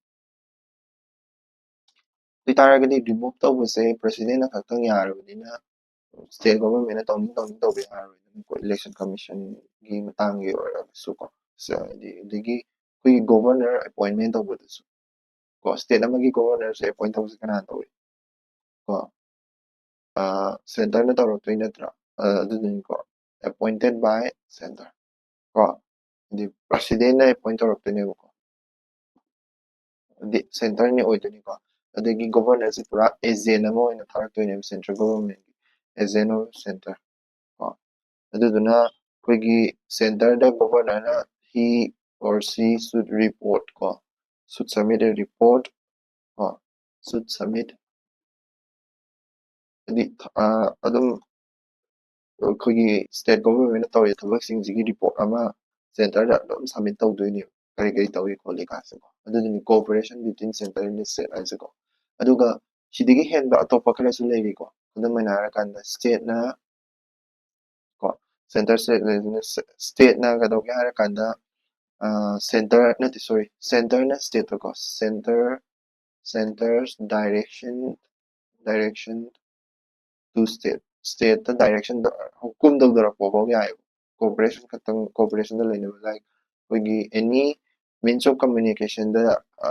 ꯑꯗꯨ ꯑꯣꯏꯇꯥꯔꯒꯗꯤ remove ꯇꯧꯕꯁꯦ presidentꯅ ꯈꯛꯇꯪ ꯌꯥꯔꯕꯅꯤꯅ state governmentꯅ ꯇꯧꯅꯤꯡ ꯇꯧꯅꯤꯡ ꯇꯧꯕ ꯌꯥꯔꯣꯏꯗꯅꯀꯣ, election commissionꯒꯤ ꯃꯇꯥꯡꯒꯤ ꯑꯣꯏꯔꯒꯁꯨ ꯀꯣ꯫ ꯁ-, ꯍꯥꯏꯗꯤ ꯑꯗꯒꯤ ꯑꯩꯈꯣꯏꯒꯤ governor appointment ꯇꯧꯕꯗꯁꯨ ꯀꯣ, state ꯑꯃꯒꯤ governorꯁꯦ appoint ꯇꯧꯕꯁꯦ ꯀꯅꯥꯅ ꯇꯧꯏ? ꯀꯣ, centreꯅ ꯇꯧꯔꯛꯇꯣꯏ ꯅꯠꯇ꯭ꯔꯥ? ꯑ, ꯑꯗꯨꯗꯨꯅꯤꯀꯣ, appointed by centre ꯀꯣ, ꯍꯥꯏꯗꯤ presidentꯅ appoint ꯇꯧꯔꯛꯇꯣꯏꯅꯦꯕꯀꯣ, ꯍꯥꯏꯗꯤ centreꯅꯤ ꯑꯣꯏꯗꯣꯏꯅꯤꯀꯣ꯫ ꯑꯗꯒꯤ governorꯁꯦ ꯄꯨꯔꯥ agent ꯑꯃ ꯑꯣꯏꯅ ꯊꯥꯔꯛꯇꯣꯏꯅꯦꯕ central governmentꯀꯤ, agent of centre ꯀꯣ꯫ ꯑꯗꯨꯗꯨꯅ ꯑꯩꯈꯣꯏꯒꯤ centreꯗ governorꯅ he or she should report ꯀꯣ, should submit a report ꯀꯣ, should submit, ꯍꯥꯏꯗꯤ, ꯑ, ꯑꯗꯨꯝ ꯑꯩꯈꯣꯏꯒꯤ state governmentꯅ ꯇꯧꯔꯤꯕ ꯊꯕꯛꯁꯤꯡꯁꯤꯒꯤ report ꯑꯃ centreꯗ ꯑꯗꯨꯝ submit ꯇꯧꯗꯣꯏꯅꯦꯕ, ꯀꯔꯤ ꯀꯔꯤ ꯇꯧꯏ ꯈꯣꯠꯂꯤ ꯀꯥꯏꯁꯦꯀꯣ꯫ ꯑꯗꯨꯗꯨꯅꯤ cooperation between centre and state ꯍꯥꯏꯁꯦꯀꯣ꯫ ꯑꯗꯨꯒ ꯁꯤꯗꯒꯤ ꯍꯦꯟꯕ ꯑꯇꯣꯞꯄ ꯈꯔꯁꯨ ꯂꯩꯔꯤꯀꯣ꯫ ꯈꯨꯗꯝ ꯑꯣꯏꯅ ꯍꯥꯏꯔꯀꯥꯟꯗ stateꯅ ꯀꯣ, centre state ꯂꯩꯕꯅ ꯁ-, stateꯅ ꯀꯩꯗꯧꯒꯦ ꯍꯥꯏꯔꯀꯥꯟꯗ, ꯑ, centre ꯅꯠꯇꯦ, sorry, centreꯅ stateꯇꯀꯣ, centre, centre's direction, direction to state, stateꯇ directionꯗ ꯍꯨꯀꯨꯝ ꯇꯧꯊꯔꯛꯄ ꯐꯥꯎ ꯌꯥꯏꯑꯕ꯫ Cooperation ꯈꯛꯇꯪ, cooperationꯗ ꯂꯩꯅꯕ, like ꯑꯩꯈꯣꯏꯒꯤ any means of communicationꯗ, ꯑ,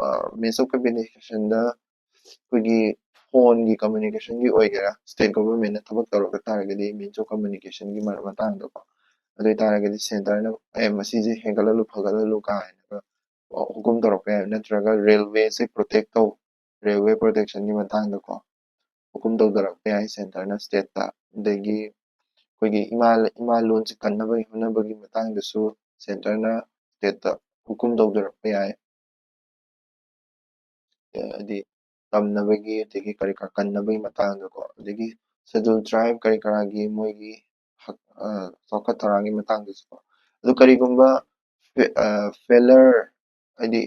ꯑ, means of communicationꯗ ꯑꯩꯈꯣꯏꯒꯤ phoneꯒꯤ communicationꯒꯤ ꯑꯣꯏꯒꯦꯔꯥ, state governmentꯅ ꯊꯕꯛ ꯇꯧꯔꯛꯄ ꯇꯥꯔꯒꯗꯤ means of communicationꯒꯤ ꯃꯔ-, ꯃꯇꯥꯡꯗꯀꯣ, ꯑꯗꯨ ꯑꯣꯏꯇꯥꯔꯒꯗꯤ centreꯅ "ꯑꯦ, ꯃꯁꯤꯁꯦ ꯍꯦꯟꯒꯠꯍꯜꯂꯨ, ꯐꯒꯠꯍꯜꯂꯨ" ꯀꯥꯏꯅꯒ ꯍꯨꯀꯨꯝ ꯇꯧꯔꯛꯄ ꯌꯥꯏ, ꯅꯠꯇ꯭ꯔꯒ railwayꯁꯦ protect ꯇꯧ, railway protectionꯒꯤ ꯃꯇꯥꯡꯗꯀꯣ, ꯍꯨꯀꯨꯝ ꯇꯧꯊꯔꯛꯄ ꯌꯥꯏ ꯁꯦꯟꯇꯔꯅ ꯁ꯭ꯇꯦꯠꯇ꯫ ꯑꯗꯒꯤ ꯑꯩꯈꯣꯏꯒꯤ ꯏꯃꯥ ꯏꯃꯥ ꯂꯣꯟꯁꯦ ꯀꯟꯅꯕꯒꯤ ꯍꯣꯠꯅꯕꯒꯤ ꯃꯇꯥꯡꯗꯁꯨ ꯁꯦꯟꯇꯔꯅ ꯁ꯭ꯇꯦꯠꯇ ꯍꯨꯀꯨꯝ ꯇꯧꯊꯔꯛꯄ ꯌꯥꯏ꯫ ꯍꯥꯏꯗꯤ ꯇꯝꯅꯕꯒꯤ, ꯑꯗꯒꯤ ꯀꯔꯤ ꯀꯔꯥ ꯀꯟꯅꯕꯒꯤ ꯃꯇꯥꯡꯗꯀꯣ, ꯑꯗꯒꯤ ꯁꯦꯗꯨꯜ ꯇ꯭ꯔꯥꯏꯕ ꯀꯔꯤ ꯀꯔꯥꯒꯤ ꯃꯣꯏꯒꯤ ꯍꯛ-, ꯑ, ꯆꯥꯎꯈꯠ ꯊꯧꯔꯥꯡꯒꯤ ꯃꯇꯥꯡꯗꯁꯨꯀꯣ꯫ ꯑꯗꯨ ꯀꯔꯤꯒꯨꯝꯕ ꯐꯦ-, ꯑ, ꯐꯦꯂꯔ, ꯍꯥꯏꯗꯤ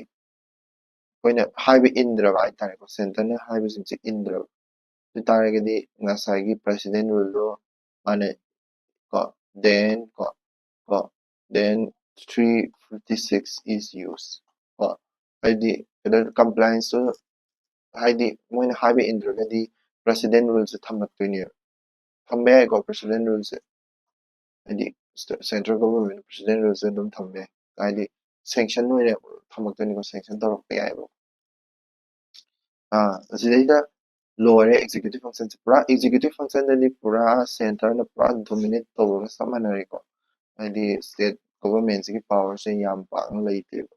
ꯑꯩꯈꯣꯏꯅ ꯍꯥꯏꯕ ꯏꯟꯗ꯭ꯔꯕ ꯍꯥꯏꯇꯥꯔꯦꯀꯣ, ꯁꯦꯟꯇꯔꯅ ꯍꯥꯏꯕꯁꯤꯡꯁꯦ ꯏꯟꯗ꯭ꯔꯕ, ꯑꯗꯨ ꯇꯥꯔꯒꯗꯤ ꯉꯁꯥꯏꯒꯤ ꯄ꯭ꯔꯦꯁꯤꯗꯦꯟ ꯔꯨꯜꯗꯣ ꯃꯥꯅ ꯀꯣ, then ꯀꯣ, ꯀꯣ, then three fifty six is used ꯀꯣ, ꯍꯥꯏꯗꯤ ꯀꯩꯅꯣ, ꯀꯝꯄ꯭ꯂꯥꯏꯟꯁꯇꯨ, ꯍꯥꯏꯗꯤ ꯃꯣꯏꯅ ꯍꯥꯏꯕ ꯏꯟꯗ꯭ꯔꯒꯗꯤ ꯄ꯭ꯔꯦꯁꯤꯗꯦꯟ ꯔꯨꯜꯁꯦ ꯊꯝꯃꯛꯇꯣꯏꯅꯦꯕ꯫ ꯊꯝꯕ ꯌꯥꯏꯀꯣ ꯄ꯭ꯔꯦꯁꯤꯗꯦꯟ ꯔꯨꯜꯁꯦ, ꯍꯥꯏꯗꯤ ꯁꯦꯟꯇ꯭ꯔꯦꯜ ꯒꯣꯚꯔꯟꯃꯦꯟꯠ ꯄ꯭ꯔꯦꯁꯤꯗꯦꯟ ꯔꯨꯜꯁꯦ ꯑꯗꯨꯝ ꯊꯝꯕ ꯌꯥꯏ꯫ ꯍꯥꯏꯗꯤ ꯁꯦꯡꯁꯟ ꯑꯣꯏꯅ ꯊꯝꯃꯛꯇꯣꯏꯅꯤꯀꯣ, ꯁꯦꯡꯁꯟ ꯇꯧꯔꯛꯄ ꯌꯥꯏꯑꯕ꯫ ꯑꯥ, ꯑꯁꯤꯗꯩꯗ ꯂꯣꯏꯔꯦ ꯑꯦꯛꯖꯤꯀ꯭ꯌꯨꯇꯤꯚ ꯐꯪꯁꯟꯁꯦ꯫ ꯄꯨꯔꯥ ꯑꯦꯛꯖꯤꯀ꯭ꯌꯨꯇꯤꯚ ꯐꯪꯁꯟꯗꯗꯤ ꯄꯨꯔꯥ ꯁꯦꯟꯇꯔꯅ ꯄꯨꯔꯥ ꯗꯣꯃꯤꯅꯦꯠ ꯇꯧꯕꯒ ꯆꯞ ꯃꯥꯟꯅꯔꯦꯀꯣ꯫ ꯍꯥꯏꯗꯤ ꯁ꯭ꯇꯦꯠ ꯒꯣꯚꯔꯟꯃꯦꯟꯠꯁꯤꯒꯤ ꯄꯋꯥꯔꯁꯦ ꯌꯥꯝ ꯄꯥꯛꯅ ꯂꯩꯇꯦꯕ꯫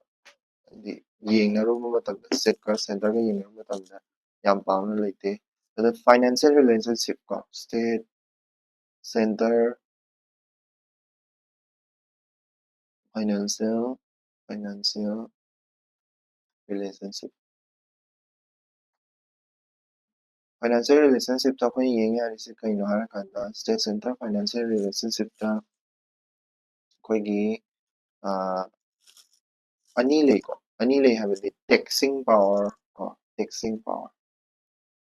ꯍꯥꯏꯗꯤ ꯌꯦꯡꯅꯔꯨꯕ ꯃꯇꯝꯗ, ꯁ꯭ꯇꯦꯠꯀ ꯁꯦꯟꯇꯔꯒ ꯌꯦꯡꯅꯔꯨꯕ ꯃꯇꯝꯗ ꯌꯥꯝ ꯄꯥꯛꯅ ꯂꯩꯇꯦ꯫ ꯑꯗ ꯐꯥꯏꯅꯥꯟꯁꯤꯌꯦꯜ ꯔꯤꯂꯦꯁꯟꯁꯤꯞ ꯀꯣ, state, centre, financial, financial relationship. Financial ꯔꯤꯂꯦꯁꯟꯁꯤꯞꯇ ꯑꯩꯈꯣꯏꯅ ꯌꯦꯡ ꯌꯥꯔꯤꯁꯦ ꯀꯩꯅꯣ ꯍꯥꯏꯔꯀꯥꯟꯗ, ꯁ꯭ꯇꯦꯠ ꯁꯦꯟꯇꯔ ꯐꯥꯏꯅꯥꯟꯁꯤꯌꯦꯜ ꯔꯤꯂꯦꯁꯟꯁꯤꯞꯇ ꯑꯩꯈꯣꯏꯒꯤ, ꯑ, ꯑꯅꯤ ꯂꯩꯀꯣ꯫ ꯑꯅꯤ ꯂꯩ ꯍꯥꯏꯕꯗꯤ ꯇꯦꯛꯁꯤꯡ ꯄꯋꯥꯔ ꯀꯣ, ꯇꯦꯛꯁꯤꯡ ꯄꯋꯥꯔ꯫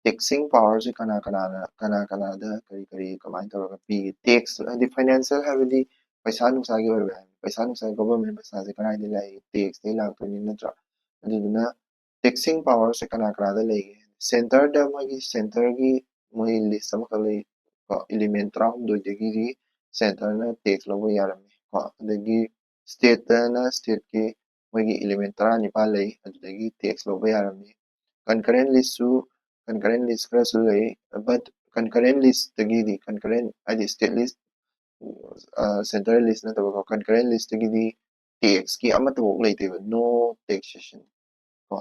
ꯇꯦꯛꯁꯤꯡ ꯄꯋꯥꯔꯁꯦ ꯀꯅꯥ ꯀꯅꯥꯅ, ꯀꯅꯥ ꯀꯅꯥꯗ ꯀꯔꯤ ꯀꯔꯤ ꯀꯃꯥꯏꯅ ꯇꯧꯔꯒ ꯄꯤꯒꯦ? ꯇꯦꯛꯁ ꯍꯥꯏꯗꯤ ꯐꯥꯏꯅꯥꯟꯁꯤꯌꯦꯜ ꯍꯥꯏꯕꯗꯤ ꯄꯩꯁꯥ ꯅꯨꯡꯁꯥꯒꯤ ꯑꯣꯏꯕ ꯍꯥꯏꯕꯅꯤ꯫ ꯄꯩꯁꯥ ꯅꯨꯡꯁꯥ, ꯒꯣꯚꯔꯟꯃꯦꯟꯠ ꯄꯩꯁꯥꯁꯦ ꯀꯗꯥꯏꯗꯒꯤ ꯂꯥꯛꯏ? ꯇꯦꯛꯁꯇꯒꯤ ꯂꯥꯛꯇꯣꯏꯅꯤ, ꯅꯠꯇ꯭ꯔꯥ? ꯑꯗꯨꯗꯨꯅ ꯇꯦꯛꯁꯤꯡ ꯄꯋꯥꯔꯁꯦ ꯀꯅꯥ ꯀꯅꯥꯗ ꯂꯩꯒꯦ? ꯁꯦꯟꯇꯔꯗ, ꯃꯣꯏꯒꯤ ꯁꯦꯟꯇꯔꯒꯤ ꯃꯣꯏ ꯂꯤꯁ ꯑꯃꯈꯛ ꯂꯩ ꯀꯣ, ꯏꯂꯤꯃꯦꯟ ꯇꯔꯥꯍꯨꯝꯗꯣꯏꯗꯒꯤꯗꯤ ꯁꯦꯟꯇꯔꯅ ꯇꯦꯛꯁ ꯂꯧꯕ ꯌꯥꯔꯝꯃꯤ ꯀꯣ꯫ ꯑꯗꯒꯤ ꯁ꯭ꯇꯦꯠꯇꯅ ꯁ꯭ꯇꯦꯠꯀꯤ ꯃꯣꯏꯒꯤ ꯏꯂꯤꯃꯦꯟ ꯇꯔꯥꯅꯤꯄꯥꯜ ꯂꯩ, ꯑꯗꯨꯗꯒꯤ ꯇꯦꯛꯁ ꯂꯧꯕ ꯌꯥꯔꯝꯃꯤ꯫ ꯀꯟꯀꯔꯦꯟ ꯂꯤꯁꯁꯨ, ꯀꯟꯀꯔꯦꯟ ꯂꯤꯁ ꯈꯔꯁꯨ ꯂꯩ, but ꯀꯟꯀꯔꯦꯟ ꯂꯤꯁꯇꯒꯤꯗꯤ, ꯀꯟꯀꯔꯦꯟ ꯍꯥꯏꯗꯤ ꯁ꯭ꯇꯦꯠ ꯂꯤꯁ, ꯑ, ꯁꯦꯟꯇꯔ ꯂꯤꯁ ꯅꯠꯇꯕꯀꯣ, ꯀꯟꯀꯔꯦꯟ ꯂꯤꯁꯇꯒꯤꯗꯤ ꯇꯦꯛꯁꯀꯤ ꯑꯃꯠꯇꯐꯥꯎ ꯂꯩꯇꯦꯕ, no taxation ꯀꯣ,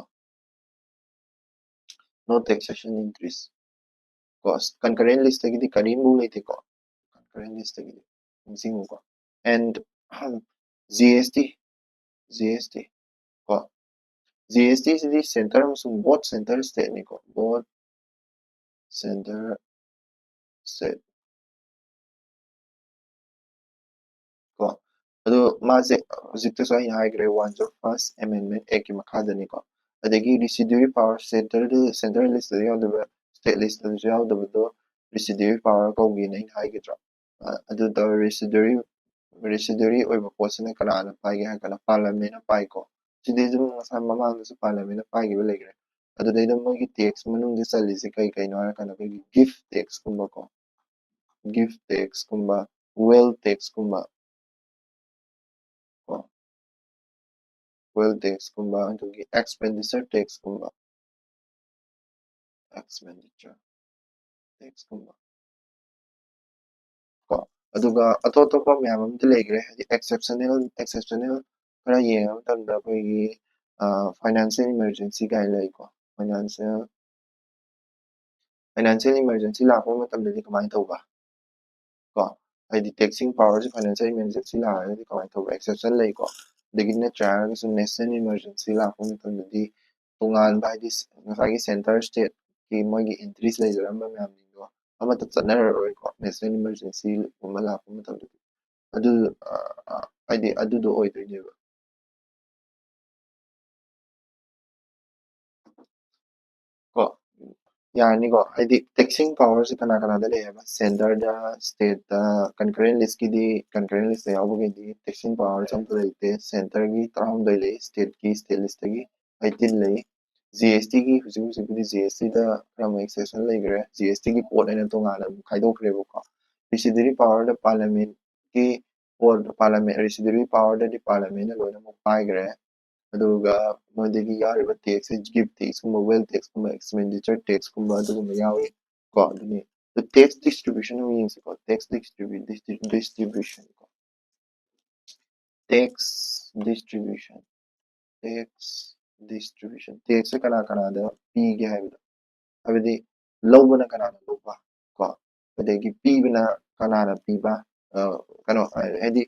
no taxation increase꯫ ꯀꯣ꯫ Concurrent list ꯇꯒꯤꯗꯤ ꯀꯔꯤꯝꯐꯥꯎ ꯂꯩꯇꯦꯀꯣ꯫ Concurrent list ꯇꯒꯤꯗꯤ ꯅꯤꯡꯁꯤꯡꯉꯨꯀꯣ꯫ And G S T, G S T ꯀꯣ, G S T ꯁꯤꯗꯤ center ꯑꯃꯁꯨꯡ both center state ꯅꯤꯀꯣ, both center state ꯀꯣ꯫ ꯑꯗꯨ ꯃꯥꯁꯦ ꯍꯧꯖꯤꯛꯇꯁꯨ ꯑꯩꯅ ꯍꯥꯏꯈ꯭ꯔꯦ, one zero first Amendment Act ꯀꯤ ꯃꯈꯥꯗꯅꯤꯀꯣ꯫ ꯑꯗꯒꯤ residuary power, center, center list ꯇꯁꯨ ꯌꯥꯎꯗꯕ, state list ꯇꯁꯨ ꯌꯥꯎꯗꯕꯗꯣ residuary power ꯀꯧꯒꯦꯅ ꯑꯩꯅ ꯍꯥꯏꯈꯤꯗ꯭ꯔꯣ? ꯑ, ꯑꯗꯨꯗ residuary, residuary ꯑꯣꯏꯕ ꯄꯣꯠꯁꯤꯅ ꯀꯅꯥꯅ ꯄꯥꯏꯒꯦ ꯍꯥꯏꯔ ꯀꯥꯟꯗ Parliament ꯅ ꯄꯥꯏꯀꯣ꯫ ꯁꯤꯗꯤ ꯑꯗꯨꯝ ꯉꯁꯥꯏ ꯃꯃꯥꯡꯗꯁꯨ Parliament ꯅ ꯄꯥꯏꯈꯤꯕ ꯂꯩꯈ꯭ꯔꯦ꯫ ꯑꯗꯨꯗꯩꯗ ꯃꯣꯏꯒꯤ tax ꯃꯅꯨꯡꯗ ꯆꯜꯂꯤꯁꯦ ꯀꯩ ꯀꯩꯅꯣ ꯍꯥꯏꯔ ꯀꯥꯟꯗ ꯑꯩꯈꯣꯏꯒꯤ gift tax ꯀꯨꯝꯕꯀꯣ, gift tax ꯀꯨꯝꯕ, wealth tax ꯀꯨꯝꯕ ꯀꯣ, wealth tax ꯀꯨꯝꯕ, ꯑꯗꯨꯒꯤ expenditure tax ꯀꯨꯝꯕ, expenditure tax ꯀꯨꯝꯕ ꯀꯣ꯫ ꯑꯗꯨꯒ ꯑꯇꯣꯞ ꯑꯇꯣꯞꯄ ꯃꯌꯥꯝ ꯑꯃꯗꯤ ꯂꯩꯈ꯭ꯔꯦ, ꯍꯥꯏꯗꯤ exceptional, exceptional ꯈꯔ ꯌꯦꯡꯕ ꯃꯇꯝꯗ ꯑꯩꯈꯣꯏꯒꯤ, ꯑ, financial emergency ꯀꯥꯏꯅ ꯂꯩꯀꯣ꯫ Financial, financial emergency ꯂꯥꯛꯄ ꯃꯇꯝꯗꯗꯤ ꯀꯃꯥꯏꯅ ꯇꯧꯕ ꯀꯣ? ꯍꯥꯏꯗꯤ taxing power ꯁꯦ financial emergency ꯂꯥꯛꯑꯒꯗꯤ ꯀꯃꯥꯏꯅ ꯇꯧꯕ? Exception ꯂꯩꯀꯣ꯫ ꯑꯗꯒꯤ ꯅꯠꯇ꯭ꯔꯒꯁꯨ national emergency ꯂꯥꯛꯄ ꯃꯇꯝꯗꯗꯤ ꯇꯣꯉꯥꯟꯕ, ꯍꯥꯏꯗꯤ ꯉꯁꯥꯏꯒꯤ center state ꯀꯤ ꯃꯣꯏꯒꯤ entries ꯂꯩꯖꯔꯝꯕ ꯃꯌꯥꯝꯁꯤꯡꯗꯣ ꯑꯃꯠꯇ ꯆꯠꯅꯔꯔꯣꯏꯀꯣ, national emergency ꯒꯨꯝꯕ ꯂꯥꯛꯄ ꯃꯇꯝꯗꯗꯤ꯫ ꯑꯗꯨ, ꯑ, ꯑ, ꯍꯥꯏꯗꯤ ꯑꯗꯨꯗꯣ ꯑꯣꯏꯗꯣꯏꯅꯦꯕ꯫ ꯀꯣ, ꯌꯥꯔꯅꯤꯀꯣ꯫ ꯍꯥꯏꯗꯤ taxing power ꯁꯦ ꯀꯅꯥ ꯀꯅꯥꯗ ꯂꯩ ꯍꯥꯏꯕ? Center ꯗ, state ꯇ, concurrent list ꯀꯤꯗꯤ, concurrent list ꯇ ꯌꯥꯎꯕꯒꯤꯗꯤ taxing power ꯁꯦ ꯑꯝꯇ ꯂꯩꯇꯦ꯫ Center ꯒꯤ ꯇꯔꯥꯍꯨꯝꯗꯣꯏ ꯂꯩ, state ꯀꯤ, state list ꯇꯒꯤ eighteen ꯂꯩ꯫ G S T ꯒꯤ ꯍꯧꯖꯤꯛ ꯍꯧꯖꯤꯛꯄꯨꯗꯤ G S T ꯗ ꯈꯔ ꯑꯃꯨꯛ exception ꯂꯩꯈ꯭ꯔꯦ꯫ G S T ꯒꯤ ꯄꯣꯠ ꯍꯥꯏꯅ ꯇꯣꯉꯥꯟꯅ ꯑꯃꯨꯛ ꯈꯥꯏꯗꯣꯛꯈ꯭ꯔꯦꯕꯀꯣ꯫ Residuary power ꯗ Parliament ꯀꯤ ꯄꯣꯠ, Parliament, residuary power ꯗꯗꯤ Parliament ꯅ ꯂꯣꯏꯅꯃꯛ ꯄꯥꯏꯈ꯭ꯔꯦ꯫ ꯑꯗꯨꯒ ꯃꯣꯏꯗꯒꯤ ꯌꯥꯎꯔꯤꯕ tax ꯁꯦ gift tax ꯀꯨꯝꯕ, wealth tax ꯀꯨꯝꯕ, expenditure tax ꯀꯨꯝꯕ ꯑꯗꯨꯒꯨꯝꯕ ꯌꯥꯎꯏ ꯀꯣ꯫ ꯑꯗꯨꯅꯤ ꯑꯗꯨ tax distribution ꯑꯃ ꯌꯦꯡꯁꯤꯀꯣ, tax distribu-, distri-, distribution ꯀꯣ꯫ Tax distribution, tax distribution, tax ꯁꯦ ꯀꯅꯥ ꯀꯅꯥꯗ ꯄꯤꯒꯦ ꯍꯥꯏꯕꯗꯣ, ꯍꯥꯏꯕꯗꯤ ꯂꯧꯕꯅ ꯀꯅꯥꯅ ꯂꯧꯕ ꯀꯣ, ꯑꯗꯒꯤ ꯄꯤꯕꯅ ꯀꯅꯥꯅ ꯄꯤꯕ, ꯑ, ꯀꯩꯅꯣ, ꯑ, ꯍꯥꯏꯗꯤ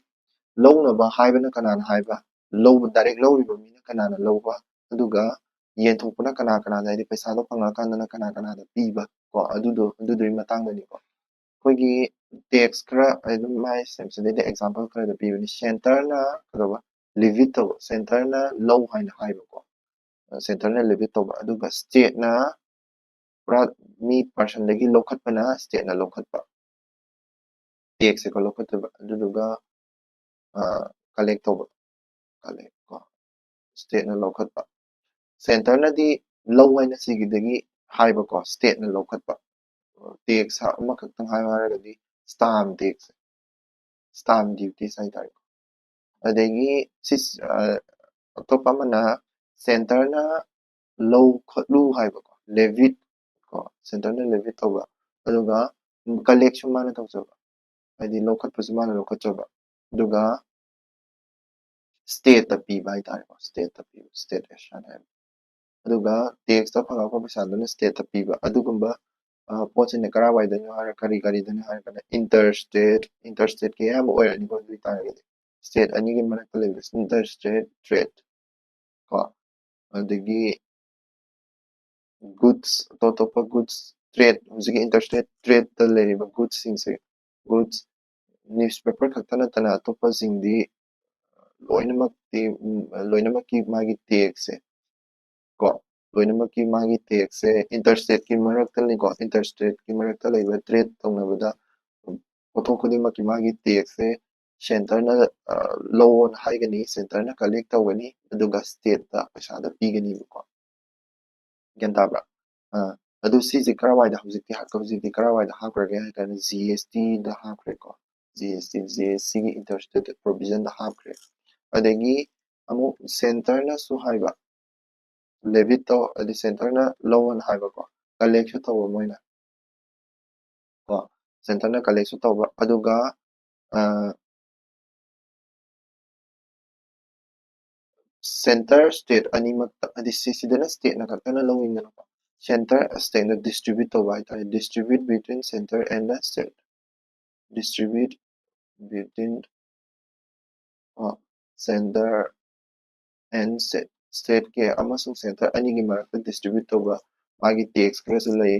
ꯂꯧꯅꯕ ꯍꯥꯏꯕꯅ ꯀꯅꯥꯅ ꯍꯥꯏꯕ, ꯂꯧꯕ, direct ꯂꯧꯔꯤꯕ ꯃꯤꯅ ꯀꯅꯥꯅ ꯂꯧꯕ, ꯑꯗꯨꯒ ꯌꯦꯟꯊꯣꯛꯄꯅ ꯀꯅꯥ ꯀꯅꯥꯗ, ꯍꯥꯏꯗꯤ ꯄꯩꯁꯥꯗꯣ ꯐꯪꯉꯛꯑꯀꯥꯟꯗꯅ ꯀꯅꯥ ꯀꯅꯥꯗ ꯄꯤꯕ ꯀꯣ, ꯑꯗꯨꯗꯣ, ꯑꯗꯨꯗꯨꯒꯤ ꯃꯇꯥꯡꯗꯅꯤꯀꯣ꯫ ꯑꯩꯈꯣꯏꯒꯤ tax ꯈꯔ ꯑꯗꯨꯝ ꯃꯥꯏ ꯁꯦꯝꯁꯤꯗꯩꯗ example ꯈꯔꯗ ꯄꯤꯕꯅꯤ꯫ Centreꯅ ꯀꯩꯗꯧꯕ? Levy ꯇꯧꯕ꯫ Centreꯅ ꯂꯧ ꯍꯥꯏꯅ ꯍꯥꯏꯕꯀꯣ꯫ Centreꯅ levy ꯇꯧꯕ꯫ ꯑꯗꯨꯒ stateꯅ ꯄꯨꯔꯥ ꯃꯤ personꯗꯒꯤ ꯂꯧꯈꯠꯄꯅ stateꯅ ꯂꯧꯈꯠꯄ꯫ Taxꯁꯦꯀꯣ ꯂꯧꯈꯠꯇꯣꯏꯕ꯫ ꯑꯗꯨꯗꯨꯒ, ꯑ, collect ꯇꯧꯕ꯫ Collect ꯀꯣ꯫ Stateꯅ ꯂꯧꯈꯠꯄ꯫ Centreꯅꯗꯤ ꯂꯧ ꯍꯥꯏꯅ ꯁꯤꯒꯤꯗꯒꯤ ꯍꯥꯏꯕꯀꯣ, stateꯅ ꯂꯧꯈꯠꯄ꯫ Tax ꯑꯃꯈꯛꯇꯪ ꯍꯥꯏꯌꯨ ꯍꯥꯏꯔꯒꯗꯤ stamp tax, stamp duties ꯍꯥꯏꯇꯥꯔꯦꯀꯣ꯫ ꯑꯗꯒꯤ ꯁꯤ, ꯑ, ꯑꯇꯣꯞꯄ ꯑꯃꯅ centreꯅ ꯂꯧ ꯈꯣꯠꯂꯨ ꯍꯥꯏꯕꯀꯣ, levy ꯀꯣ, centreꯅ levy ꯇꯧꯕ, ꯑꯗꯨꯒ collectꯁꯨ ꯃꯥꯅ ꯇꯧꯖꯕ, ꯍꯥꯏꯗꯤ ꯂꯧꯈꯠꯄꯁꯨ ꯃꯥꯅ ꯂꯧꯈꯠꯆꯕ, ꯑꯗꯨꯒ stateꯇ ꯄꯤꯕ ꯍꯥꯏꯇꯥꯔꯦꯀꯣ, stateꯇ ꯄꯤꯕ, state action ꯍꯥꯏꯕ꯫ ꯑꯗꯨꯒ taxꯇ ꯐꯪꯉꯛꯄ ꯄꯩꯁꯥꯗꯨꯅ stateꯇ ꯄꯤꯕ꯫ ꯑꯗꯨꯒꯨꯝꯕ, ꯑ, ꯄꯣꯠꯁꯤꯅ ꯀꯔꯥꯏꯋꯥꯏꯗꯅꯣ ꯍꯥꯏꯔ, ꯀꯔꯤ ꯀꯔꯤꯗꯅꯣ ꯍꯥꯏꯔꯀꯥꯟꯗ interstate, interstateꯀꯤ ꯑꯌꯥꯝꯕ ꯑꯣꯏꯔꯅꯤꯀꯣ꯫ ꯑꯗꯨ ꯑꯣꯏꯇꯥꯔꯒꯗꯤ state ꯑꯅꯤꯒꯤ ꯃꯔꯛꯇ ꯂꯩꯕ interstate trade ꯀꯣ, ꯑꯗꯒꯤ goods, ꯑꯇꯣꯞ ꯑꯇꯣꯞꯄ goods trade, ꯍꯧꯖꯤꯛꯀꯤ interstate tradeꯇ ꯂꯩꯔꯤꯕ goodsꯁꯤꯡꯁꯦ, goods, newspaper ꯈꯛꯇ ꯅꯠꯇꯅ ꯑꯇꯣꯞꯄꯁꯤꯡꯗꯤ ꯂꯣꯏꯅꯃꯛꯇꯤ, ꯎꯝ, ꯂꯣꯏꯅꯃꯛꯀꯤ ꯃꯥꯒꯤ taxꯁꯦ ꯀꯣ, ꯂꯣꯏꯅꯃꯛꯀꯤ ꯃꯥꯒꯤ taxꯁꯦ interstateꯀꯤ ꯃꯔꯛꯇꯅꯤꯀꯣ, interstateꯀꯤ ꯃꯔꯛꯇ ꯂꯩꯕ trade ꯇꯧꯅꯕꯗ ꯄꯣꯠꯊꯣꯛ ꯈꯨꯗꯤꯡꯃꯛꯀꯤ ꯃꯥꯒꯤ taxꯁꯦ centreꯅ, ꯑ, ꯂꯧꯑꯣꯅ ꯍꯥꯏꯒꯅꯤ, centreꯅ collect ꯇꯧꯒꯅꯤ, ꯑꯗꯨꯒ stateꯇ ꯄꯩꯁꯥꯗꯣ ꯄꯤꯒꯅꯤꯕꯀꯣ꯫ ꯒ꯭ꯌꯥꯟ ꯇꯥꯕ꯭ꯔꯥ? ꯑ, ꯑꯗꯨ ꯁꯤꯁꯦ ꯀꯔꯥꯏꯋꯥꯏꯗ ꯍꯧꯖꯤꯛꯇꯤ ꯍꯥꯞ-, ꯍꯧꯖꯤꯛꯇꯤ ꯀꯔꯥꯏꯋꯥꯏꯗ ꯍꯥꯞꯈ꯭ꯔꯒꯦ ꯍꯥꯏ ꯀꯥꯟꯗ GSTꯗ ꯍꯥꯞꯈ꯭ꯔꯦꯀꯣ꯫ GST, GSTꯒꯤ interstate provisionꯗ ꯍꯥꯞꯈ꯭ꯔꯦ꯫ ꯑꯗꯒꯤ ꯑꯃꯨꯛ centreꯅꯁꯨ ꯍꯥꯏꯕ, levy ꯇꯧ, ꯍꯥꯏꯗꯤ centreꯅ ꯂꯧꯑꯣꯅ ꯍꯥꯏꯕꯀꯣ, collectꯁꯨ ꯇꯧꯕ ꯃꯣꯏꯅ꯫ ꯀꯣ, centreꯅ collectꯁꯨ ꯇꯧꯕ, ꯑꯗꯨꯒ, ꯑ, centre state ꯑꯅꯤꯃꯛꯇ, ꯍꯥꯏꯗꯤ ꯁꯤ-, ꯁꯤꯗꯅ stateꯅ ꯈꯛꯇꯅ ꯂꯧꯋꯤꯗꯅꯀꯣ, center, stateꯅ distribute ꯇꯧꯕ ꯍꯥꯏꯇꯥꯔꯦ, distribute between center and the state, distribute between center and state, stateꯀꯤ ꯑꯃꯁꯨꯡ center ꯑꯅꯤꯒꯤ ꯃꯔꯛꯇ distribute ꯇꯧꯕ ꯃꯥꯒꯤ tax ꯈꯔꯁꯨ ꯂꯩ꯫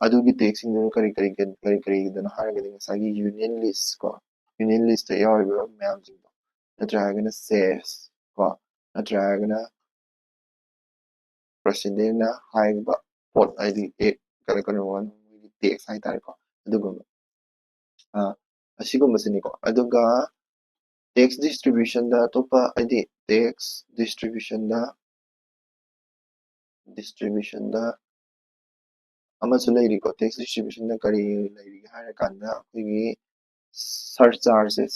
ꯑꯗꯨꯒꯤ taxꯁꯤꯡꯗꯨꯅ ꯀꯔꯤ ꯀꯔꯤ ꯀꯔꯤ ꯀꯔꯤꯒꯤꯗꯅꯣ ꯍꯥꯏꯔꯒꯗꯤ ꯉꯁꯥꯏꯒꯤ union list ꯀꯣ, union listꯇ ꯌꯥꯎꯔꯤꯕ ꯃꯌꯥꯝꯁꯤꯡꯗꯣ, ꯅꯠꯇ꯭ꯔꯒꯅ cess ꯀꯣ, ꯅꯠꯇ꯭ꯔꯒꯅ presidentꯅ ꯍꯥꯏꯕ ꯄꯣꯠ, ꯍꯥꯏꯗꯤ tax ꯀꯔꯤ ꯀꯔꯤ ꯃꯣꯏꯒꯤ tax ꯍꯥꯏꯇꯥꯔꯦꯀꯣ, ꯑꯗꯨꯒꯨꯝꯕ ꯑꯁꯤꯒꯨꯝꯕꯁꯤꯅꯤꯀꯣ꯫ ꯑꯗꯨꯒ tax distributionꯗ ꯑꯇꯣꯞꯄ, ꯍꯥꯏꯗꯤ tax distributionꯗ distributionꯗ ꯑꯃꯁꯨ ꯂꯩꯔꯤꯀꯣ꯫ Tax distributionꯗ ꯀꯔꯤ ꯂꯩꯔꯤꯒꯦ ꯍꯥꯏꯔꯀꯥꯟꯗ ꯑꯩꯈꯣꯏꯒꯤ surcharges,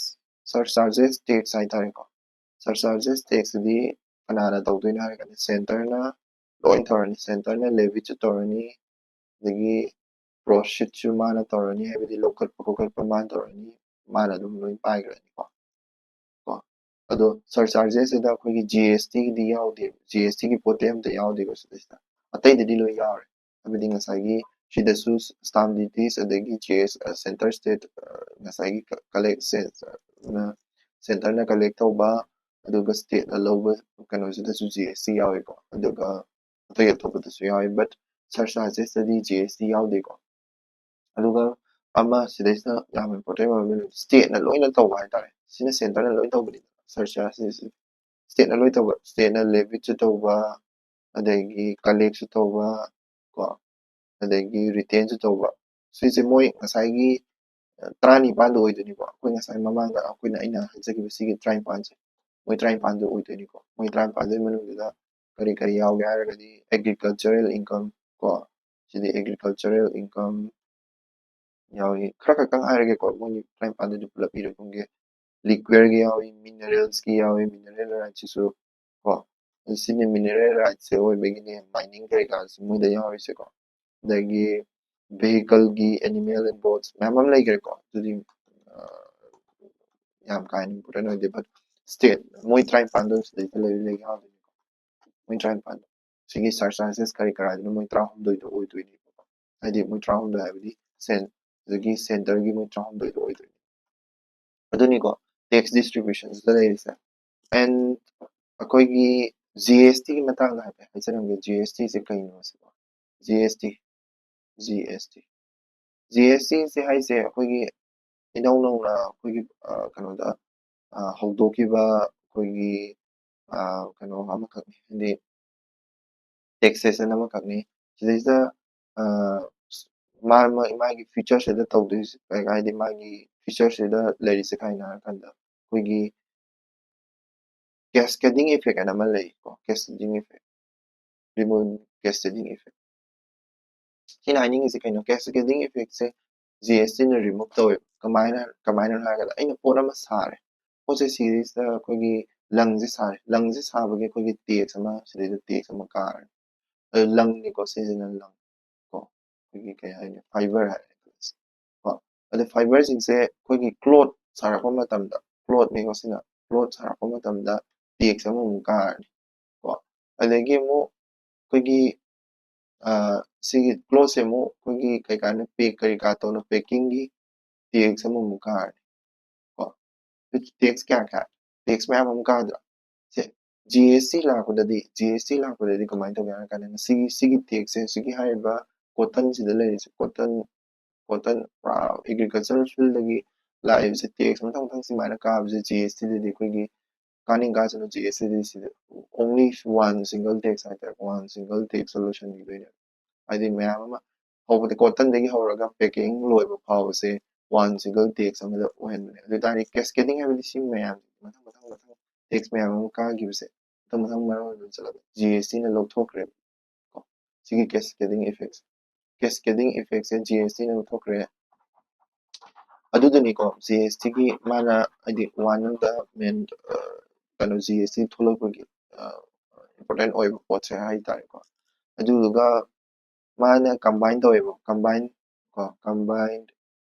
surcharges tax ꯍꯥꯏꯇꯥꯔꯦꯀꯣ꯫ Surcharges taxꯁꯤꯗꯤ ꯀꯅꯥꯅ ꯇꯧꯗꯣꯏꯅꯣ ꯍꯥꯏꯔꯀꯥꯟꯗ centreꯅ ꯂꯣꯏ ꯇꯧꯔꯅꯤ꯫ Centreꯅ levyꯁꯨ ꯇꯧꯔꯅꯤ, ꯑꯗꯒꯤ proceedꯁꯨ ꯃꯥꯅ ꯇꯧꯔꯅꯤ, ꯍꯥꯏꯕꯗꯤ ꯂꯧꯈꯠꯄ ꯈꯣꯀꯠꯄ ꯃꯥꯅ ꯇꯧꯔꯅꯤ, ꯃꯥꯅ ꯑꯗꯨꯝ ꯂꯣꯏ ꯄꯥꯏꯈ꯭ꯔꯅꯤꯀꯣ꯫ ꯀꯣ ꯑꯗꯣ surchargesꯁꯤꯗ ꯑꯩꯈꯣꯏꯒꯤ GSTꯒꯤꯗꯤ ꯌꯥꯎꯗꯦ, GSTꯒꯤ ꯄꯣꯠꯇꯤ ꯑꯝꯇ ꯌꯥꯎꯗꯦꯀꯣ ꯁꯤꯗꯩꯁꯤꯗ꯫ ꯑꯇꯩꯗꯗꯤ ꯂꯣꯏ ꯌꯥꯎꯔꯦ, ꯍꯥꯏꯕꯗꯤ ꯉꯁꯥꯏꯒꯤ ꯁꯤꯗꯁꯨ stamp duties ꯑꯗꯒꯤ GS, centre state, ꯉꯁꯥꯏꯒꯤ collect, centreꯅ collect ꯇꯧꯕ, ꯑꯗꯨꯒ stateꯅ ꯂꯧꯕ ꯀꯩꯅꯣꯁꯤꯗꯁꯨ GST ꯌꯥꯎꯋꯦꯀꯣ, ꯑꯗꯨꯒ ꯑꯇꯩ ꯑꯇꯣꯞꯄꯗꯁꯨ ꯌꯥꯎꯋꯤ, but surchargesꯇꯗꯤ GST ꯌꯥꯎꯗꯦꯀꯣ꯫ ꯑꯗꯨꯒ ꯑꯃ ꯁꯤꯗꯩꯁꯤꯗ ꯌꯥꯝ important ꯑꯣꯏꯕ stateꯅ ꯂꯣꯏꯅ ꯇꯧꯕ ꯍꯥꯏꯇꯥꯔꯦ, ꯁꯤꯅ centreꯅ ꯂꯣꯏꯅ ꯇꯧꯕꯅꯤ꯫ Surcharges stateꯅ ꯂꯣꯏ ꯇꯧꯕ, stateꯅ levyꯁꯨ ꯇꯧꯕ, ꯑꯗꯒꯤ collectꯁꯨ ꯇꯧꯕ ꯀꯣ, ꯑꯗꯒꯤ returnꯁꯨ ꯇꯧꯕ꯫ ꯁꯤꯁꯦ ꯃꯣꯏ ꯉꯁꯥꯏꯒꯤ ꯇꯔꯥꯅꯤꯄꯥꯟꯗꯣ ꯑꯣꯏꯗꯣꯏꯅꯤꯀꯣ꯫ ꯑꯩꯈꯣꯏ ꯉꯁꯥꯏ ꯃꯃꯥꯡꯗ ꯑꯩꯈꯣꯏꯅ, ꯑꯩꯅ ꯍꯥꯏꯖꯈꯤꯕ ꯁꯤꯒꯤ ꯇꯔꯥꯅꯤꯄꯥꯟꯁꯦ, ꯃꯣꯏ ꯇꯔꯥꯅꯤꯄꯥꯟꯗꯣ ꯑꯣꯏꯗꯣꯏꯅꯤꯀꯣ꯫ ꯃꯣꯏ ꯇꯔꯥꯅꯤꯄꯥꯟꯗꯨꯒꯤ ꯃꯅꯨꯡꯗꯨꯗ ꯀꯔꯤ ꯀꯔꯤ ꯌꯥꯎꯒꯦ ꯍꯥꯏꯔꯒꯗꯤ agricultural income ꯀꯣ, ꯁꯤꯗꯤ agricultural income ꯌꯥꯎꯏ꯫ ꯈꯔ ꯈꯛꯇꯪ ꯍꯥꯏꯔꯒꯦꯀꯣ, ꯃꯣꯏꯒꯤ ꯇꯔꯥꯅꯤꯄꯥꯟꯗꯨꯗꯤ ꯄꯨꯂꯞ ꯏꯔꯒꯨꯝꯒꯦ꯫ Liquorꯒꯤ ꯌꯥꯎꯏ, mineralsꯀꯤ ꯌꯥꯎꯏ, mineral rightsꯁꯤꯁꯨ ꯀꯣ, ꯁꯤꯅꯤ mineral rightsꯁꯦ ꯑꯣꯏꯕꯒꯤꯅꯦ mining ꯀꯩꯀꯥꯁꯦ ꯃꯣꯏꯗ ꯌꯥꯎꯔꯤꯁꯦꯀꯣ꯫ ꯑꯗꯒꯤ vehicleꯒꯤ, animal and boats ꯃꯌꯥꯝ ꯑꯃ ꯂꯩꯈ꯭ꯔꯦꯀꯣ, ꯑꯗꯨꯗꯤ ꯌꯥꯝ ꯀꯥ ꯍꯦꯟꯅ important ꯑꯣꯏꯗꯦ, but state ꯃꯣꯏ ꯇꯔꯥꯅꯤꯄꯥꯟꯗꯣ ꯁꯤꯗꯩꯗ ꯂꯩ ꯂꯩ ꯌꯥꯎꯗꯣꯏꯅꯤꯀꯣ꯫ ꯃꯣꯏ ꯇꯔꯥꯅꯤꯄꯥꯟꯗꯣ ꯁꯤꯒꯤ surcharges ꯀꯔꯤ ꯀꯔꯥꯗꯨꯅ ꯃꯣꯏ ꯇꯔꯥꯍꯨꯝꯗꯣꯏꯗꯣ ꯑꯣꯏꯗꯣꯏꯅꯦꯕꯀꯣ꯫ ꯍꯥꯏꯗꯤ ꯃꯣꯏ ꯇꯔꯥꯍꯨꯝꯗꯣꯏ ꯍꯥꯏꯕꯗꯤ ꯁꯦꯟ ꯑꯗꯒꯤ centreꯒꯤ ꯃꯣꯏ ꯇꯔꯥꯍꯨꯝꯗꯣꯏꯗꯣ ꯑꯣꯏꯗꯣꯏꯅꯦ꯫ ꯑꯗꯨꯅꯤꯀꯣ, tax distributionꯁꯤꯗ ꯂꯩꯔꯤꯁꯦ꯫ And ꯑꯩꯈꯣꯏꯒꯤ GSTꯒꯤ ꯃꯇꯥꯡꯗ ꯍꯥꯏꯐꯦꯠ ꯍꯥꯏꯖꯔꯝꯒꯦ꯫ GSTꯁꯦ ꯀꯩꯅꯣ ꯁꯤꯀꯣ? GST, GST, GSTꯁꯦ ꯍꯥꯏꯁꯦ ꯑꯩꯈꯣꯏꯒꯤ ꯏꯅꯧ ꯅꯧꯅ ꯑꯩꯈꯣꯏꯒꯤ ꯀꯩꯅꯣꯗ ꯍꯧꯗꯣꯛꯈꯤꯕ ꯑꯩꯈꯣꯏꯒꯤ ꯀꯩꯅꯣ ꯑꯃꯈꯛꯅꯤ꯫ ꯍꯥꯏꯗꯤ taxation ꯑꯃꯈꯛꯅꯤ꯫ ꯁꯤꯗꯩꯁꯤꯗ ꯃꯥ ꯃꯥꯒꯤ featureꯁꯤꯗ ꯇꯧꯗꯣꯏꯁꯦ, ꯍꯥꯏꯗꯤ ꯃꯥꯒꯤ featureꯁꯤꯗ ꯂꯩꯔꯤꯁꯦ ꯀꯩꯅꯣ ꯍꯥꯏꯔꯀꯥꯟꯗ ꯑꯩꯈꯣꯏꯒꯤ cascading effect ꯍꯥꯏꯅ ꯑꯃ ꯂꯩꯀꯣ꯫ Cascading effect, remove cascading effect꯫ ꯁꯤꯅ ꯍꯥꯏꯅꯤꯡꯉꯤꯁꯦ ꯀꯩꯅꯣ? Cascading effectꯁꯦ GSTꯅ remove ꯇꯧꯋꯦꯕ꯫ ꯀꯃꯥꯏꯅ, ꯀꯃꯥꯏꯅ ꯍꯥꯏꯔꯒꯗ, ꯑꯩꯅ ꯄꯣꯠ ꯑꯃ ꯁꯥꯔꯦ, ꯄꯣꯠꯁꯦ ꯁꯤꯗꯩꯁꯤꯗ ꯑꯩꯈꯣꯏꯒꯤ ꯂꯪꯁꯦ ꯁꯥꯔꯦ, ꯂꯪꯁꯦ ꯁꯥꯕꯒꯤ ꯑꯩꯈꯣꯏꯒꯤ tax ꯑꯃ, ꯁꯤꯗꯩꯗ tax ꯑꯃ ꯀꯥꯔꯅꯤ꯫ ꯑꯗꯨ ꯂꯪꯅꯤꯀꯣ, ꯁꯤꯁꯤꯅ ꯂꯪ ꯀꯣ, ꯑꯩꯈꯣꯏꯒꯤ ꯀꯩ ꯍꯥꯏꯅꯤ, fibre ꯍꯥꯏꯔꯦ ꯀꯣ꯫ ꯑꯗꯨ fibreꯁꯤꯡꯁꯦ ꯑꯩꯈꯣꯏꯒꯤ cloth ꯁꯥꯔꯛꯄ ꯃꯇꯝꯗ, clothꯅꯤꯀꯣ ꯁꯤꯅ, cloth ꯁꯥꯔꯛꯄ ꯃꯇꯝꯗ tax ꯑꯃꯃꯨꯛ ꯀꯥꯔꯅꯤ ꯀꯣ꯫ ꯑꯗꯒꯤ ꯑꯃꯨꯛ ꯑꯩꯈꯣꯏꯒꯤ ꯁꯤꯒꯤ clothꯁꯦ ꯑꯃꯨꯛ ꯑꯩꯈꯣꯏꯒꯤ ꯀꯩꯀꯥꯅ pack ꯀꯔꯤ ꯀꯥ ꯇꯧꯅ packingꯒꯤ tax ꯑꯃꯃꯨꯛ ꯀꯥꯔꯅꯤ ꯀꯣ꯫ tax ꯀꯌꯥ ꯀꯥ? Tax ꯃꯌꯥꯝ ꯑꯃ ꯀꯥꯗ꯭ꯔꯥ? ꯁꯦ, GST ꯂꯥꯛꯄꯗꯗꯤ, GST ꯂꯥꯛꯄꯗꯗꯤ ꯀꯃꯥꯏꯅ ꯇꯧꯒꯦ ꯍꯥꯏꯔ ꯀꯥꯟꯗ ꯁꯤꯒꯤ, ꯁꯤꯒꯤ taxꯁꯦ, ꯁꯤꯒꯤ ꯍꯥꯏꯔꯤꯕ cottonꯁꯤꯗ ꯂꯩꯔꯤꯁꯦ, cotton, cotton ꯄꯨꯔꯥ agricultural fieldꯗꯒꯤ ꯂꯥꯛꯏꯕꯁꯦ, tax ꯃꯊꯪ ꯃꯊꯪ ꯁꯨꯃꯥꯏꯅ ꯀꯥꯕꯁꯦ GSTꯗꯗꯤ ꯑꯩꯈꯣꯏꯒꯤ ꯀꯥꯅꯤꯡ ꯀꯥꯁꯤꯅ GSTꯗꯤ ꯁꯤꯗ only one single tax ꯍꯥꯏꯇꯥꯔꯦ, one single tax ꯁꯣꯂꯨꯁꯟꯒꯤꯗꯣꯏꯅꯦ꯫ ꯍꯥꯏꯗꯤ ꯃꯌꯥꯝ ꯑꯃ ꯍꯧꯕꯗꯤ cottonꯗꯒꯤ ꯍꯧꯔꯒ packing ꯂꯣꯏꯕ ꯐꯥꯎꯕꯁꯦ one single tax ꯑꯃꯗ ꯑꯣꯏꯍꯟꯕꯅꯦ꯫ ꯑꯗꯨ ꯑꯣꯏꯇꯥꯔꯗꯤ cascading ꯍꯥꯏꯕꯗꯤ ꯁꯤ ꯃꯌꯥꯝ ꯃꯊꯪ ꯃꯊꯪ ꯃꯊꯪ tax ꯃꯌꯥꯝ ꯑꯃ ꯀꯥꯈꯤꯕꯁꯦ ꯃꯊꯪ ꯃꯊꯪ ꯃꯔꯝ ꯑꯣꯏꯅ ꯆꯠꯂꯒ GSTꯅ ꯂꯧꯊꯣꯛꯈ꯭ꯔꯦꯕ ꯀꯣ꯫ ꯁꯤꯒꯤ cascading effect, cascading effectꯁꯦ GSTꯅ ꯂꯧꯊꯣꯛꯈ꯭ꯔꯦ꯫ ꯑꯗꯨꯗꯨꯅꯤꯀꯣ, GSTꯒꯤ ꯃꯥꯅ ꯍꯥꯏꯗꯤ one of the main ꯀꯩꯅꯣ, GST ꯊꯣꯛꯂꯛꯄꯒꯤ important ꯑꯣꯏꯕ ꯄꯣꯠꯁꯦ ꯍꯥꯏꯇꯥꯔꯦꯀꯣ꯫ ꯑꯗꯨꯗꯨꯒ ꯃꯥꯅ combine ꯇꯧꯋꯦꯕ, combine ꯀꯣ, combined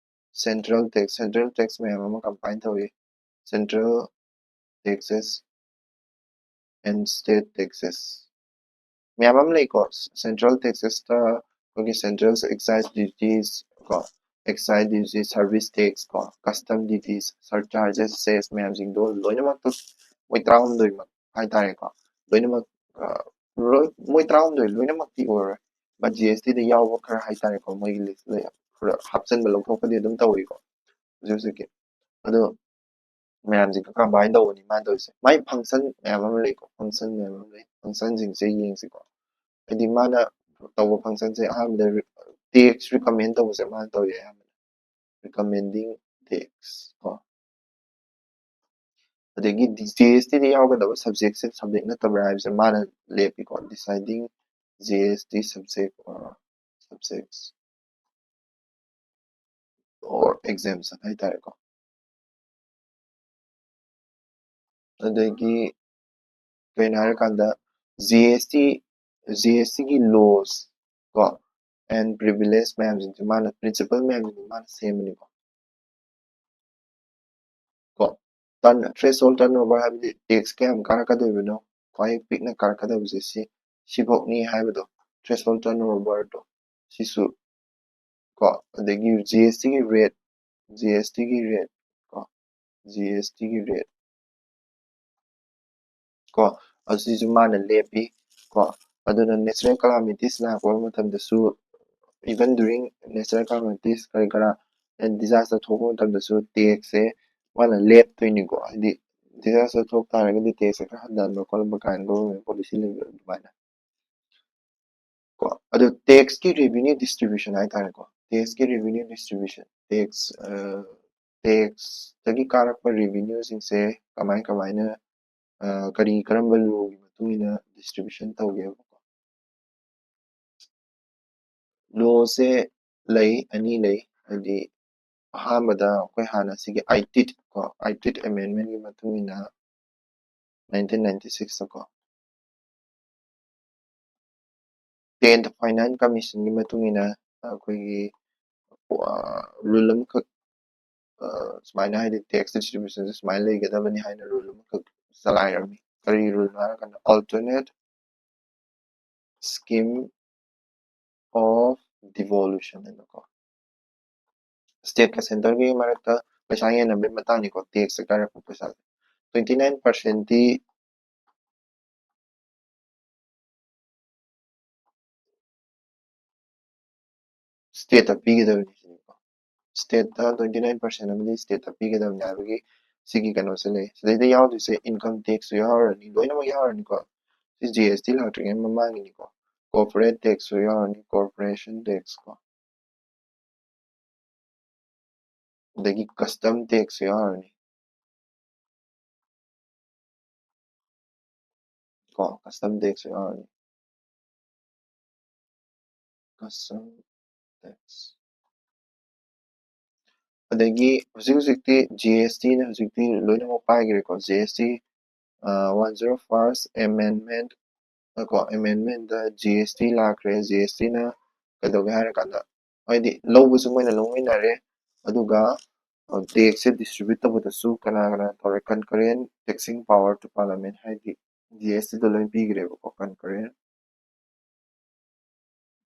central tax, central tax ꯃꯌꯥꯝ ꯑꯃ combine ꯇꯧꯋꯤ, central taxes and state taxes꯫ ꯃꯌꯥꯝ ꯑꯃ ꯂꯩꯀꯣ꯫ Central taxes ꯇ ꯑꯩꯈꯣꯏꯒꯤ central excise duties ꯀꯣ, excise duties, service tax ꯀꯣ, custom duties, surcharges, cess ꯃꯌꯥꯝꯁꯤꯡꯗꯣ ꯂꯣꯏꯅꯃꯛꯇꯣ, ꯃꯣꯏ ꯇꯔꯥꯍꯨꯝꯗꯣꯏꯃꯛ ꯍꯥꯏꯇꯥꯔꯦꯀꯣ, ꯂꯣꯏꯅꯃꯛ, ꯑ, ꯂꯣꯏ-, ꯃꯣꯏ ꯇꯔꯥꯍꯨꯝꯗꯣꯏ ꯂꯣꯏꯅꯃꯛꯇꯤ ꯑꯣꯏꯔꯣꯏ, but G S T ꯗ ꯌꯥꯎꯕ ꯈꯔ ꯍꯥꯏꯇꯥꯔꯦꯀꯣ, ꯃꯣꯏꯒꯤ list ꯇ ꯈꯔ ꯍꯥꯞꯆꯤꯟꯕ ꯂꯧꯊꯣꯛꯄꯗꯤ ꯑꯗꯨꯝ ꯇꯧꯏꯀꯣ ꯍꯧꯖꯤꯛ ꯍꯧꯖꯤꯛꯀꯤ꯫ ꯑꯗꯣ ꯃꯌꯥꯝꯁꯤꯒ combine ꯇꯧꯕꯅꯤ ꯃꯥꯅ ꯇꯧꯔꯤꯁꯦ꯫ ꯃꯥꯏ function ꯃꯌꯥꯝ ꯑꯃ ꯂꯩꯀꯣ, function ꯃꯌꯥꯝ ꯑꯃ ꯂꯩ, function ꯁꯤꯡꯁꯦ ꯌꯦꯡꯁꯤꯀꯣ꯫ ꯍꯥꯏꯗꯤ ꯃꯥꯅ ꯇꯧꯕ function ꯁꯦ ꯑꯍꯥꯟꯕꯗ ꯔꯤ-, tax recommend ꯇꯧꯕꯁꯦ ꯃꯥꯅ ꯇꯧꯋꯦ ꯑꯌꯥꯝꯕꯅ, recommending tax ꯀꯣ꯫ ꯑꯗꯒꯤ G S T ꯗ ꯌꯥꯎꯒꯗꯕ subject ꯁꯦ subject ꯅꯠꯇꯕ꯭ꯔꯥ ꯍꯥꯏꯕꯁꯦ ꯃꯥꯅ ꯂꯦꯞꯄꯤꯀꯣ, deciding G S T subject or subjects or exemption ꯍꯥꯏꯇꯥꯔꯦꯀꯣ꯫ ꯑꯗꯒꯤ ꯀꯩꯅꯣ ꯍꯥꯏꯔꯀꯥꯟꯗ G S T, G S T ꯒꯤ laws ꯀꯣ, and privilege ꯃꯌꯥꯝꯁꯤꯡꯁꯦ ꯃꯥꯅ, principle ꯃꯌꯥꯝꯁꯤꯡꯁꯦ ꯃꯥꯅ ꯁꯦꯝꯕꯅꯤꯀꯣ꯫ ꯀꯣ, turn-, threshold turnover ꯍꯥꯏꯕꯗꯤ tax ꯀꯌꯥꯝ ꯀꯥꯔꯛꯀꯗꯣꯏꯕꯅꯣ, ꯈ꯭ꯋꯥꯏ ꯄꯤꯛꯅ ꯀꯥꯔꯛꯀꯗꯕꯁꯦ ꯁꯤ, ꯁꯤꯐꯧꯅꯤ ꯍꯥꯏꯕꯗꯣ, threshold turnover ꯗꯣ, ꯁꯤꯁꯨ ꯀꯣ, ꯑꯗꯒꯤ G S T ꯒꯤ rate, G S T ꯒꯤ rate ꯀꯣ, G S T ꯒꯤ rate ꯀꯣ, ꯑꯁꯤꯁꯨ ꯃꯥꯅ ꯂꯦꯞꯄꯤ ꯀꯣ꯫ ꯑꯗꯨꯅ natural calamities ꯂꯥꯛꯄ ꯃꯇꯝꯗꯁꯨ, even during natural calamities ꯀꯔꯤ ꯀꯔꯥ, and disaster ꯊꯣꯛꯄ ꯃꯇꯝꯗꯁꯨ tax ꯁꯦ ꯃꯥꯅ ꯂꯦꯞꯇꯣꯏꯅꯤꯀꯣ꯫ ꯍꯥꯏꯗꯤ disaster ꯊꯣꯛ ꯇꯥꯔꯒꯗꯤ tax ꯁꯦ ꯈꯔ ꯍꯟꯊꯍꯟꯕ ꯈꯣꯠꯍꯟꯕ ꯀꯥꯏꯅ government policy ꯂꯩꯕ ꯑꯗꯨꯃꯥꯏꯅ꯫ ꯀꯣ, ꯑꯗꯨ tax ꯀꯤ revenue distribution ꯍꯥꯏꯇꯥꯔꯦꯀꯣ, tax ꯀꯤ revenue distribution, tax, ꯑ, tax ꯇꯒꯤ ꯀꯥꯔꯛꯄ revenue ꯁꯤꯡꯁꯦ ꯀꯃꯥꯏ ꯀꯃꯥꯏꯅ, ꯑ, ꯀꯔꯤ ꯀꯔꯝꯕ law ꯒꯤ ꯃꯇꯨꯡ ꯏꯟꯅ distribution ꯇꯧꯒꯦꯕꯀꯣ? Law ꯁꯦ ꯂꯩ, ꯑꯅꯤ ꯂꯩ꯫ ꯍꯥꯏꯗꯤ ꯑꯍꯥꯟꯕꯗ ꯑꯩꯈꯣꯏ ꯍꯥꯟꯅ ꯁꯤꯒꯤ ꯑꯥꯏꯇꯤꯠ ꯀꯣ, ꯑꯥꯏꯇꯤꯠ amendment ꯀꯤ ꯃꯇꯨꯡ ꯏꯟꯅ nineteen ninety six ꯇꯀꯣ, Tenth Finance Commission ꯒꯤ ꯃꯇꯨꯡ ꯏꯟꯅ ꯑꯩꯈꯣꯏꯒꯤ, ꯑ, rule ꯑꯃꯈꯛ, ꯑ, ꯁꯨꯃꯥꯏꯅ, ꯍꯥꯏꯗꯤ tax distribution ꯁꯦ ꯁꯨꯃꯥꯏꯅ ꯂꯩꯒꯗꯕꯅꯤ ꯍꯥꯏꯅ rule ꯑꯃꯈꯛ ꯆꯂꯥꯏꯔꯝꯃꯤ꯫ ꯀꯔꯤ rule ꯅꯣ ꯍꯥꯏꯔꯀꯥꯟꯗ, alternate scheme of devolution ꯍꯥꯏꯅꯀꯣ, stateꯀ centreꯒꯤ ꯃꯔꯛꯇ ꯄꯩꯁꯥ ꯌꯦꯟꯅꯕꯒꯤ ꯃꯇꯥꯡꯅꯤꯀꯣ, taxꯁꯦ ꯀꯥꯏꯔꯛꯄ ꯄꯩꯁꯥꯁꯦ꯫ Twenty nine percentꯇꯤ stateꯇ ꯄꯤꯒꯗꯕꯅꯤ ꯁꯤꯅꯤꯀꯣ꯫ Stateꯇ twenty nine percent ꯑꯃꯗꯤ stateꯇ ꯄꯤꯒꯗꯕꯅꯤ ꯍꯥꯏꯕꯒꯤ ꯁꯤꯒꯤ ꯀꯩꯅꯣꯁꯦ ꯂꯩ꯫ ꯁꯤꯗꯩꯗ ꯌꯥꯎꯗꯣꯏꯁꯦ income taxꯁꯨ ꯌꯥꯎꯔꯅꯤ, ꯂꯣꯏꯅꯃꯛ ꯌꯥꯎꯔꯅꯤꯀꯣ꯫ ꯁꯤ G S T ꯂꯥꯛꯇ꯭ꯔꯤꯉꯩ ꯃꯃꯥꯡꯒꯤꯅꯤꯀꯣ꯫ Corporate taxꯁꯨ ꯌꯥꯎꯔꯅꯤ, corporation tax ꯀꯣ꯫ ꯑꯗꯒꯤ custom taxꯁꯨ ꯌꯥꯎꯔꯅꯤ꯫ ꯀꯣ, custom taxꯁꯨ ꯌꯥꯎꯔꯅꯤ꯫ Custom tax꯫ ꯑꯗꯒꯤ ꯍꯧꯖꯤꯛ ꯍꯧꯖꯤꯛꯇꯤ G S Tꯅ ꯍꯧꯖꯤꯛꯇꯤ ꯂꯣꯏꯅꯃꯛ ꯄꯥꯏꯈ꯭ꯔꯦꯀꯣ꯫ G S T, ꯑ, one zero first amendment ꯀꯣ, amendmentꯗ G S T ꯂꯥꯛꯈ꯭ꯔꯦ꯫ G S Tꯅ ꯀꯩꯗꯧꯒꯦ ꯍꯥꯏꯔꯀꯥꯟꯗ, ꯍꯥꯏꯗꯤ ꯂꯧꯕꯁꯨ ꯃꯣꯏꯅ ꯂꯧꯃꯤꯟꯅꯔꯦ, ꯑꯗꯨꯒ, ꯑ, taxꯁꯦ distribute ꯇꯧꯕꯗꯁꯨ ꯀꯅꯥ ꯀꯅꯥ ꯇꯧꯔꯦ? Concurrent taxing power to parliament, ꯍꯥꯏꯗꯤ G S Tꯗ ꯂꯣꯏ ꯄꯤꯈ꯭ꯔꯦꯕꯀꯣ, concurrent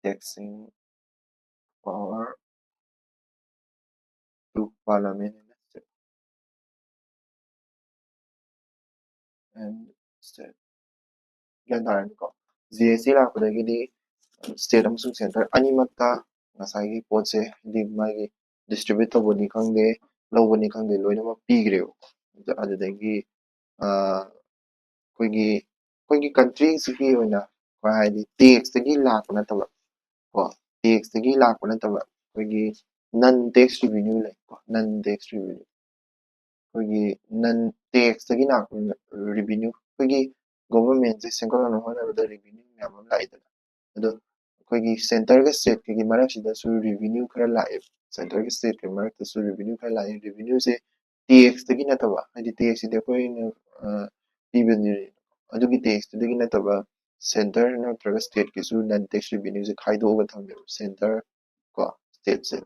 taxing power to parliament and state. ꯒ꯭ꯌꯥꯟ ꯇꯥꯔꯅꯤꯀꯣ? G S T ꯂꯥꯛꯄꯗꯒꯤꯗꯤ state ꯑꯃꯁꯨꯡ centre ꯑꯅꯤꯃꯛꯇ ꯉꯁꯥꯏꯒꯤ ꯄꯣꯠꯁꯦ, ꯍꯥꯏꯗꯤ ꯃꯥꯒꯤ distribute ꯇꯧꯕꯅꯤ ꯈꯪꯗꯦ, ꯂꯧꯕꯅꯤ ꯈꯪꯗꯦ, ꯂꯣꯏꯅꯃꯛ ꯄꯤꯈ꯭ꯔꯦꯕ꯫ ꯑꯗꯨ-, ꯑꯗꯨꯗꯒꯤ, ꯑ, ꯑꯩꯈꯣꯏꯒꯤ, ꯑꯩꯈꯣꯏꯒꯤ countryꯁꯤꯒꯤ ꯑꯣꯏꯅ ꯑꯩꯈꯣꯏ ꯍꯥꯏꯗꯤ taxꯇꯒꯤ ꯂꯥꯛꯄ ꯅꯠꯇꯕ, ꯀꯣ, taxꯇꯒꯤ ꯂꯥꯛꯄ ꯅꯠꯇꯕ, ꯑꯩꯈꯣꯏꯒꯤ non tax revenue ꯂꯩꯀꯣ, non tax revenue꯫ ꯑꯩꯈꯣꯏꯒꯤ non taxꯇꯒꯤ ꯂꯥꯛꯄ revenue, ꯑꯩꯈꯣꯏꯒꯤ governmentꯁꯦ ꯁꯦꯝꯒꯠꯅꯕ ꯍꯣꯠꯅꯕꯗ revenue ꯃꯌꯥꯝ ꯑꯃ ꯂꯥꯛꯏꯗꯅ꯫ ꯑꯗꯣ ꯑꯩꯈꯣꯏꯒꯤ centreꯒ stateꯀꯒꯤ ꯃꯔꯛꯁꯤꯗꯁꯨ revenue ꯈꯔ ꯂꯥꯛꯑꯦ꯫ Centreꯒ stateꯀꯒꯤ ꯃꯔꯛꯇꯁꯨ revenue ꯈꯔ ꯂꯥꯛꯑꯦ꯫ Revenueꯁꯦ taxꯇꯒꯤ ꯅꯠꯇꯕ, ꯍꯥꯏꯗꯤ taxꯁꯤꯗꯤ ꯑꯩꯈꯣꯏꯅ, ꯑ, ꯄꯤꯕꯅꯤ, ꯑꯗꯨꯒꯤ taxꯇꯨꯗꯒꯤ ꯅꯠꯇꯕ centre ꯅꯠꯇ꯭ꯔꯒ stateꯀꯤꯁꯨ non tax revenueꯁꯦ ꯈꯥꯏꯗꯣꯛꯑꯒ ꯊꯝꯃꯦꯕ, centre ꯀꯣ, stateꯁꯦ꯫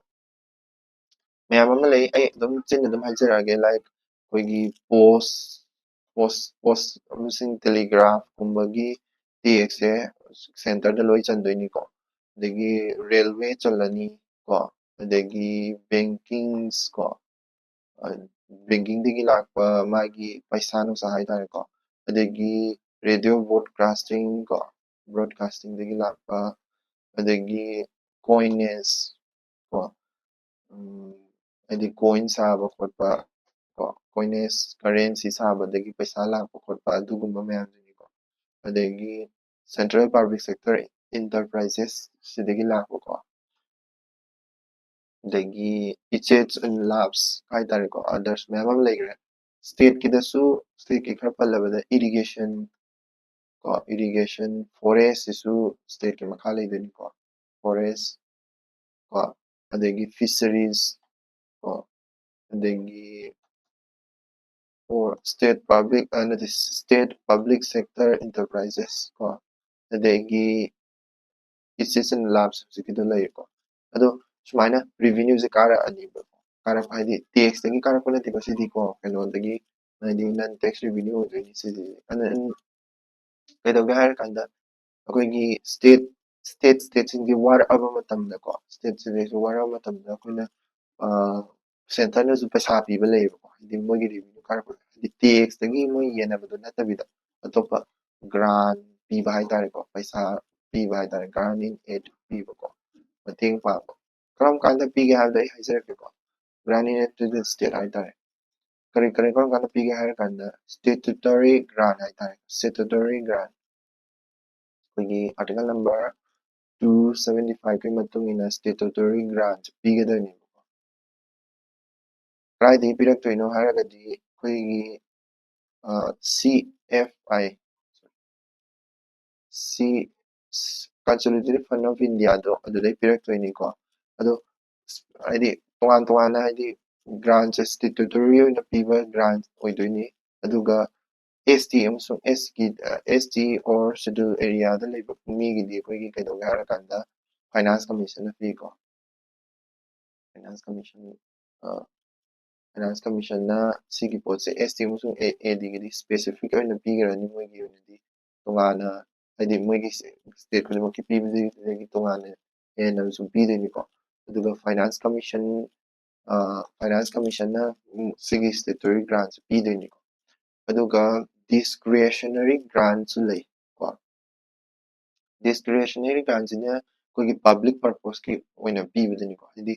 ꯃꯌꯥꯝ ꯑꯃ ꯂꯩ, ꯑꯩ ꯑꯗꯨꯝ ꯆꯤꯟꯅ ꯑꯗꯨꯝ ꯍꯥꯏꯖꯔꯛꯑꯒꯦ, like ꯑꯩꯈꯣꯏꯒꯤ post, post, post ꯑꯃꯁꯨꯡ telegraphꯀꯨꯝꯕꯒꯤ taxꯁꯦ centreꯗ ꯂꯣꯏ ꯆꯟꯗꯣꯏꯅꯤꯀꯣ꯫ ꯑꯗꯒꯤ railway ꯆꯜꯂꯅꯤ ꯀꯣ, ꯑꯗꯒꯤ bankings ꯀꯣ, bankingꯗꯒꯤ ꯂꯥꯛꯄ ꯃꯥꯒꯤ ꯄꯩꯁꯥ ꯅꯨꯡꯁꯥ ꯍꯥꯏꯇꯥꯔꯦꯀꯣ, ꯑꯗꯒꯤ radio broadcasting ꯀꯣ, broadcastingꯗꯒꯤ ꯂꯥꯛꯄ, ꯑꯗꯒꯤ coinage ꯀꯣ, ꯎꯝ, ꯍꯥꯏꯗꯤ coin ꯁꯥꯕ ꯈꯣꯠꯄ ꯀꯣ, coinage currency ꯁꯥꯕꯗꯒꯤ ꯄꯩꯁꯥ ꯂꯥꯛꯄ ꯈꯣꯠꯄ ꯑꯗꯨꯒꯨꯝꯕ ꯃꯌꯥꯝꯗꯨꯅꯤꯀꯣ꯫ ꯑꯗꯒꯤ central public sector enterprises ꯁꯤꯗꯒꯤ ꯂꯥꯛꯄꯀꯣ꯫ ꯑꯗꯒꯤ assets and laws ꯍꯥꯏꯇꯥꯔꯦꯀꯣ, others ꯃꯌꯥꯝ ꯑꯃ ꯂꯩꯈ꯭ꯔꯦ꯫ stateꯀꯤꯗꯁꯨ, stateꯀꯤ ꯈꯔ ꯄꯜꯂꯕꯗ irrigation ꯀꯣ, irrigation, forest ꯁꯤꯁꯨ stateꯀꯤ ꯃꯈꯥ ꯂꯩꯗꯣꯏꯅꯤꯀꯣ, forest ꯀꯣ, ꯑꯗꯒꯤ fisheries ꯀꯣ, ꯑꯗꯒꯤ or state public ꯑ, ꯅꯠꯇꯦ, state public sector enterprises ꯀꯣ, ꯑꯗꯒꯤ assets and laws ꯍꯧꯖꯤꯛꯀꯤꯗꯣ ꯂꯩꯔꯦꯀꯣ꯫ ꯑꯗꯣ ꯁꯨꯃꯥꯏꯅ revenueꯁꯦ ꯀꯥꯔꯛꯑꯅꯤꯕ, ꯀꯥꯔꯛꯄ ꯍꯥꯏꯗꯤ taxꯇꯒꯤ ꯀꯥꯔꯛꯄ ꯅꯠꯇꯦꯕ ꯁꯤꯗꯤꯀꯣ, ꯀꯩꯅꯣꯗꯒꯤ, ꯍꯥꯏꯗꯤ non tax revenue ꯑꯣꯏꯗꯣꯏꯅꯤ ꯁꯤꯗꯤ꯫ ꯑꯗ ꯀꯩꯗꯧꯒꯦ ꯍꯥꯏꯔꯀꯥꯟꯗ ꯑꯩꯈꯣꯏꯒꯤ state state stateꯁꯤꯡꯁꯤ ꯋꯥꯔꯛꯑꯕ ꯃꯇꯝꯗꯀꯣ, stateꯁꯤꯡꯁꯤ ꯋꯥꯔꯛꯑꯕ ꯃꯇꯝꯗ ꯑꯩꯈꯣꯏꯅ centreꯅꯁꯨ ꯄꯩꯁꯥ ꯄꯤꯕ ꯂꯩꯌꯦꯕꯀꯣ, ꯍꯥꯏꯗꯤ ꯃꯣꯏꯒꯤ revenue ꯀꯥꯔꯛꯄ, ꯍꯥꯏꯗꯤ taxꯇꯒꯤ ꯃꯣꯏ ꯌꯦꯟꯅꯕꯗꯣ ꯅꯠꯇꯕꯤꯗ ꯑꯇꯣꯞꯄ grant ꯄꯤꯕ ꯍꯥꯏꯇꯥꯔꯦꯀꯣ, ꯄꯩꯁꯥ ꯄꯤꯕ ꯍꯥꯏꯇꯥꯔꯦ, grant in aid ꯄꯤꯕꯀꯣ, ꯃꯇꯦꯡ ꯄꯥꯡꯕ꯫ ꯀꯔꯝ ꯀꯥꯟꯗ ꯄꯤꯒꯦ ꯍꯥꯏꯕꯗꯣ ꯑꯩ ꯍꯥꯏꯖꯔꯛꯀꯦꯀꯣ꯫ grant in aid to the state ꯍꯥꯏꯇꯥꯔꯦ꯫ ꯀꯔꯤ ꯀꯔꯤ ꯀꯔꯝ ꯀꯥꯟꯗ ꯄꯤꯒꯦ ꯍꯥꯏꯔ ꯀꯥꯟꯗ statutory grant ꯍꯥꯏꯇꯥꯔꯦ, statutory grant꯫ ꯑꯩꯈꯣꯏꯒꯤ article number two seventy fiveꯀꯤ ꯃꯇꯨꯡ ꯏꯟꯅ statutory grant ꯄꯤꯒꯗꯣꯏꯅꯦꯕꯀꯣ꯫ ꯀꯗꯥꯏꯗꯒꯤ ꯄꯤꯔꯛꯇꯣꯏꯅꯣ ꯍꯥꯏꯔꯒꯗꯤ ꯑꯩꯈꯣꯏꯒꯤ CFI, ꯁꯤ Consolidated Fund of Indiaꯗꯣ ꯑꯗꯨꯗꯩ ꯄꯤꯔꯛꯇꯣꯏꯅꯤꯀꯣ꯫ ꯑꯗꯣ ꯍꯥꯏꯗꯤ ꯇꯣꯉꯥꯟ ꯇꯣꯉꯥꯟꯅ ꯍꯥꯏꯗꯤ grantꯁꯦ statutory ꯑꯣꯏꯅ ꯄꯤꯕ grant ꯑꯣꯏꯗꯣꯏꯅꯤ꯫ ꯑꯗꯨꯒ ST ꯑꯃꯁꯨꯡ STꯒꯤ, ST or schedule areaꯗ ꯂꯩꯕ ꯃꯤꯒꯤꯗꯤ ꯑꯩꯈꯣꯏꯒꯤ ꯀꯩꯗꯧꯒꯦ ꯍꯥꯏꯔꯀꯥꯟꯗ Finance Commissionꯅ ꯄꯤꯀꯣ꯫ Finance Commission, Finance Commissionꯅ ꯁꯤꯒꯤ ꯄꯣꯠꯁꯦ ST ꯑꯃꯁꯨꯡ ADꯒꯤꯗꯤ specific ꯑꯣꯏꯅ ꯄꯤꯈ꯭ꯔꯅꯤ, ꯃꯣꯏꯒꯤ ꯑꯣꯏꯅꯗꯤ ꯇꯣꯉꯥꯟꯅ ꯍꯥꯏꯗꯤ ꯃꯣꯏꯒꯤ state ꯈꯨꯗꯤꯡꯃꯛꯀꯤ ꯄꯤꯕꯗꯨꯗꯒꯤ ꯇꯣꯉꯥꯟꯅ ꯍꯦꯟꯅ ꯁꯨꯝ ꯄꯤꯗꯣꯏꯅꯤꯀꯣ꯫ ꯑꯗꯨꯒ finance commission, finance commissionꯅ ꯁꯤꯒꯤ statutory grantꯁꯦ ꯄꯤꯗꯣꯏꯅꯤꯀꯣ꯫ ꯑꯗꯨꯒ discretionary grantꯁꯨ ꯂꯩ ꯀꯣ꯫ Discretionary grantꯁꯤꯅ ꯑꯩꯈꯣꯏꯒꯤ public purposeꯀꯤ ꯑꯣꯏꯅ ꯄꯤꯕꯗꯨꯅꯤꯀꯣ꯫ ꯍꯥꯏꯗꯤ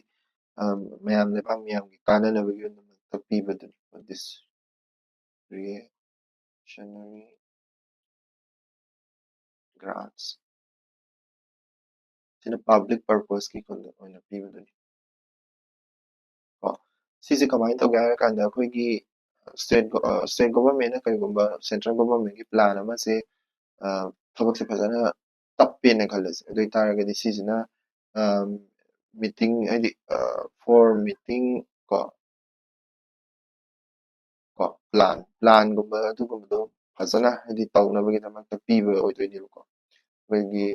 ꯃꯌꯥꯝ, ꯂꯩꯕꯥꯛ ꯃꯌꯥꯝꯒꯤ ꯀꯥꯟꯅꯅꯕꯒꯤ ꯑꯣꯏꯅ ꯄꯤꯕꯗꯨꯅꯤꯀꯣ꯫ Discretionary grants ꯁꯤꯅ public purposeꯀꯤ ꯑꯣꯏꯅ ꯄꯤꯕꯗꯨꯅꯤ ꯀꯣ꯫ ꯁꯤꯁꯦ ꯀꯃꯥꯏꯅ ꯇꯧꯒꯦ ꯍꯥꯏꯔ ꯀꯥꯟꯗ ꯑꯩꯈꯣꯏꯒꯤ state state governmentꯅ ꯀꯔꯤꯒꯨꯝꯕ central governmentꯀꯤ plan ꯑꯃꯁꯦ ꯊꯕꯛꯁꯦ ꯐꯖꯅ ꯇꯞꯄꯦꯅ ꯈꯜꯂꯁꯦ꯫ ꯑꯗꯨ ꯑꯣꯏꯇꯥꯔꯒꯗꯤ ꯁꯤꯁꯤꯅ meeting, ꯍꯥꯏꯗꯤ for meeting ꯀꯣ, ꯀꯣ plan planꯒꯨꯝꯕ ꯑꯗꯨꯒꯨꯝꯕꯗꯣ ꯐꯖꯅ ꯍꯥꯏꯗꯤ ꯇꯧꯅꯕꯒꯤꯗꯃꯛꯇ ꯄꯤꯕ ꯑꯣꯏꯗꯣꯏꯅꯦꯕꯀꯣ꯫ ꯑꯩꯈꯣꯏꯒꯤ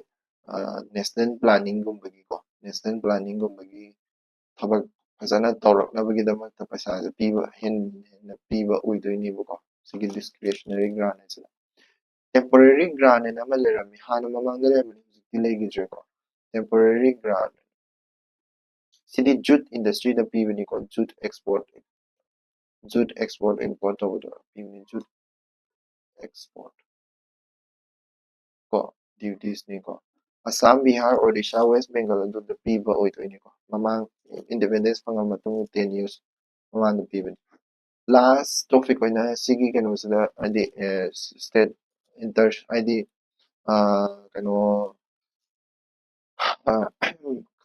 national planningꯒꯨꯝꯕꯒꯤꯀꯣ, national planningꯒꯨꯝꯕꯒꯤ ꯊꯕꯛ ꯐꯖꯅ ꯇꯧꯔꯛꯅꯕꯒꯤꯗꯃꯛꯇ ꯄꯩꯁꯥꯁꯦ ꯄꯤꯕ, ꯍꯦꯟꯅ ꯄꯤꯕ ꯑꯣꯏꯗꯣꯏꯅꯦꯕꯀꯣ꯫ ꯁꯤꯒꯤ discretionary grant ꯍꯥꯏꯁꯤꯅ temporary grant ꯍꯥꯏꯅ ꯑꯃ ꯂꯩꯔꯝꯃꯤ, ꯍꯥꯟꯅ ꯃꯃꯥꯡꯗ ꯂꯩꯔꯝꯕꯅꯤ, ꯍꯧꯖꯤꯛꯇꯤ ꯂꯩꯈꯤꯗ꯭ꯔꯦꯀꯣ꯫ Temporary grant, ꯁꯤꯗꯤ jute industryꯗ ꯄꯤꯕꯅꯤꯀꯣ꯫ Jute export, jute export import ꯇꯧꯕꯗꯣ ꯄꯤꯕꯅꯤ, jute export ꯀꯣ, dutiesꯅꯤꯀꯣ꯫ ꯑꯁꯥꯝ, ꯕꯤꯍꯥꯔ, ꯑꯣꯗꯤꯁꯥ, ꯋꯦꯁ ꯕꯦꯡꯒꯜ ꯑꯗꯨꯗ ꯄꯤꯕ ꯑꯣꯏꯗꯣꯏꯅꯤꯀꯣ꯫ ꯃꯃꯥꯡ independence ꯐꯪꯉ ꯃꯇꯨꯡ ten years ꯃꯃꯥꯡꯗ ꯄꯤꯕꯅꯤ꯫ Last topic ꯑꯣꯏꯅ ꯁꯤꯒꯤ ꯀꯩꯅꯣꯁꯤꯗ ꯍꯥꯏꯗꯤ state inter ꯍꯥꯏꯗꯤ ꯀꯩꯅꯣ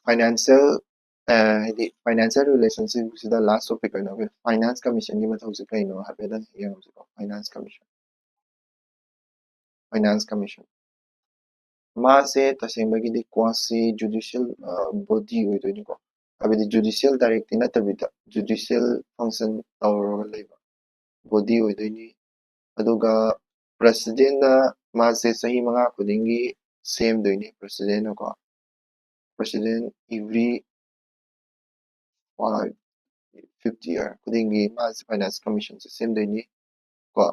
financial ꯍꯥꯏꯗꯤ financial relationshipꯁꯤꯗ last topic ꯑꯣꯏꯅ ꯑꯩꯈꯣꯏ finance commissionꯒꯤ ꯃꯊꯧꯁꯦ ꯀꯩꯅꯣ ꯍꯥꯏꯐꯦꯠꯇꯪ ꯌꯦꯡꯉꯁꯤꯀꯣ꯫ Finance commission, finance commission ꯃꯥꯁꯦ ꯇꯁꯦꯡꯕꯒꯤꯗꯤ quasi judicial body ꯑꯣꯏꯗꯣꯏꯅꯤꯀꯣ꯫ ꯍꯥꯏꯕꯗꯤ judicial directly ꯅꯠꯇꯕꯤꯗ judicial function ꯇꯧꯔꯒ ꯂꯩꯕ body ꯑꯣꯏꯗꯣꯏꯅꯤ꯫ ꯑꯗꯨꯒ presidentꯅ ꯃꯥꯁꯦ ꯆꯍꯤ ꯃꯉꯥ ꯈꯨꯗꯤꯡꯒꯤ ꯁꯦꯝꯗꯣꯏꯅꯤ꯫ Presidentꯅꯀꯣ, president every five, fifth year ꯈꯨꯗꯤꯡꯒꯤ ꯃꯥꯁꯦ finance commissionꯁꯦ ꯁꯦꯝꯗꯣꯏꯅꯤ ꯀꯣ꯫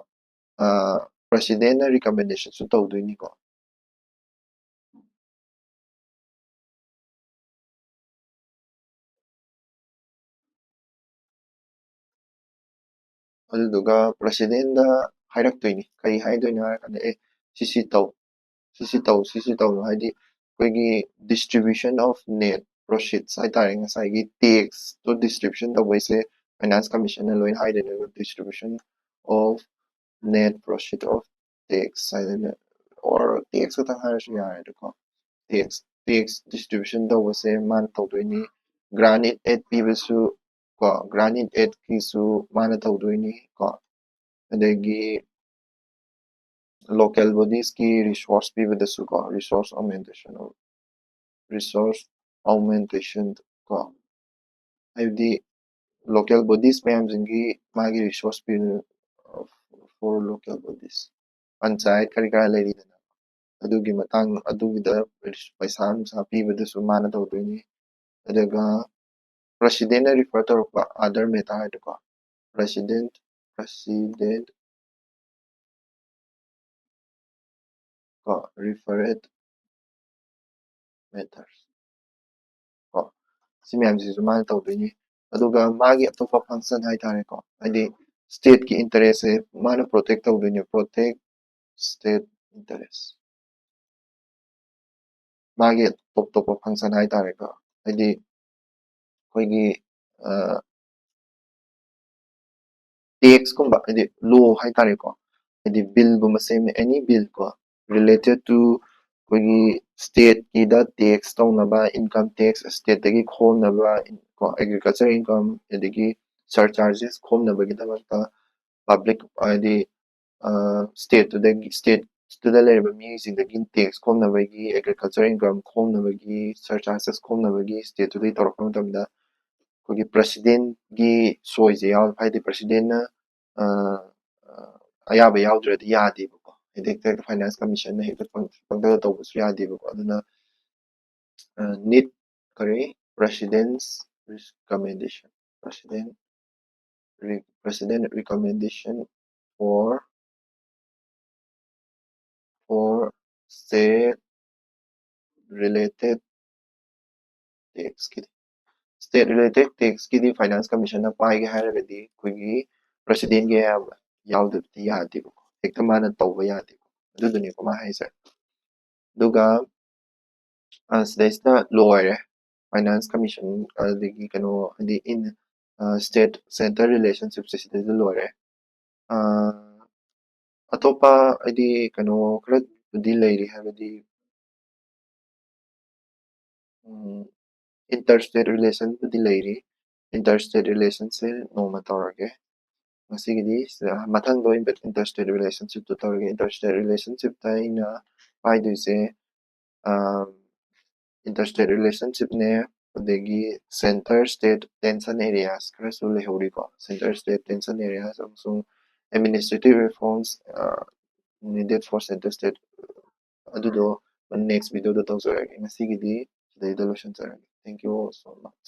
Presidentꯅ recommendationꯁꯨ ꯇꯧꯗꯣꯏꯅꯤꯀꯣ꯫ ꯑꯗꯨꯗꯨꯒ presidentꯗ ꯍꯥꯏꯔꯛꯇꯣꯏꯅꯤ꯫ ꯀꯔꯤ ꯍꯥꯏꯗꯣꯏꯅꯣ ꯍꯥꯏꯔꯀꯥꯟꯗ, "ꯑꯦ, ꯁꯤꯁꯤ ꯇꯧ, ꯁꯤꯁꯤ ꯇꯧ, ꯁꯤꯁꯤ ꯇꯧꯅꯣ", ꯍꯥꯏꯗꯤ ꯑꯩꯈꯣꯏꯒꯤ distribution of net proceeds ꯍꯥꯏꯇꯥꯔꯦ, ꯉꯁꯥꯏꯒꯤ taxꯇꯣ distribution ꯇꯧꯕꯩꯁꯦ finance commissionꯅ ꯂꯣꯏꯅ ꯍꯥꯏꯗꯣꯏꯅꯦꯕ, distribution of net proceed of tax ꯍꯥꯏꯗꯅ, or tax ꯈꯛꯇꯪ ꯍꯥꯏꯔꯁꯨ ꯌꯥꯔꯦꯗꯀꯣ꯫ Tax, tax distribution ꯇꯧꯕꯁꯦ ꯃꯥꯅ ꯇꯧꯗꯣꯏꯅꯤ꯫ Grant in aid ꯄꯤꯕꯁꯨ ꯀꯣ, grant in aidꯀꯤꯁꯨ ꯃꯥꯅ ꯇꯧꯗꯣꯏꯅꯤ ꯀꯣ꯫ ꯑꯗꯒꯤ local bodiesꯀꯤ resource ꯄꯤꯕꯗꯁꯨ ꯀꯣ, resource augmentation, resource augmentation ꯀꯣ, ꯍꯥꯏꯕꯗꯤ local bodies ꯃꯌꯥꯝꯁꯤꯡꯒꯤ ꯃꯥꯒꯤ resource ꯄꯤꯕ, for local bodies, ꯄꯟꯆꯥꯌꯠ ꯀꯔꯤ ꯀꯔꯥ ꯂꯩꯔꯤꯗꯅ, ꯑꯗꯨꯒꯤ ꯃꯇꯥꯡ, ꯑꯗꯨꯒꯤꯗ ꯄꯩꯁꯥ ꯅꯨꯡꯁꯥ ꯄꯤꯕꯗꯨꯁꯨ ꯃꯥꯅ ꯇꯧꯗꯣꯏꯅꯤ꯫ ꯑꯗꯨꯒ presidentꯅ refer ꯇꯧꯔꯛꯄ other matter ꯍꯥꯏꯗꯨꯀꯣ, president, president ꯀꯣ, referred matters ꯀꯣ, ꯁꯤ ꯃꯌꯥꯝꯁꯤꯁꯨ ꯃꯥꯅ ꯇꯧꯗꯣꯏꯅꯤ꯫ ꯑꯗꯨꯒ ꯃꯥꯒꯤ ꯑꯇꯣꯞꯄ function ꯍꯥꯏꯇꯥꯔꯦꯀꯣ, ꯍꯥꯏꯗꯤ stateꯀꯤ interestꯁꯦ ꯃꯥꯅ protect ꯇꯧꯗꯣꯏꯅꯦ, protect state interest꯫ ꯃꯥꯒꯤ ꯇꯣꯞ ꯇꯣꯞꯄ function ꯍꯥꯏꯇꯥꯔꯦꯀꯣ, ꯍꯥꯏꯗꯤ ꯑꯩꯈꯣꯏꯒꯤ taxꯀꯨꯝꯕ, ꯍꯥꯏꯗꯤ law ꯍꯥꯏꯇꯥꯔꯦꯀꯣ, ꯍꯥꯏꯗꯤ billꯒꯨꯝꯕ ꯁꯦꯝꯃꯦ, any bill ꯀꯣ, related to ꯑꯩꯈꯣꯏꯒꯤ stateꯀꯤꯗ tax ꯇꯧꯅꯕ, income tax stateꯇꯒꯤ ꯈꯣꯝꯅꯕ ꯀꯣ, agriculture income, ꯑꯗꯒꯤ surcharges ꯈꯣꯝꯅꯕꯒꯤꯗꯃꯛꯇ public, ꯍꯥꯏꯗꯤ stateꯇꯨꯗꯒꯤ, stateꯇꯨꯗ ꯂꯩꯔꯤꯕ ꯃꯤꯁꯤꯡꯗꯒꯤ tax ꯈꯣꯝꯅꯕꯒꯤ, agriculture income ꯈꯣꯝꯅꯕꯒꯤ, surcharges ꯈꯣꯝꯅꯕꯒꯤ stateꯇꯨꯗꯒꯤ ꯇꯧꯔꯛꯄ ꯃꯇꯝꯗ ꯑꯩꯈꯣꯏꯒꯤ presidentꯀꯤ ꯁꯣꯏꯁꯦ ꯌꯥꯎ, ꯍꯥꯏꯗꯤ presidentꯅ ꯑꯌꯥꯕ ꯌꯥꯎꯗ꯭ꯔꯗꯤ ꯌꯥꯗꯦꯕꯀꯣ, ꯍꯥꯏꯗꯤ ꯍꯦꯛꯇ finance commissionꯅ ꯍꯦꯛꯇ ꯄꯪ-, ꯄꯪꯇꯧꯗ ꯇꯧꯕꯁꯨ ꯌꯥꯗꯦꯕꯀꯣ꯫ ꯑꯗꯨꯅ need, ꯀꯔꯤ, president's recommendation, president, president recommendation for, for state related taxꯀꯤꯗꯤ, state related taxꯀꯤꯗꯤ finance commissionꯅ ꯄꯥꯏꯒꯦ ꯍꯥꯏꯔꯒꯗꯤ ꯑꯩꯈꯣꯏꯒꯤ ꯄ꯭ꯔꯦꯁꯤꯗꯦꯟꯒꯤ ꯑꯌꯥꯕ ꯌꯥꯎꯗꯕꯗꯤ ꯌꯥꯗꯦꯕꯀꯣ, ꯍꯦꯛꯇ ꯃꯥꯅ ꯇꯧꯕ ꯌꯥꯗꯦꯕ꯫ ꯑꯗꯨꯗꯨꯅꯤꯀꯣ ꯃꯥ ꯍꯥꯏꯁꯦ꯫ ꯑꯗꯨꯒ ꯁꯤꯗꯩꯁꯤꯗ ꯂꯣꯏꯔꯦ, ꯐꯥꯏꯅꯥꯟꯁ ꯀꯃꯤꯁꯟ ꯑꯗꯒꯤ ꯀꯩꯅꯣ ꯍꯥꯏꯗꯤ ꯏꯟ ꯁ꯭ꯇꯦꯠ ꯁꯦꯟꯇꯔ ꯔꯤꯂꯦꯁꯟꯁꯤꯞꯁꯦ ꯁꯤꯗꯩꯗ ꯂꯣꯏꯔꯦ꯫ ꯑꯇꯣꯞꯄ ꯍꯥꯏꯗꯤ ꯀꯩꯅꯣ ꯈꯔꯕꯨꯗꯤ ꯂꯩꯔꯤ, ꯍꯥꯏꯕꯗꯤ ꯏꯟꯇꯔ ꯁ꯭ꯇꯦꯠ ꯔꯤꯂꯦꯁꯟꯕꯨꯗꯤ ꯂꯩꯔꯤ꯫ ꯏꯟꯇꯔ ꯁ꯭ꯇꯦꯠ ꯔꯤꯂꯦꯁꯟꯁꯦ ꯅꯣꯡꯃ ꯇꯧꯔꯒꯦ꯫ ꯉꯁꯤꯒꯤꯗꯤ ꯁꯤꯗ ꯃꯊꯪꯗ ꯑꯣꯏꯅ ꯏꯟꯇꯔ ꯁ꯭ꯇꯦꯠ ꯔꯤꯂꯦꯁꯟꯁꯤꯞꯇꯣ ꯇꯧꯔꯒꯦ꯫ ꯏꯟꯇꯔ ꯁ꯭ꯇꯦꯠ ꯔꯤꯂꯦꯁꯟꯁꯤꯞꯇ ꯑꯩꯅ ꯄꯥꯏꯗꯣꯏꯁꯦ ꯏꯟꯇꯔ ꯁ꯭ꯇꯦꯠ ꯔꯤꯂꯦꯁꯟꯁꯤꯞꯅꯦ, ꯑꯗꯒꯤ ꯁꯦꯟꯇꯔ ꯁ꯭ꯇꯦꯠ ꯇꯦꯟꯁꯟ ꯑꯦꯔꯤꯌꯥꯁ ꯈꯔꯁꯨ ꯂꯩꯍꯧꯔꯤꯀꯣ꯫ ꯁꯦꯟꯇꯔ ꯁ꯭ꯇꯦꯠ ꯇꯦꯟꯁꯟ ꯑꯦꯔꯤꯌꯥꯁ ꯑꯃꯁꯨꯡ administrative reforms needed for center state, ꯑꯗꯨꯗꯣ ꯅꯦꯛꯁ ꯚꯤꯗꯤꯑꯣꯗ ꯇꯧꯖꯔꯒꯦ꯫ ꯉꯁꯤꯒꯤꯗꯤ ꯁꯤꯗꯩꯗ ꯂꯣꯏꯁꯤꯟꯖꯔꯒꯦ꯫ Thank you all so much.